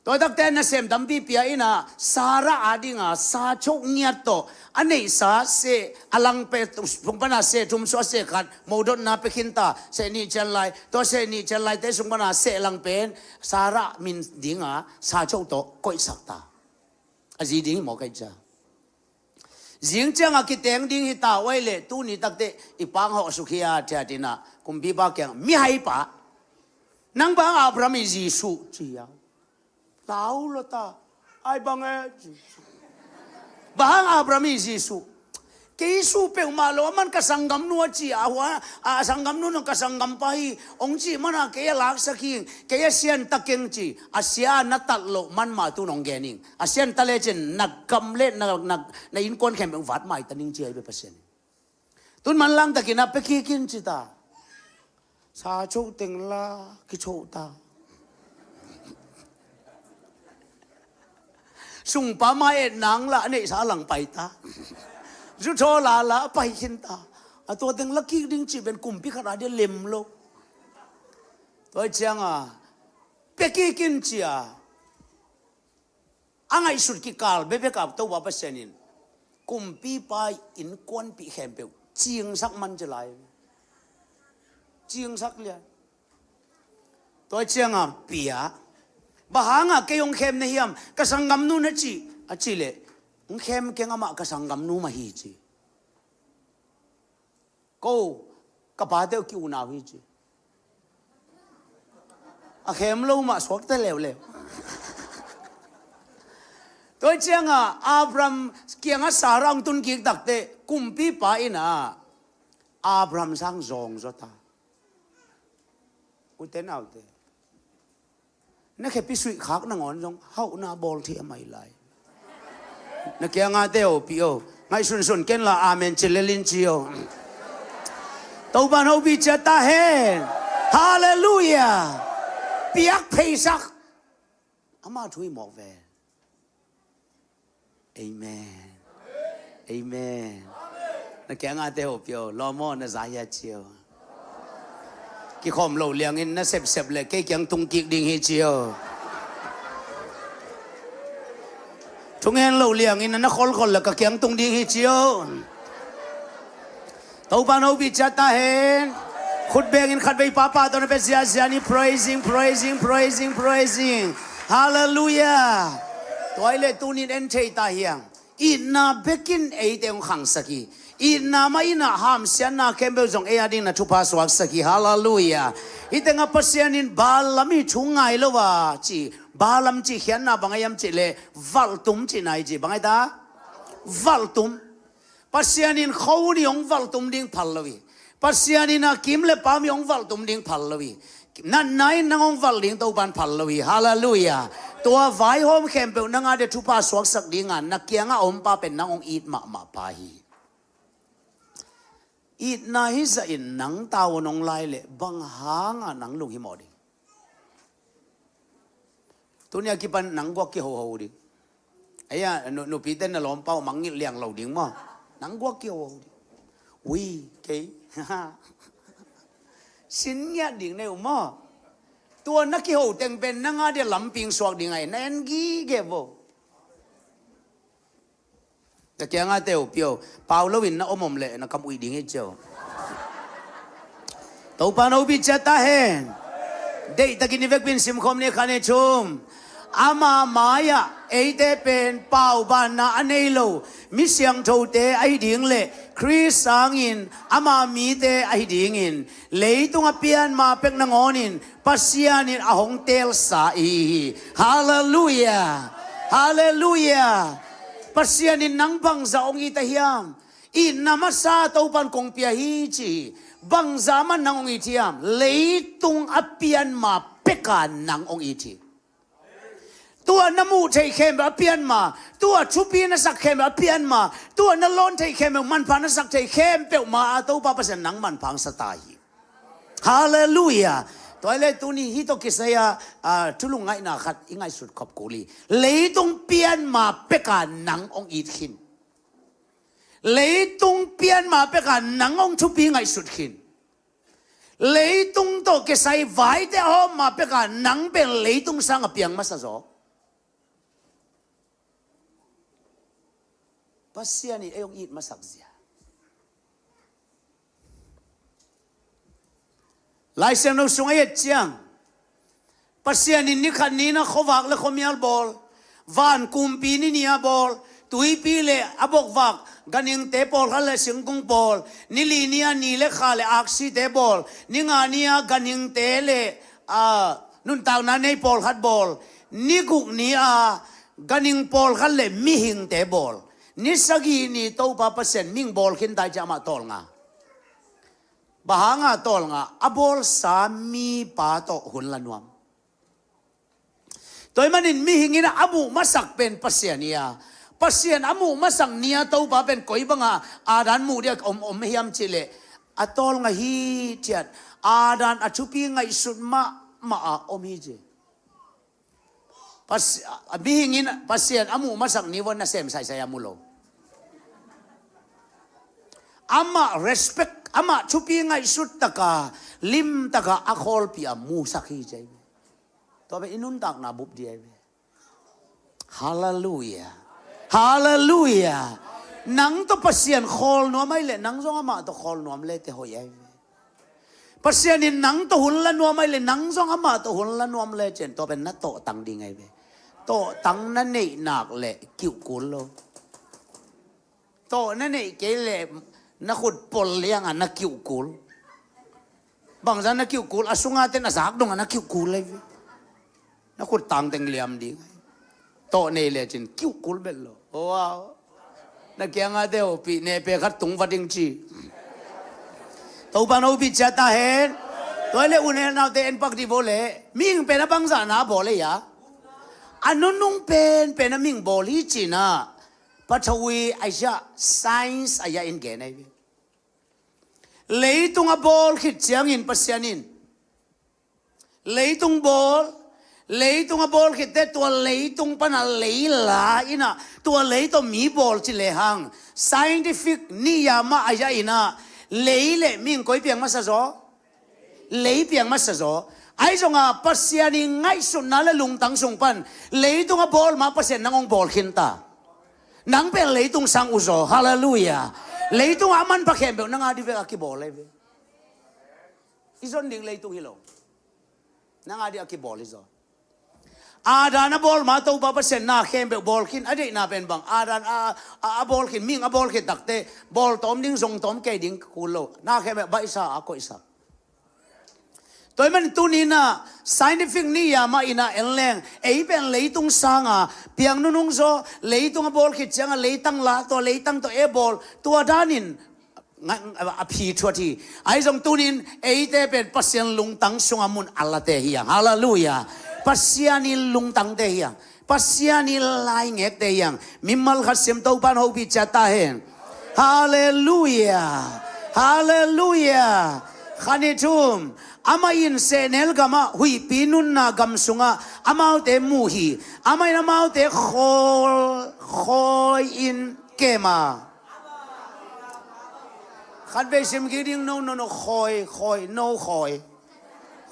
Tua tak teh nasem tampi pia in ah, Sarah a dingin sa cho ngiat tawh, a neihsa seh, a lang pen sung pan a seh thum suah seh khat, modotna pia khin ta, seh nih ciang lai, tua seh nih ciang laite sung pan a seh lang pen Sarah min dingin sa cho tawh koihsak ta. A zi ding hi mawk ahih ciangin. Zing ciangin kiteng ding hi ta uh ahih leh, tuni tak teh i pang hawh suk hi a, thiat in ah kumpipa kiangah, "Mihaipa, nang bang Abraham ii zi suh?" ci a. Lau lo ta. "Ai bang e," ci. "Bang hang Abraham ii zi suh?" "Kei suh peuhmah lo, aman ka sanggamnu a ci a, hua, a sanggamnu in ka sanggampa hi, hong cih man a kei a laksak hi ing, kei a sia in ta keng," ci. "A sia a na tat loh man mah tu-in hong gen ing. A sia in ta lecin na gam le na, na, na innkuan khempeuh vat mai ta ning," ci ahi ve Pasian in. Tu-in manlang takin a pia kik in ci ta. Sa cho teng la kicho ta. Sungpa mai-et nang la a neihsa lang pai ta. Zuthawl a la a pai khin ta. A tua teng la kik ding cih pen kumpi khat a dia lem lo. Tua ahih ciangin pia kik in ci a. A ngaihsut kikal bekbek a Topa Pasian in kumpipa innkuanpih khempeuh cingsak man ci lai. Cingsak lian. Tua ciangin pia. "Bang hangin kei hong khem na hiam? Ka sanggamnu na cih?" a cih leh, "Hong khem keng, amah ka sanggamnu mah hi," ci. "Ko, ka pate uh ki-unau hi," ci. A khem lo mah suakta leuleu. Tua ciangin Abraham kiangah Sarah hong tun kik tak teh kumpipa in ah Abraham sang zawng zaw ta. Ute naute, na khepi suih khak nangawn zong hauhna bawl thei a mai lai. Na kiangah te o, pi o, ngaihsunsun ken la amen ci lel in ci o. Topa'n hopih ciat ta hen. Halleluiah. Piak pheisak. Ama thu hi mawk ve. Amen. Amen. Na kiangah te o, pi o, lawm aw, na za hia ci o. Kikhawm loh liangin na sepsep leh kei kiang tung kik ding hi ci o. Thungen loh liangin na kholkhol leh ka kiang tung ding hi ci o. Topa'n hopih ciat ta hen. Khut bengin khatvei papa tawh na pia ziazia ni. Praising, praising, praising, praising. Halleluiah. Tua hi leh tuni-in en thei ta hi hang. Itna bekin eite hong khangsak hi. Itna mah in ah hamsiatna khempeuh zong ei a dingin a thupha suaksak hi. Halleluiah. Hih tengah Pasian in Balaam ii thu ngai lo a ci. Balaam cih khiatna bang ahi hiam cih leh valhtum cihna hi ci. Bang ahi ta? Valhtum. Pasian in khuauni hong valhtum ding phal lo hi. Pasian in a kim leh pam ii hong valhtum ding phal lo hi. Natna in nang hong valh ding Topa'n phal lo hi. Halleluiah. Tua vaihawm khempeuh nang a dia thupha suaksak dingin na kiangah a om pa pen nang hong it mahmah pa hi. Itna hizah in nang tavuan hong lai leh bang hangin nang lunghimawh ding? Tuni a kipan nang guak kihoho ding. Ei a, nu, nupite na lawmpa uh mangngilh liang lo ding maw? Nang guak kihoho ding. Ui, kei. Sin ngiat ding nei uh maw? Tua na kiho teng pen nang a dia lamping suak ding ai, na en gige vo. Ka kiangah teu pio, pau loin na om om leh na kam uih ding hi cio. Topa na upi ciat ta hen. Deihtakin i vekpin simkhawm ni khan i thum. Ama mai-ah eite pen paubanna a nei lo mi siangthote ahi ding le Khrist sangin ama mite ahi dingin leitung a pianma pek nangawnin Pasian in a hong teelsa i hi hi. Halleluia. Halleluia. Pasian in nang bangza hong it a hiam? Itna masa Topan kong pia hi ci hi. Bangza man nang hong it hiam? Leitung a pianma peka nang hong it hi. Tua na muh theih khempeuh a pianma, tua thupi na sak khempeuh a pianma, tua na lawn theih khempeuh manpha na sak theih khempeuh ma a Topa Pasian nang manpha hong sa ta hi. Halleluia. Tua le tuni hi tawh kisai a, a, thulung ngaihna khat i ngaihsut khop kul hi. Leitung pianma peka nang hong it khin. Leitung pianma peka nang hong thupi ngaihsut khin. Leitung tawh kisai vaite a hawmma peka nang pen leitung sang a piang masa zaw. Pasian in ei hong it masak zia. Lai Siangtho sung a et ciang Pasian in ni khat ni-in a khuavak le khuamial bawl, van kumpi ni ni a bawl, tuipi le a bokvak ganhingte pawlkhat le singkung bawl, ni li ni-a ni le kha le aksite bawl, ni nga ni-a ganhingte le, a, nuntakna nei pawlkhat bawl, ni guk ni-a ganhing pawlkhat le mihingte bawl, ni sagih ni Topa Pasian mihing bawl khin ta i ciah amah tawlnga. Bang hanga tawlnga? A bawlsa mipa tawh hun la nuam. Tua ahih manin mihing in a muh masak pen Pasian hi a, Pasian a muh masak ni-a Topa pen koi banga Adam muh dia om, om hiam cih leh a tawlnga hithiat Adam a thupi ngaihsut mahmah a om hi ci. Pas-, a, mihing in Pasian a muh masak ni vua nasem saisai a mu lo. Amah respect, amah thupi ngaihsut taka, lim taka a khawlpi a musak hi ci ahi ve. Tua pen i nuntakna bup ding ahi ve. Halleluia. Halleluia. Nang tawh Pasian khawl nuam ahih leh nang zong amah tawh khawl nuam le te hoih ahi ve. Pasian in nang tawh hun la nuam ahih leh nang zong amah tawh hun la nuam le cin tua pen na tawhtang ding ahi ve. Tawhtang na neih nak leh kiuhkul lo. Tawh na neih kei leh na khut pol lianga na kiuhkul. Bangzah na kiuhkul, a sunga ten a zak donga na kiuhkul ahi ve. Na khut tangteng liam ding. Tawh nei lecin kiuhkul bel lo. Wow. Na kianga te hopih nehpeh khat tung va ding ci. Topa na hopih ciat ta hen. Tua le u ne naute en pak dih bawl le. Mihing pen a bangzah na bawl le ya. A nunung pen pen a mihing bawl hi cina. Pathawi ahi sia science ahi a in gen ahi ve. Leitung a bawl khit ciangin Pasian in leitung bawl, leitung a bawl khitte tua leitung pana lei la ina, tua lei tawh mi bawl ci lehang scientific ni ya mah ahi a ina, lei le mihing koi piang masa zaw? Lei piang masa zaw. Ahi zonga Pasian i ngaihsutna le lungtang sung pan leitung a bawl mah Pasian nang hong bawl khin ta. Nang pen leitung sang uh zaw. Halleluia. Leitung a manpha khempeuh nang a dih vek a kibawl ahi ve. I zon ding leitung hi lo. Nang a dih a kibawl hi zaw. Adam a bawl ma Topa Pasian na khempeuh bawl khin a deihna pen bang? Adam a, a, a bawl khin, mihing a bawl khit takte bawl tawm ding, zong tawm kei ding kul lo. Na khempeuh baihsa a koihsak. Tua ahih manin tuni ina scientific ni ya mah ina en leng ei pen leitung sanga piang nunung zaw, leitung a bawl khit cianga leitang la, tua leitang tawh e bawl, tua danin nga-, a phi thuat hi. Ahi zong tunin eite pen Pasian lungtang sunga mun a late hi ang. Halleluia. Pasian i lungtangte hi ang. Pasian i laingekte hi ang. Mimal khat sim Topa na hopih ciat ta hen. Halleluia. Halleluia. Khan i thum, amah in sehnel gamah huihpi nunna gam sungah amaute mu hi. Amah in amaute khawl, khawi-in kem a. Khatvei sim kik ding, no, no, no, khawi, khawi, no, khawi.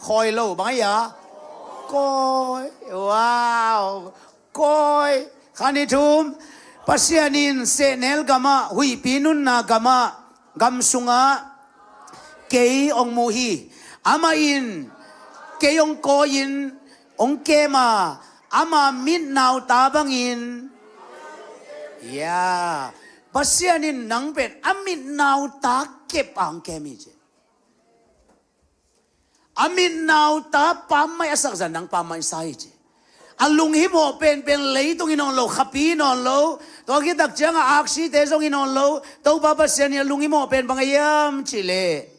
Khawi lo, bang a ia? Kawi. Wow. Kawi. Khan i thum, Pasian in sehnel gamah, huihpi nunna gamah, gam sungah kei hong mu hi. Amah in kei hong kawi-in hong kem a, ama mitnauta bangin. Ya. Pasian in nang pen a mitnauta kep a hong kem hi ci. A mitnauta pammaih a sak zah nang pammaih sa hi ci. A lunghimawh penpen leitung hi nawn lo, khapi hi nawn lo. Tua khit tak ciangah aksite zong hi nawn lo. Topa Pasian in a lunghimawh pen bang a hiam cih leh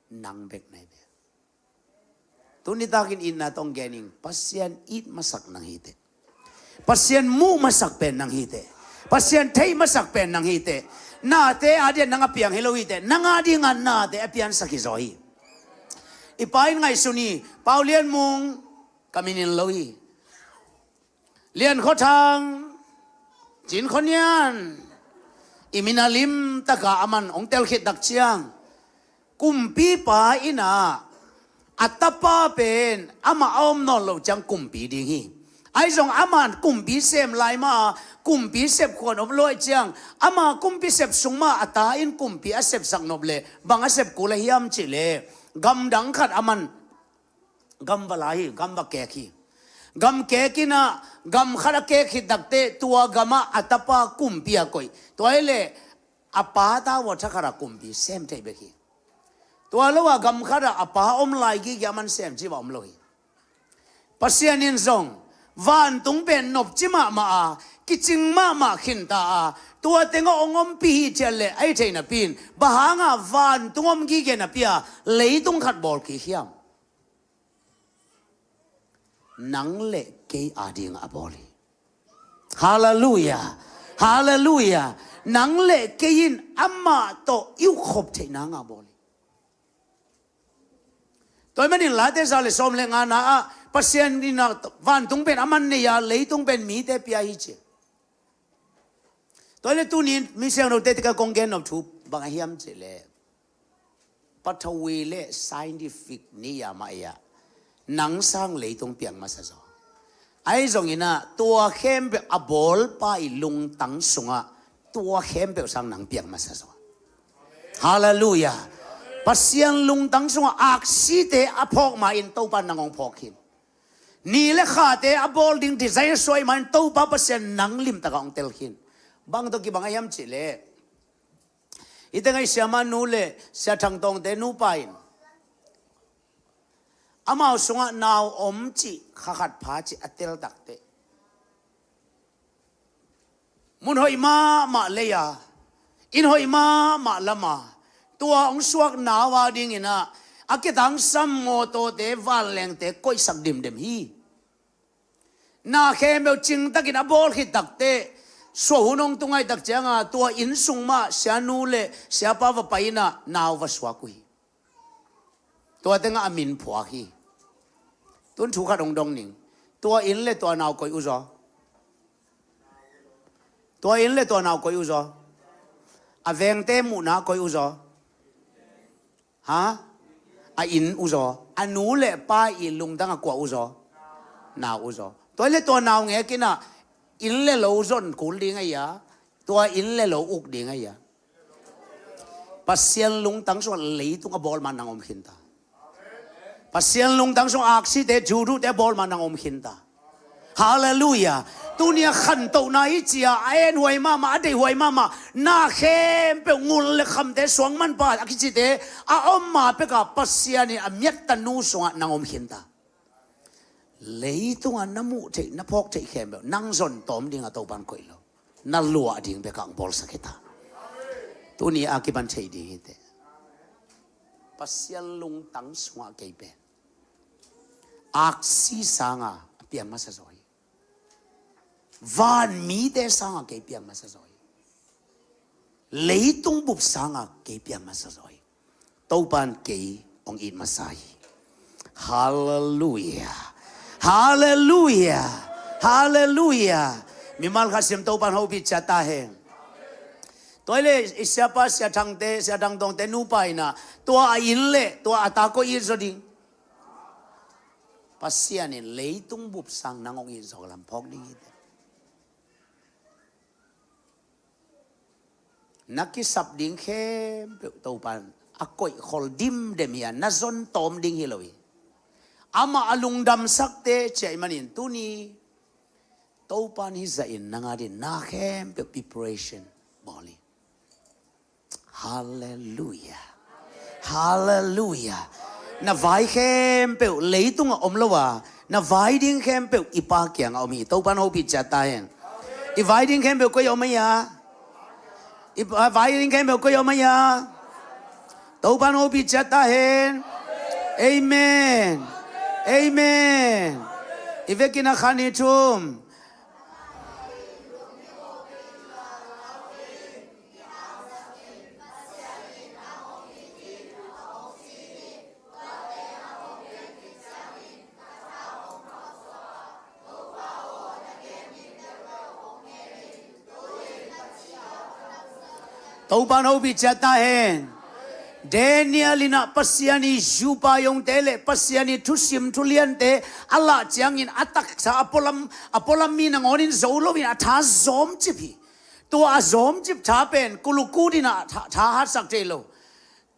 nang bek na hi ve. Tuni takin itna tawh gen ing, Pasian it masak nang hi teh. Pasian muh masak pen nang hi teh. Pasian theih masak pen nang hi teh. Nate a ding nang a piang hi lo hi teh. Nang a dingah nate a piansak hi zaw hi. I Pa in ngaihsun hi. Pau Lian Mung, ka min in lo hi. Lian Khua Thang, Cin Khua Nian, i min a limtaka aman hong tel khit tak ciang, kumpipa in ah a tapa pen amah a om nawn loh ciang kumpi ding hi. Ahi zong aman kumpi sem lai mah a, kumpi sep khuan om lo ahih ciang, ama kumpi sep sung mah a ta in kumpi a sepsak nop leh bang a sep kul a hiam cih leh, gamdang khat aman gam va la hi, gam va kek hi. Gam kek in ah, gam khat a kek khit tak teh tua gamah a tapa kumpi a koih. Tua hi leh a pa ta vua thakhat a kumpi sem thei bek hi. Tua lo a gam khat ah a pa om lai gige a man sem cih va om lo hi. Pasian in zong vantung pen nopci mahmah a, kicing mahmah khinta a, tua tengah hong ompih hi ciat leh ahi thei napi in, bang hangah vantung om gige napi a leitung khat bawl kik hiam? Nang le kei a dingah a bawl hi. Halleluiah. Halleluiah. Nang le kei in amah tawh i ukkhop theih nangah a bawl hi. Tua ahih manin Late za le sawm le ngana ah Pasian in ah vantung pen aman nei a, leitung pen mite pia hi ci. Tua hi leh tuni in mi siangthote tungah kong gen nop thu bang a hiam cih leh, pathawi le scientific ni a mah ei ah, nang sang leitung piang masa zaw. Ahi zongin ah tua khempeuh a bawlpa i lungtang sungah tua khempeuh sang nang piang masa zaw. Halleluiah. Pasian lungtang sungah aksite a phawk ma-in Topa nang hong phawk khin. Ni le khate a bawl ding design suai ma-in Topa Pasian nang limtakah hong tel khin. Bang tawh kibang a hiam cih leh, hih teng ah i siamah nu le Sia Thang Tawngte nupa in amau sungah nau om cih kha khat pha cih a tel tak teh, mun hoih mahmah lei a, inn hoih mahmah lam a, tua hong suak nau a dingin ah a kitangsam mawtawte, vanlengte koihsak dimdem hi. Na khempeuh cingtakin a bawl khit tak teh, suah hun hong tung ahih tak ciangah tua inn sung mah sianu le siapa va pai in ah nau va suak uh hi. Tua tengah a min phuak hi. Tun thu khat hong dong ning. Tua inn le tua nau koi uh zaw? Tua inn le tua nau koi uh zaw? A vengte muhna koi uh zaw? Ha? A inn uh zaw? A nu le pa i lungtang a kua uh zaw? Nau uh zaw? Tua inn le tua nau ngek in ah inn le lo zon kul ding a hia? Tua inn le lo uk ding a hia? Pasian lungtang sungah leitung a bawl ma nang om khinta. Pasian lungtang sungah aksite, juduhte a bawl ma nang om khinta. Halleluiah. Tuni a khantohna hi ci a, a enhuai mahmah, a deihhuai mahmah, na khempeuh ngul le khamte, suangmanpa a kicite a om ma pekah Pasian in a miatta nu sungah nang om khinta. Leitungah na muh theih, na phawk theih khempeuh nang zon tawm dingah Topan koih lo. Na luah ding bekah hong bawlsak hi ta. Tuni a kipan thei ding hi teh. Pasian lungtang sungah kei pen aksi sanga a piang masa zaw hi. Van mite sanga kei piang masa zaw hi. Leitung bup sanga kei piang masa zaw hi. Topan kei hong it masa hi. Halleluia. Halleluia. Halleluia. Mimal khat sim Topan hopih ciat ta hen. Tua hi leh i siapa, Sia Thangte, Sia Thang Tawngte nupa in ah, tua a it leh tua a ta koi it zaw ding? Pasian in leitung bup sang nang hong it zaw lam phawk ding hi teh. Na kisap ding khempeuh Topan a koihkhol dimdem hi a, na zon tawm ding hi lo hi. Amah a lungdamsakte ci ahih manin tuni Topan hih zahin nang adingin na khempeuh preparation bawl hi. Halleluia. Halleluia. Na vai khempeuh leitungah om lo a, na vai ding khempeuh i Pa kiangah om hi. Topan hopih ciat ta hen. I vai ding khempeuh koi ah om a hia? I va-, vai ding khempeuh koi ah om a hia? Topan hopih ciat ta hen. Amen. Amen. I vekin a khan i thum. Topan hopih ciat ta hen. Daniel in ah Pasian i zupa yongte le Pasian i thusim thuliante a lah ciangin a taksa a pualam, a pualam mi nangawnin zo loin a tha zawmcip hi. Tua a zawmcip tha pen kulukut in ah tha, tha hatsak thei lo.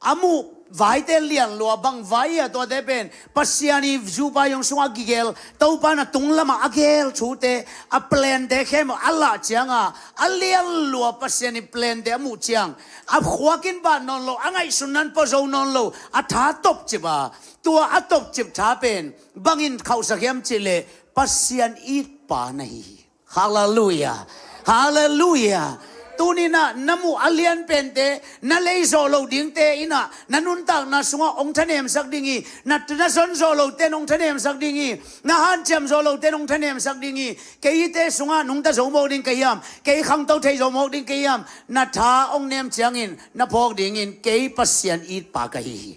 A muh vaite lian lua, bang vai a tuate pen Pasian i zupa yong sungah kigel, Topan a tunglamah a gel thute, a plante khempeuh a lah cianga a lian lua Pasian i plante a muh ciang a khuakin bat nawn lo, a ngaihsutna pua zo nawn lo, a tha topcip a, tua a topcip tha pen bangin khauhsak hiam cihleh Pasian itpa na hi hi. Halleluia. Halleluia. Tuni in ah na muh a lian pente, na lei zawh loh dingte in ah na nuntakna sungah hong thanemsak ding hi. Na, na zon zawh lohte in hong thanemsak ding hi. Na hanciam zawh lohte in hong thanemsak ding hi. Keite sungah nungta zo mawk ding ka hiam? Kei khangto thei zo mawk ding ka hiam? Na tha hong nem ciangin na phawk dingin kei Pasian itpa ka hi hi.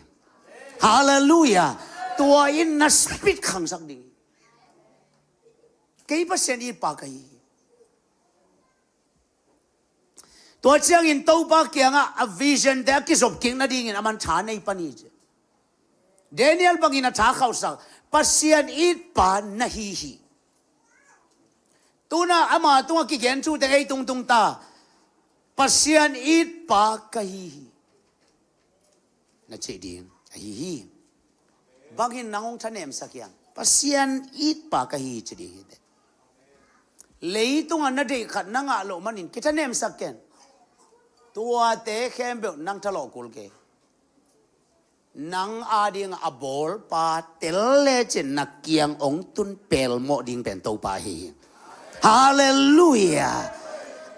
Halleluia. Tua in na speed khangsak ding hi. Kei Pasian itpa ka hi hi. Tua ciangin Topa kiangah a visionte a kizop kik nadingin aman tha nei pan hi ci. Daniel bangin a tha khauhsak, Pasian itpa na hi hi. Tuna ama tungah kigen thute ei tungtung ta, Pasian itpa ka hi hi. Na cih ding ahi hi. Bangin nang hong thanemsak hiam? Pasian itpa ka hi ci ding hi teh. Leitungah na deih khat na ngah loh manin kithanemsak ken. Tuate khempeuh nang thalawh kul kei. Nang adingah a bawlpa tel lecin na kiang hong tun pelmawh ding pen Topa ahi hi. Halleluia.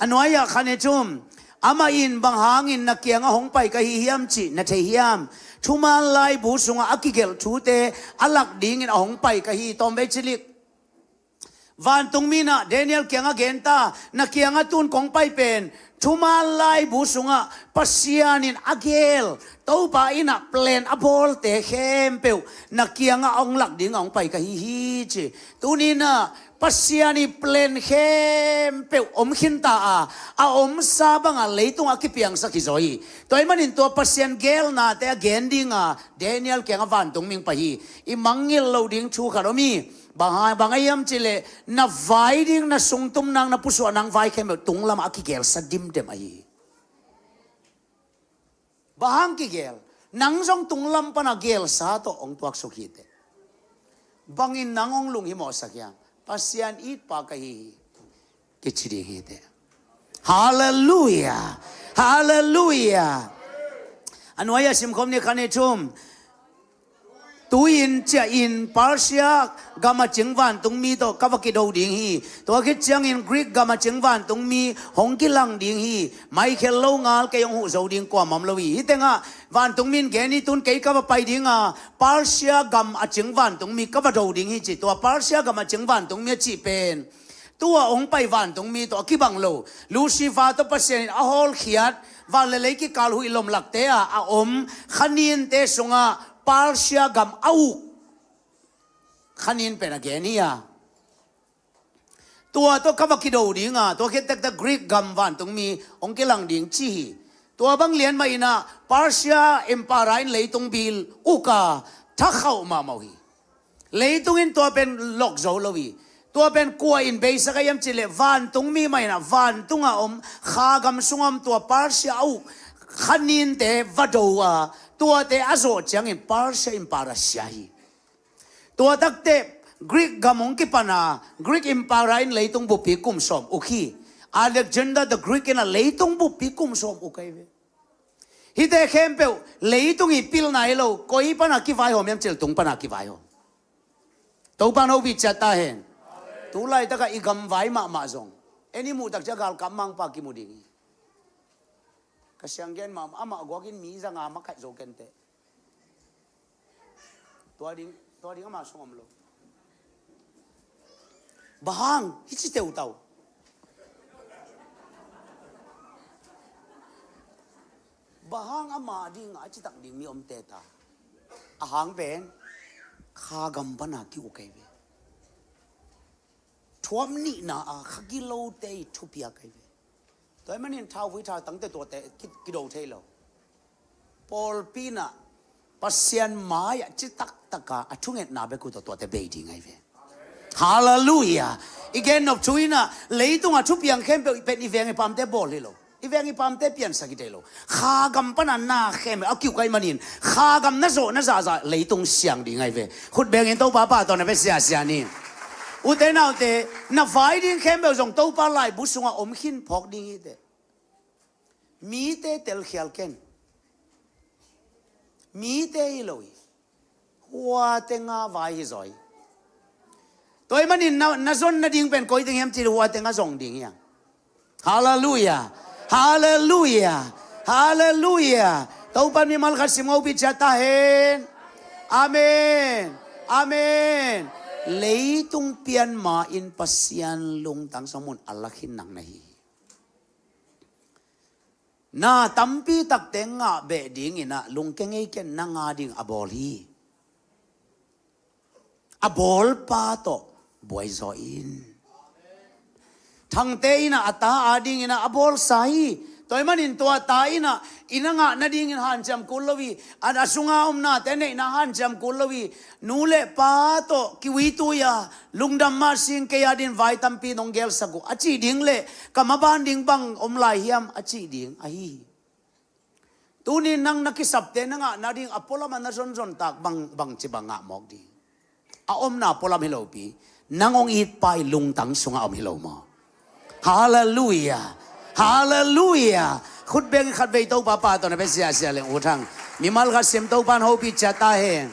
A nuai-ah khan i thum. Amah in bang hangin na kiangah hong pai ka hi hiam cih na thei hiam? Thuman laibu sungah a kigelh thute a lak dingin a hong pai ka hi. Tawmvei cilik. Vantungmi in ah Daniel kiangah gen ta, na kiangah tun kong pai pen thuman laibu sungah Pasian in a gel, Topa in ah plan a bawlte khempeuh na kiangah a hong lak dingah hong pai ka hi hi ci. Tuni in ah Pasian i plan khempeuh om khinta a, a omsa bangah leitungah a kipiangsak hi zaw hi. Tua ahih manin tua Pasian gelnate a gen dinga Daniel kiangah vantungmi hong pai hi. I mangngilh loh ding thu khat om hi. Bang hang, bang ahi hiam cihleh na vai ding, na sungtum nang, na pusuah nang vai khempeuh tunglamah a kigelsa dimdem ahi hi. Bang hang kigel? Nang zong tunglam pana gelsa tawh hong tuaksuk hi teh. Bangin nang hong lunghimawhsak hiam? Pasian itpa ka hi hi. Kici ding hi teh. Halleluia. Halleluia. A nuai-ah simkhawm ni khat ni thum. Tu-in ciahin Persia gam a cing vantungmi tawh ka va kido ding hi. Tua khit ciangin Greek gam a cing vantungmi hong kilang ding hi. Mai khel lo ngal kei hong huh zo ding kuamah om lo hi. Hih tengah vantungmi in gen hi, tun kei ka va pai dinga Persia gam a cing vantungmi ka va do ding hi ci. Tua Persia gam a cing vantungmi a cih pen tua hong pai vantungmi tawh a kibang lo. Lucifer tawh Pasian in a hawlkhiat van le lei kikal huih lomlakte ah a om kha ninte sungah Persia gam a uk kha nin pen a gen hi a. Tua tawh ka va kido ding a, tua khit tektek Greek gam vantungmi hong kilang ding ci hi. Tua bang lian mah in ah Persia Empire in leitung bil uk a, thakhauh mahmah uh hi. Leitung in tua pen lok zo lo hi. Tua pen kua in beisak a hiam cih leh vantungmi mah in ah vantungah om, kha gam sungah om tua Persia a uk kha ninte va do a, tuate a zawh ciangin Persia Empire sia hi. Tua takte Greek gam hong kipan a, Greek Empire in leitung buppi kum sawm uk hi. Alexander the Greek in ah leitung buppi kum sawm uk ahi ve. Hihte khempeuh leitung i pilna hi lo, koi pana kivaihawm hiam cih leh tung pana kivaihawm. Topa in hopih ciat ta hen. Tu laitakah i gam vai mahmah zong, en i muh tak ciang galkap mangpa kimu ding hi. Ka siang gen mahmah, amah guakin mi za nga makaih zo kenteh. Tua ding, tua ding ama sung om lo. Bang hang, hi ci teutau. Bang hang ama ding a citak ding mi om teta. A hang pen, kha gam pana ki-uk ahi ve. Thuam nihna a kha gilote i thupiak ahi ve. Tua ahih manin thauvui thautangte tuate ki, kido thei lo. Pawlpi in ah Pasian mai-ah citaktak a, a thungetna bek uh tawh tuate bei ding ahi ve. Halleluiah. I gen nop thu in ah leitung a thupiang khempeuh pen i veng i pamte bawl hi lo. I veng i pamte piansak hi thei lo. Kha gam pana na khempeuh a ki-uk ahih manin kha gam na zawh na zahzah leitung siang ding ahi ve. Khut bengin Topa pahtawi na pia siasia ni. Ute naute, na vai ding khempeuh zong Topa laibu sungah om khin phawk ding hi teh. Mite telkhial ken. Mite hi lo hi. Hua tenga vai hi zaw hi. Tua ahih manin na, na zon nading pen koi teng hiam cih leh hua tenga zong ding hi hang. Halleluiah. Halleluiah. Halleluiah. Topa in mimal khat sim hopih ciat ta hen. Amen. Amen. Leitung pian ma-in Pasian lungtang sungah mun a la khin nang na hi hi. Na tampi takte ngah beh dingin ah lungkia ngei ken, nang a ding a bawl hi. A bawlpa tawh buai zaw in. Thangte in ah a ta a dingin ah a bawlsa hi. Tua ahih manin tua ta in ah i na ngah nadingin hanciam kul lo hi. A, a sunga om nate neihna hanciam kul lo hi. Nu le pa tawh kiuitui a, lungdam mah sing, kei a dingin vai tampi nong gelsak uh a cih ding le ka maban ding bang om lai hiam a cih ding ahi hi. Tuni nang na kisapte na ngah nading a pualam a na zonzon tak bang, bangci bang ngah mawk ding? A omna pualam hi lopi, nang hong itpa i lungtang sungah om hi lo maw? Halleluiah. Halleluiah. Khut beng khatvei Topa pahtawi na pia siasia leng, u thang. Mimal khat sim, Topa in hopih ciat ta hen.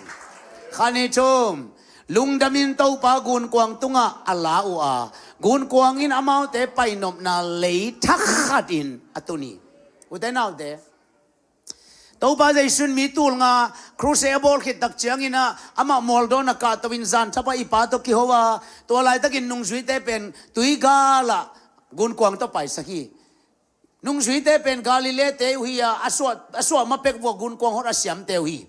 Khat, nih, thum. Lungdamin Topa gunkuang tungah a la uh a, gunkuang in amaute painopna lei thak khatin a tun hi. Ute naute, Topa Jesu in mi tul nga crusade a bawl khit tak ciangin ah amah mualdawn a kahto in zan thapai i Pa tawh kiho a, tua laitakin nungzuite pen tuigal ah gunkuang tawh paisak hi. Nungzuite pen Galilee-te uh hi a, a suah, a suah ma pek vua gunkuang hot a siamte uh hi.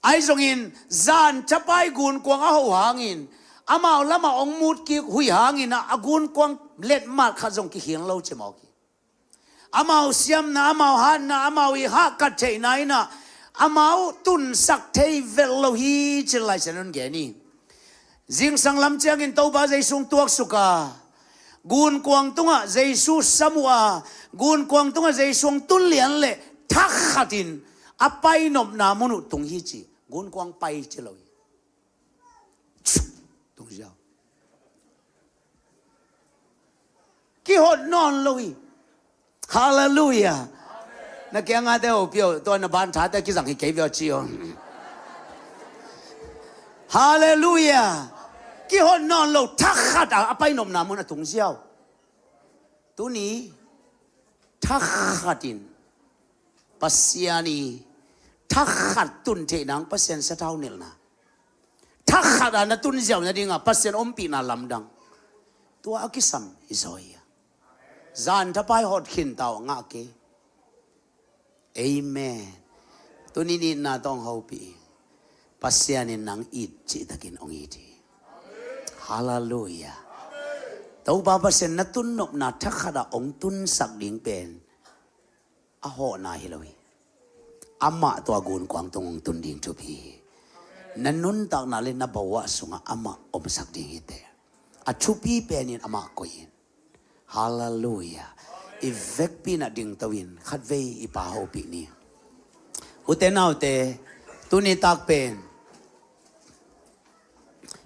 Ahi zongin zan thapai gunkuang a hoh hangin, amau lamah hong mut kik huih hangin ah a gunkuang letmat khat zong kikhing lo ci mawk hi. Amau siamna, amau hatna, amau i hahkat theihna in ah amau tunsak thei vel lo hi ci-in Lai Siangtho in gen hi. Zingsang lam ciangin Topa Jesu hong tuaksuk a, gunkuang tungah Jesu sam uh a, gunkuang tungah Jesu hong tun lian leh thak khatin a painopna mun uh tung hi ci. Gunkuang pai ci lo hi. Tung ziau. Kihot nawn lo hi. Halleluiah. Na kiangah te ho pio, tua na ban thate kizang hi kei via ci aw. Halleluiah. Kihot nawn lo, thak khat a, a painopna mun a tung ziau. Tuni thak khatin Pasian i thak khat tun theih nang Pasian sathau nilhna. Thak khat a na tun ziau nadingah Pasian ompihna lamdang tua a kisam hi zaw hi a. Zan thapai hot khin ta uh, ngah kei. Amen. Tuni in itna tawh hong hopih ing. Pasian in nang it cihtakin hong it hi. Halleluiah. Topa Pasian na tunnopna thakhat ah hong tunsak ding pen a hawhna hi lo hi. Amah tua gunkuang tung hong tun ding thupi hi. Na nuntakna le na bawah sungah amah omsak ding hi teh. A thupi penin amah koih in. Halleluiah. I vekpi in a dingto in khatvei i Pa hopih ni. Ute naute, tuni tak pen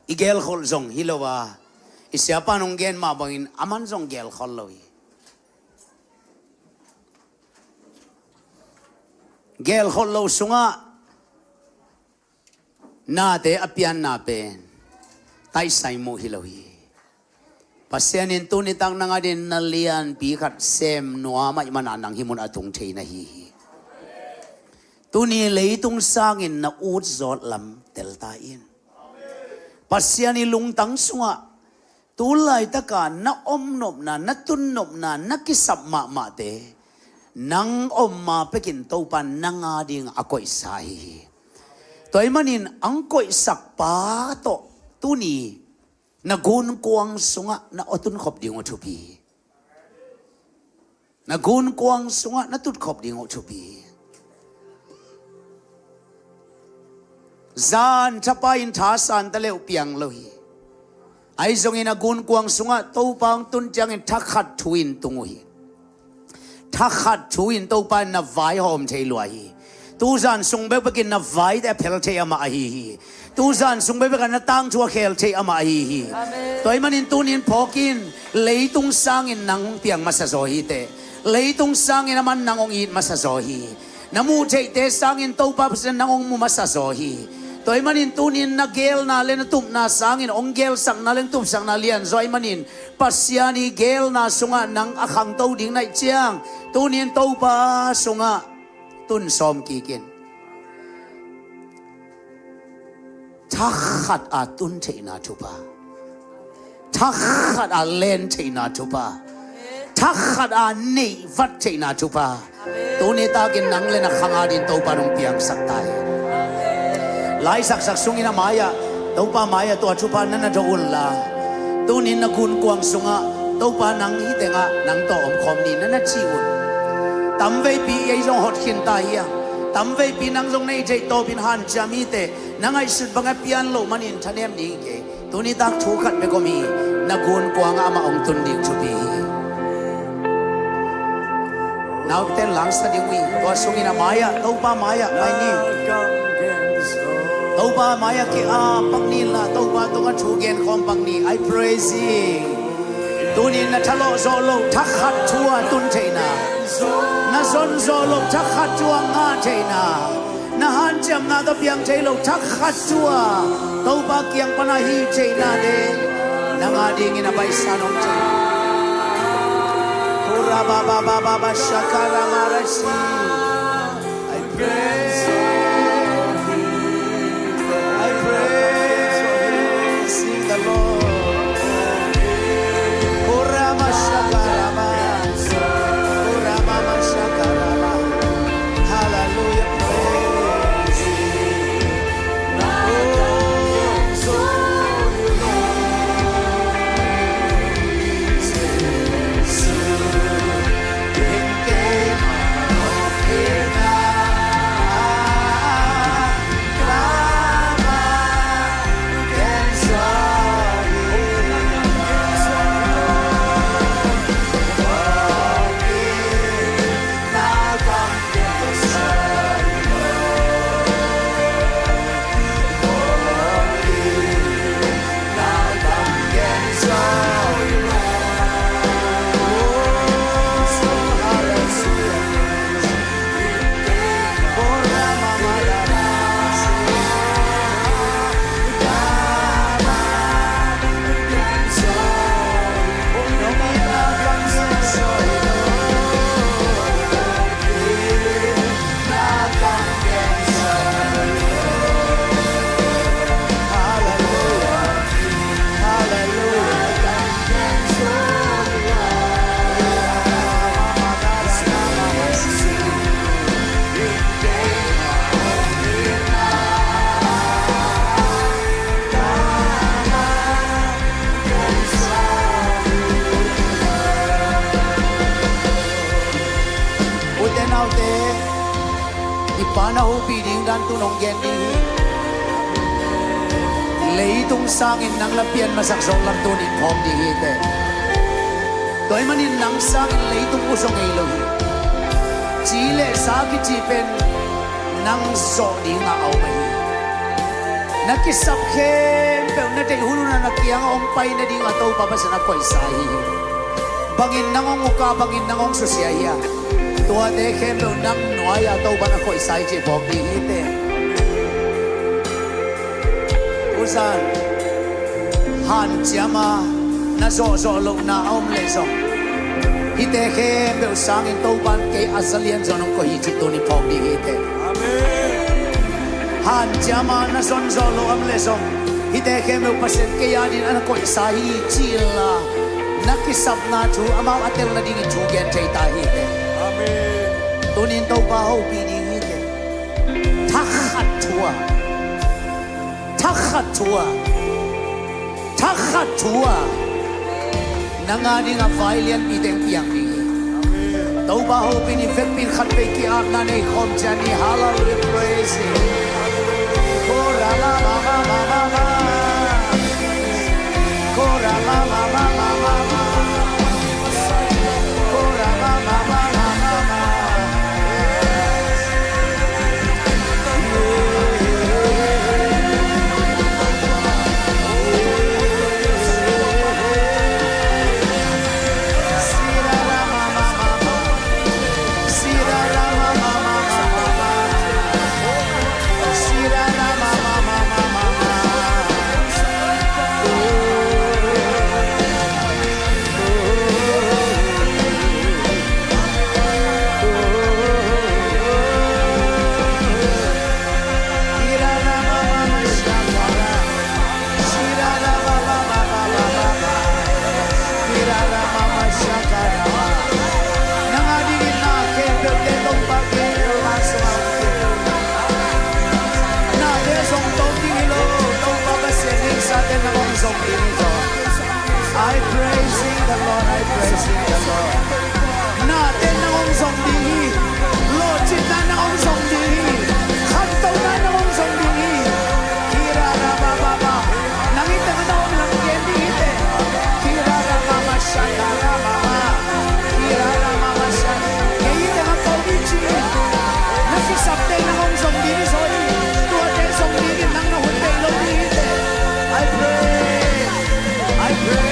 i gelkholh zong hi lo a, i siapa in hong gen mah bangin aman zong gelkholh lo hi. Gelkholh lo sungah nate a pianna pen taisai muh hi lo hi. Pasian in tuni tak nang adingin na lianpi khat sem nuam ahih manin nang hih mun a tung thei na hi hi. Tuni leitung sangin na ut zawt lam tel ta in. Pasian i lungtang sungah tu laitaka na omnopna, na tunnopna, na kisap mahmahte nang om ma pekin Topa nang ading a koihsa ahi hi. Tua ahih manin hong koihsak pa tawh tuni na gunkuang sungah na aw tunkhop ding uh thupi hi. Na gunkuang sungah na tutkhop ding uh thupi hi. Zan thapai in thasan ta le uh piang lo hi. Ahi zongin a gunkuang sungah Topa hong tun ciangin thakhat thu in tung uh hi. Thakhat thu in Topa in na vaihawm thei lua hi. Tuzan sung bekbekin na vaite a phel thei amah ahi hi. Tuzan sung bekbek a na tangthu a khel thei amah ahi hi. Amen. Tua ahih manin tunin phawk in, leitung sangin nang hong piang masa zaw hi teh. Leitung sangin aman nang hong it masa zaw hi. Na muh theihte sangin Topa Pasian nang hong mu masa zaw hi. Tua ahih manin tunin na gelna le na tupna sangin hong gelsakna le hong tupsakna lian zaw ahih manin Pasian i gelna sungah nang a khangto ding na hih ciang tunin Topa sungah tun sawm kik in. Thakhat a tun theihna thupha, thakhat a len theihna thupha, thakhat a neih vat theihna thupha tuni takin nang le na khang adingin Topa in hong piangsak ta hi. Laisaksak sungin a mai-ah, Topa mai-ah tua thupha na na do unla, tunin na gunkuang sungah Topa nang hi tengah nang tawh omkhawm ni na na ci un. Tamveipi ei zong hotkhin ta hi a, tamveipi nang zong na i theih tawpin hanciam hi teh. Na ngaihsut bangin a pian loh manin thanem ding hi kei. Tuni tak thu khat bek om hi. Na gunkuangah amah hong tun ding thupi hi. Nauten langsa ding uh hi. Tua sungin a mai-ah, Topa mai-ah mai ni. Topa mai-ah ki-ap pak ni la, Topa tungah thu genkhawm pak ni. I praise Him. Tunin na thalawh zawh loh thakhat thu a tun theihna, na zon zawh loh thakhat thu a ngah theihna, na hanciamna tawh piang thei lo thakhat thu a Topa kiang pana hi theihna ding nang adingin a baihsa nong thei. Ura ba ba ba ba ba shakara marasi. I praise, I praise the Lord. Ura mashakarama. Hallelujah. Praise Him. Te, i Pa na hopih ding dan tu nong gen ding hi. Leitung sangin nang na pian masak zong lam tunin phawk ding hi te. Tua ahih manin nang sangin leitung uh zong ngei lo hi. Ci le sa kici pen nang zawh dingah a om ahi. Na kisap khempeuh na deih hun hunah na kiangah hong pai nadingah Topa Pasian a koihsa ahi hi. Bangin nang hong uk a, bangin nang hong susia hi a, tuate khempeuh nang nuai-ah Topa na koihsa hi cih phawk ding hi te. Usan, hanciam a na zawhzawh lohna a om leh zong, hihte khempeuh sangin Topa in kei a za lian zaw nong koih hi cih tuni phawk ding hi te. Amen. Hanciam a na zonzawh loh a om leh zong, hihte khempeuh Pasian kei adingin a na koihsa hi ci inla, na kisapna thu amau a tel nadingin thu gen thei ta hi te. Amen. Tunin Topa hopih ding hi te. Thakhat thu-ah, thakhat thu-ah, thakhat thu-ah nang adingah vai lianpi teng piang ding hi. Topa hopih ni. Vekpi in khatvei ki-apna nei khawm ciat ni. Hallelujah, praise Him. Kora la ma ma ma ma ma ma. Kora la ma ma ma ma ma. Kora la ma ma ma ma ma. Nang adingin na khempeuhte Topa kei el ma sungah hong pia. Nate zong tawm ding hi lo, Topa Pasian in sate nang hong zong ding hi zaw. I praising the Lord, I praising the Lord. Nate nang hong zong ding hi. Lawhcinna nang hong zong ding hi. Khantohna nang hong zong ding hi. Kira ra ba ba ba. Nang i tengah na om lam gen ding hi te. Kira ra ma ma sha ta ra ma ma. Kira ra ma ma sha. Kei i tengah ko ding ci. Na kisapte nang hong zong ding hi zaw hi. Tuate zong dingin nang na hun deih lo ding hi te. I pray. I pray.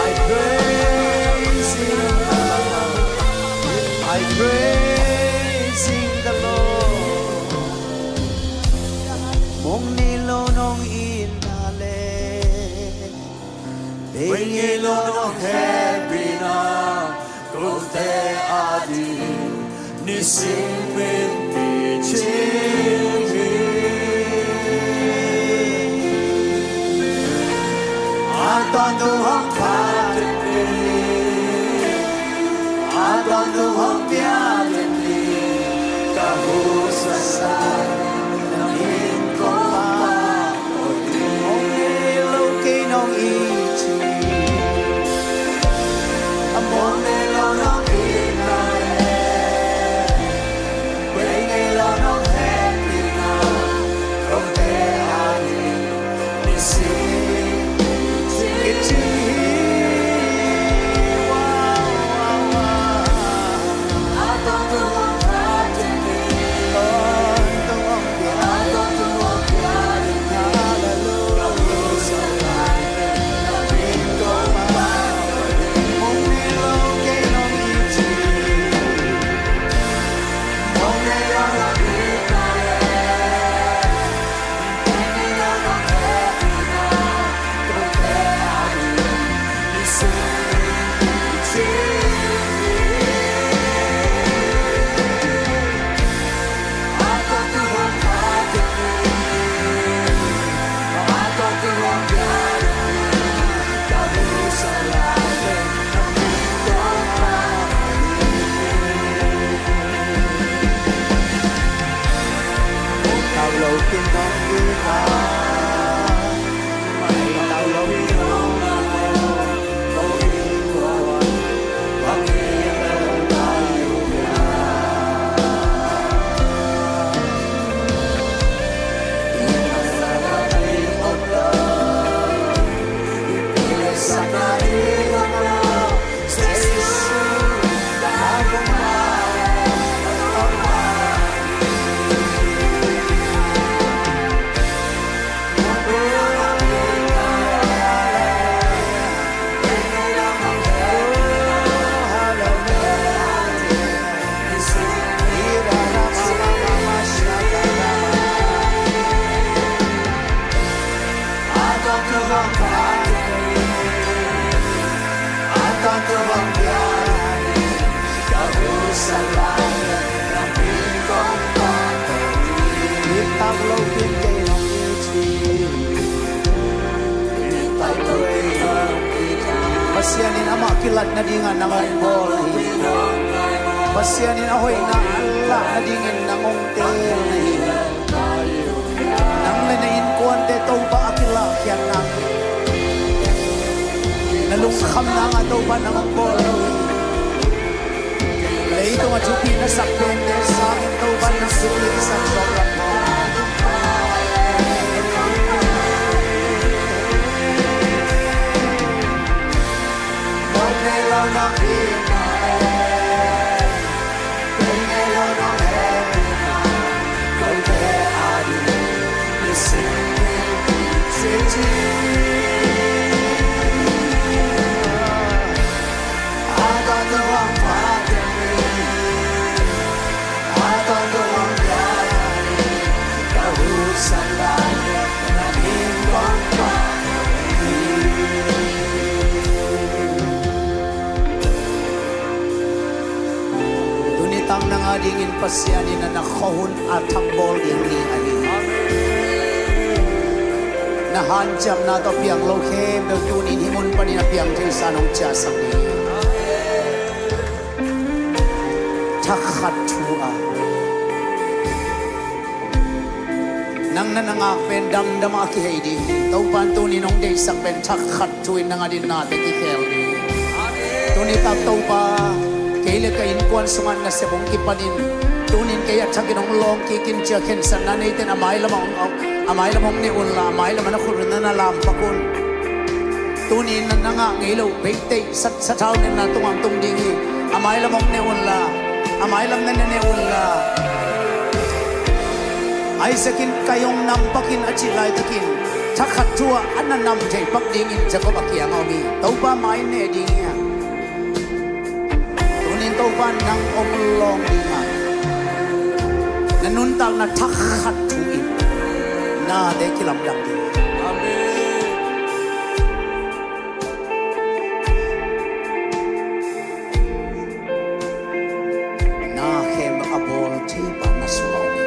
I praising the Lord. I praising the Lord. Mong nei lo nong itna le, bei ngei lo nong hehpihna, kote ading nisim in picing hi. A tawntung hong phat in, a tawntung hong piak in, ka husa sa nang in kong pha. Hong ngei lo kei nong it hi. A mong ngei lo nong itna le, bei ngei lo nong hehpihna, kote ading nisim in picing hi. Wow, wow, wow. Pasian in amah kilat nadingah nang hong bawl na hi. Pasian in a hoihna a lah nadingin nang hong teel na hi. Nang le na innkuante Topa a kilahkhiat nang, na lungkham nangah Topa nang hong bawl lo hi. Leitung a thupi na sak pente sangin Topa nang thupi na sak suak lam. Tuni tang nang adingin Pasian in a na khuahun a thangbawl ding ni ahi. Na hanciamna tawh piang lo khempeuh tunin hih mun panin a piang thei sa nong ciahsak ni. Thakhat thu a nang na na ngak pen damdam a kihei ding hi. Topan tunin hong deihsak pen thakhat thu in nang adin nate kikhel ding hi. Tuni tak Topa, kei le ka innkuan sungah nasep hong kipanin, tunin kei a thakin hong lawng kikin cia khensatna neiten a mailam hong, a mailam hong ne unla, a mailam a na khut na na lampak un. Tunin na na ngah ngei lo beitei sat sathau nenna tungah tung ding hi. A mailam hong ne unla, a mailam na ne ne unla. Isaac in kai hong nam pakin a cih laitakin thakhat thu ah a na nam thei pak dingin Jacob a kiangah om hi. Topa mai ne ding hi a. Tunin Topa nang hong lawng ding a, na nuntakna thakhat thu in nate kilamdang ding. Amen. Na khempeuh a bawl thei pa na sungah om hi.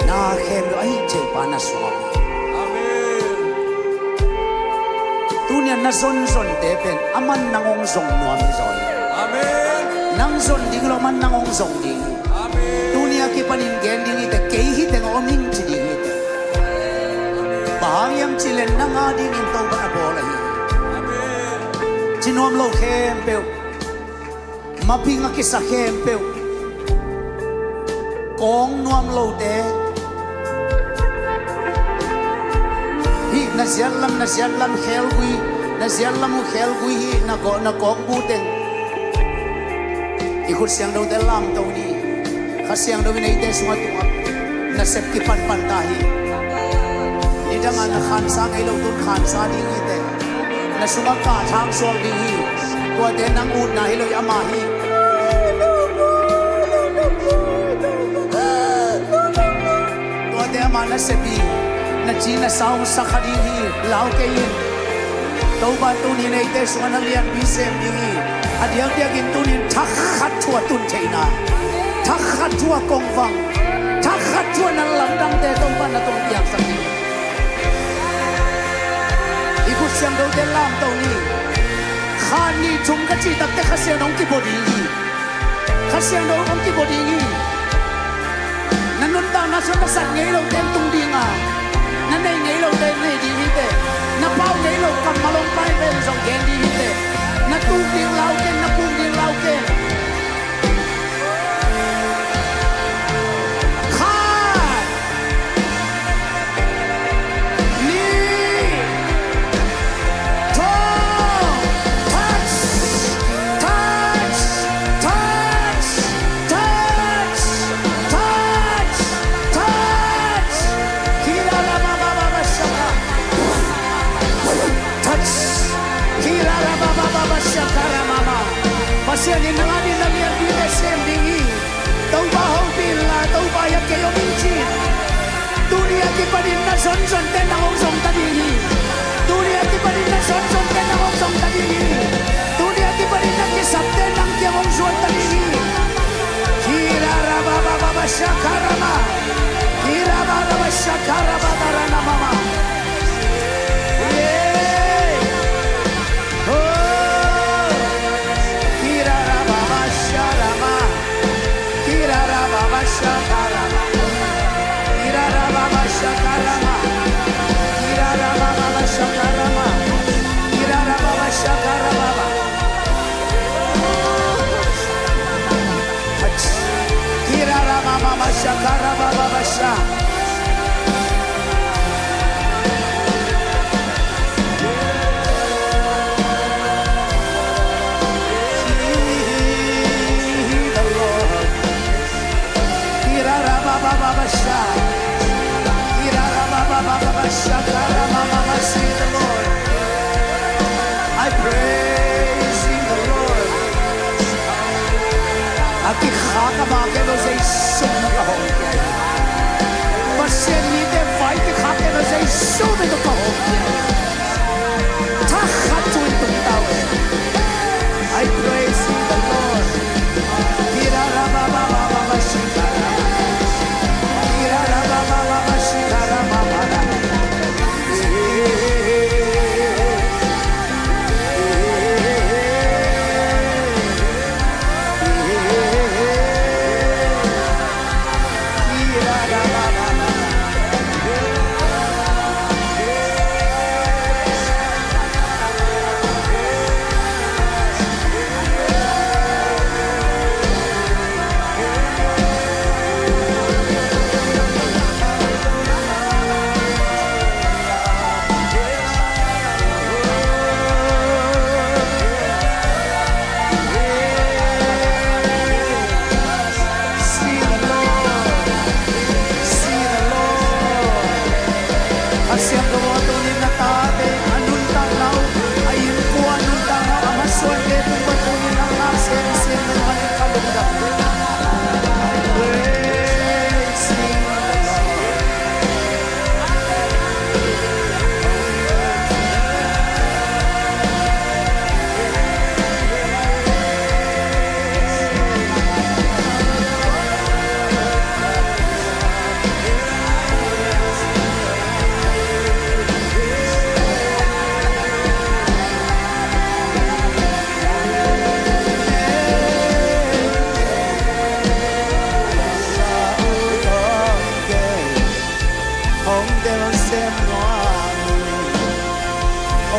Na khempeuh a hih thei pa na sungah om hi. Amen. Tunia na zonzonte pen aman nang hong zong nuam hi zaw hi. Amen. Nang zon ding lo, aman nang hong zong ding hi. Amen. Tunia kipanin gen ding hi te, kei hi teng om hing ci ding hi te. Bang hang hiam cih leh nang adingin Topa a bawl ahi. Amen. Ci nuam lo khempeuh, maping a kisa khempeuh, kawng nuam lote, hih na ziatlam, na ziatlam khelgui, na ziatlam uh khelgui, hih na kawng, na kawngbu teng i khut siangthote lamto ni. Kha Siangtho in eite sungah tungah nasep kipanpan ta hi. Nidangah na khansa ngei lo tun khansa ding hi teh. Na sungah kahthang suak ding hi. Tuate nang utna hi lo hi, amah hi. Tuate amah nasep hi. Na ci na sa hong sa kha ding hi. Lau kei in. Topa tunin eite sungah na lianpi sem ding hi. A diakdiakin tunin thakhat thu a tun theihna, thakhat thu a kongvang, thakhat thu a na lamdangte Topa na tungah piaksak ding hi. I khut siangthote lamto ni. Kha nih thum ka cih takteh Kha Siangtho hong kibua ding hi. Kha Siangtho hong kibua ding hi. Na nuntakna sung na sat ngei lote tung ding a, na nei ngei lote nei ding hi teh. Na pau ngei lo kammal hong pai pen zong gen ding hi teh. Na tuk ding lau ken, na puk ding lau ken. Khat. Nih. Thong. Touch. Touch. Touch. Touch. Touch. Touch. Kira la ba ba ba ba shaka. Touch. Kira la ba ba ba ba shaka ra ma ma. Pasian in nang adingin na lianpi sem ding hi. Topa hopih inla, Topa hiam kei hong in ci. Tuni a kipanin na zonzonte nang hong zong ta ding hi. Tuni a kipanin na zonzonte nang hong zong ta ding hi. Tuni a kipanin na kisapte nang kiang hong zuan ta ding hi. Kira ra ba ba ba ba shaka ra ma. Kira ba ra ba shaka ra ba da ra na ma ma. Yeah.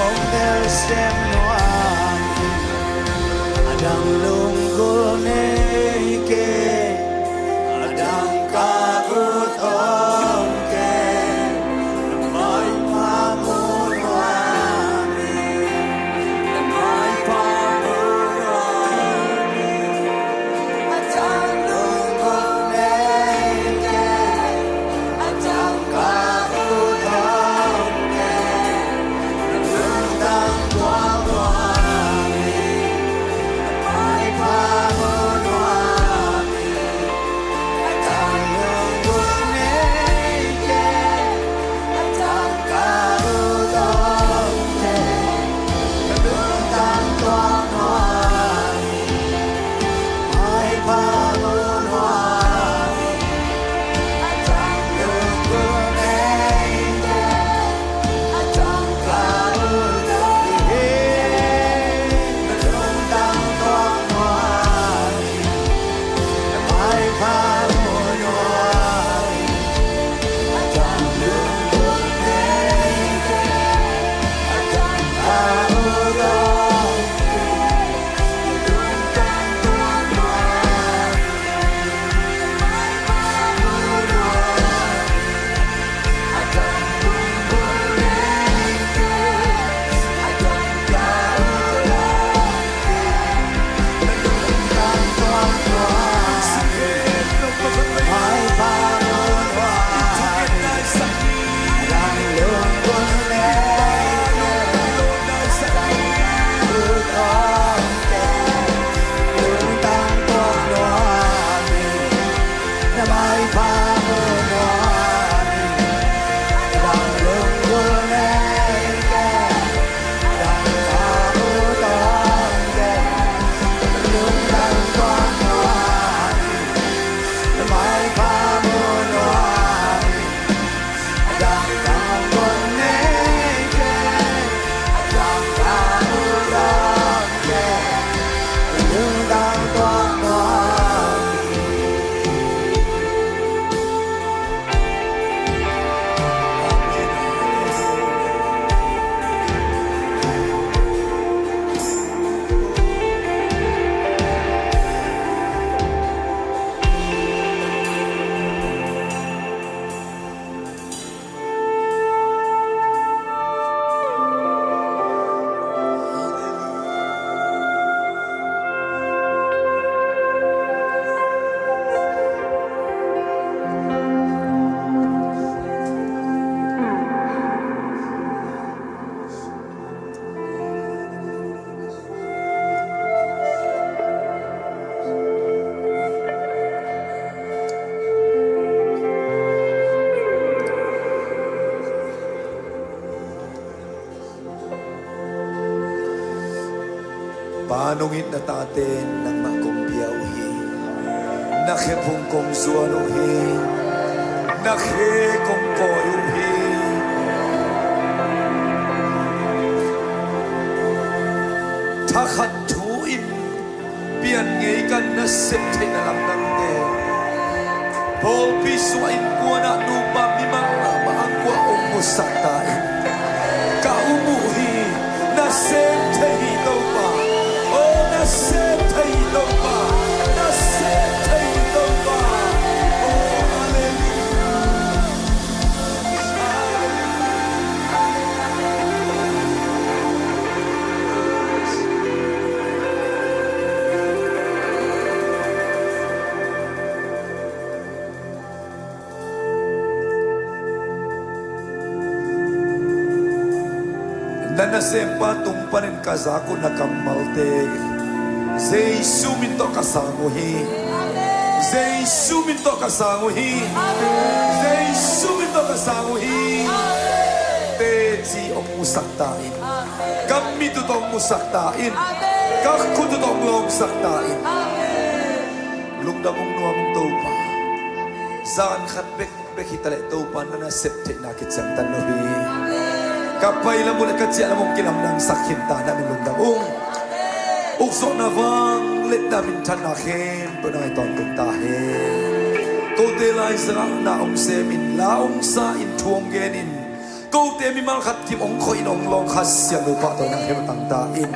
Hong telsiam nuam hi. A dang lunggulh nei kei, a dang kah ut om kei. Na maipha mu nuam hi. Na maipha mu nuam hi. Pa, nong it na tate in nangmah kong pia uh hi. Na khe phung kong zuan uh hi. Na khe kong kawi uh hi. Thakhat thu in pian ngei ka nasep theihna lamdangte pawlpi sungah innkuan ah nupa mimal ah mah a kuah hong musak ta in. Ka um uh hi. Nasep thei hi Topa. Oh, nasep thei hi Topa. Nasep thei hi Topa. Oh, hallelujah. Na nasempa tung panin ka zak uh na kammalte Jesu min tawh ka sang uh hi. Jesu min tawh ka sang uh hi. Jesu min tawh ka sang uh hi. Teci hong musak ta in. Ka mit uh tawh hong musak ta in. Ka khut uh tawh hong lawngsak ta in. Lungdam ung, nuam ung Topa. Zan khat bek bek hi taleh Topa na nasep theihna kiciangtan lo hi. Ka pai lam uh le ka ciah lam uh kilamdangsak khin ta na min lungdam ung. Ukzawhna, vangliatna, minthanna khempeuh na ngai tawntung ta hen. Kote laizangah na hong semin, la hong sa in, thu hong genin, kote mimal khat kim hong khoih in hong lawng Kha Siangtho pahtawi nang hemtang ta in.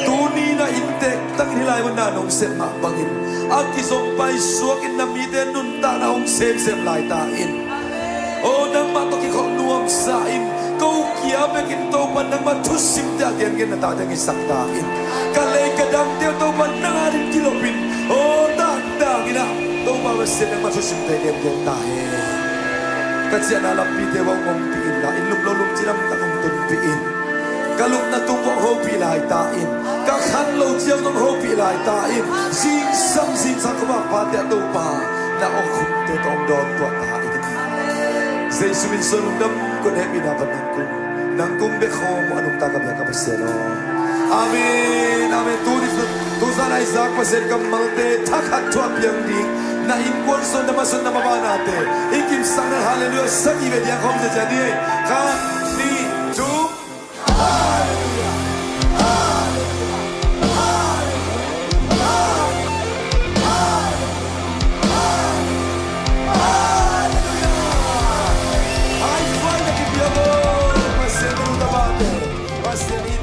Tuni na inntek tangin hih lai mun na nong sep mah bangin a kizong paisuak in na mite nuntakna hong semsem lai ta in. O nangmah tawh kikhop nuamsa in ko kia bekin Topa nangmah thusimte a gengen na tate ngisak ta in. Ka lei ka dangte Topa nang ading kilop in o taktak in ah Topa Pasian nangmah thusimte gengen ta hen. Ka ciahna lampite bang ompih in la in lum lo lum cidam tak hong tunpih in. Ka lupna tung bang hopih lai ta in. Ka khan lo ciang bang hopih lai ta in. Zingsang zingsang ka vakpate a Topa na awkhumte tawh hong dawn tuah ta in. Jesu min suang lungdam kong hehpihna pan nang kung nang kung bek khawm a nungta ka bia ka Pasian aw. Amen. Amen. Tu ni tu zan ai zak Pasian kammalte thakhat thuah piang ding na innkuan suan na ma suan na ma banate i kimsang na halleluia sagi ve diang khawm zia zia ni. Khat ni thum. Halleluia. Halleluia. Halleluia. Halleluia. High five na kipia bo. Pasian ka nungta bate. Pasian in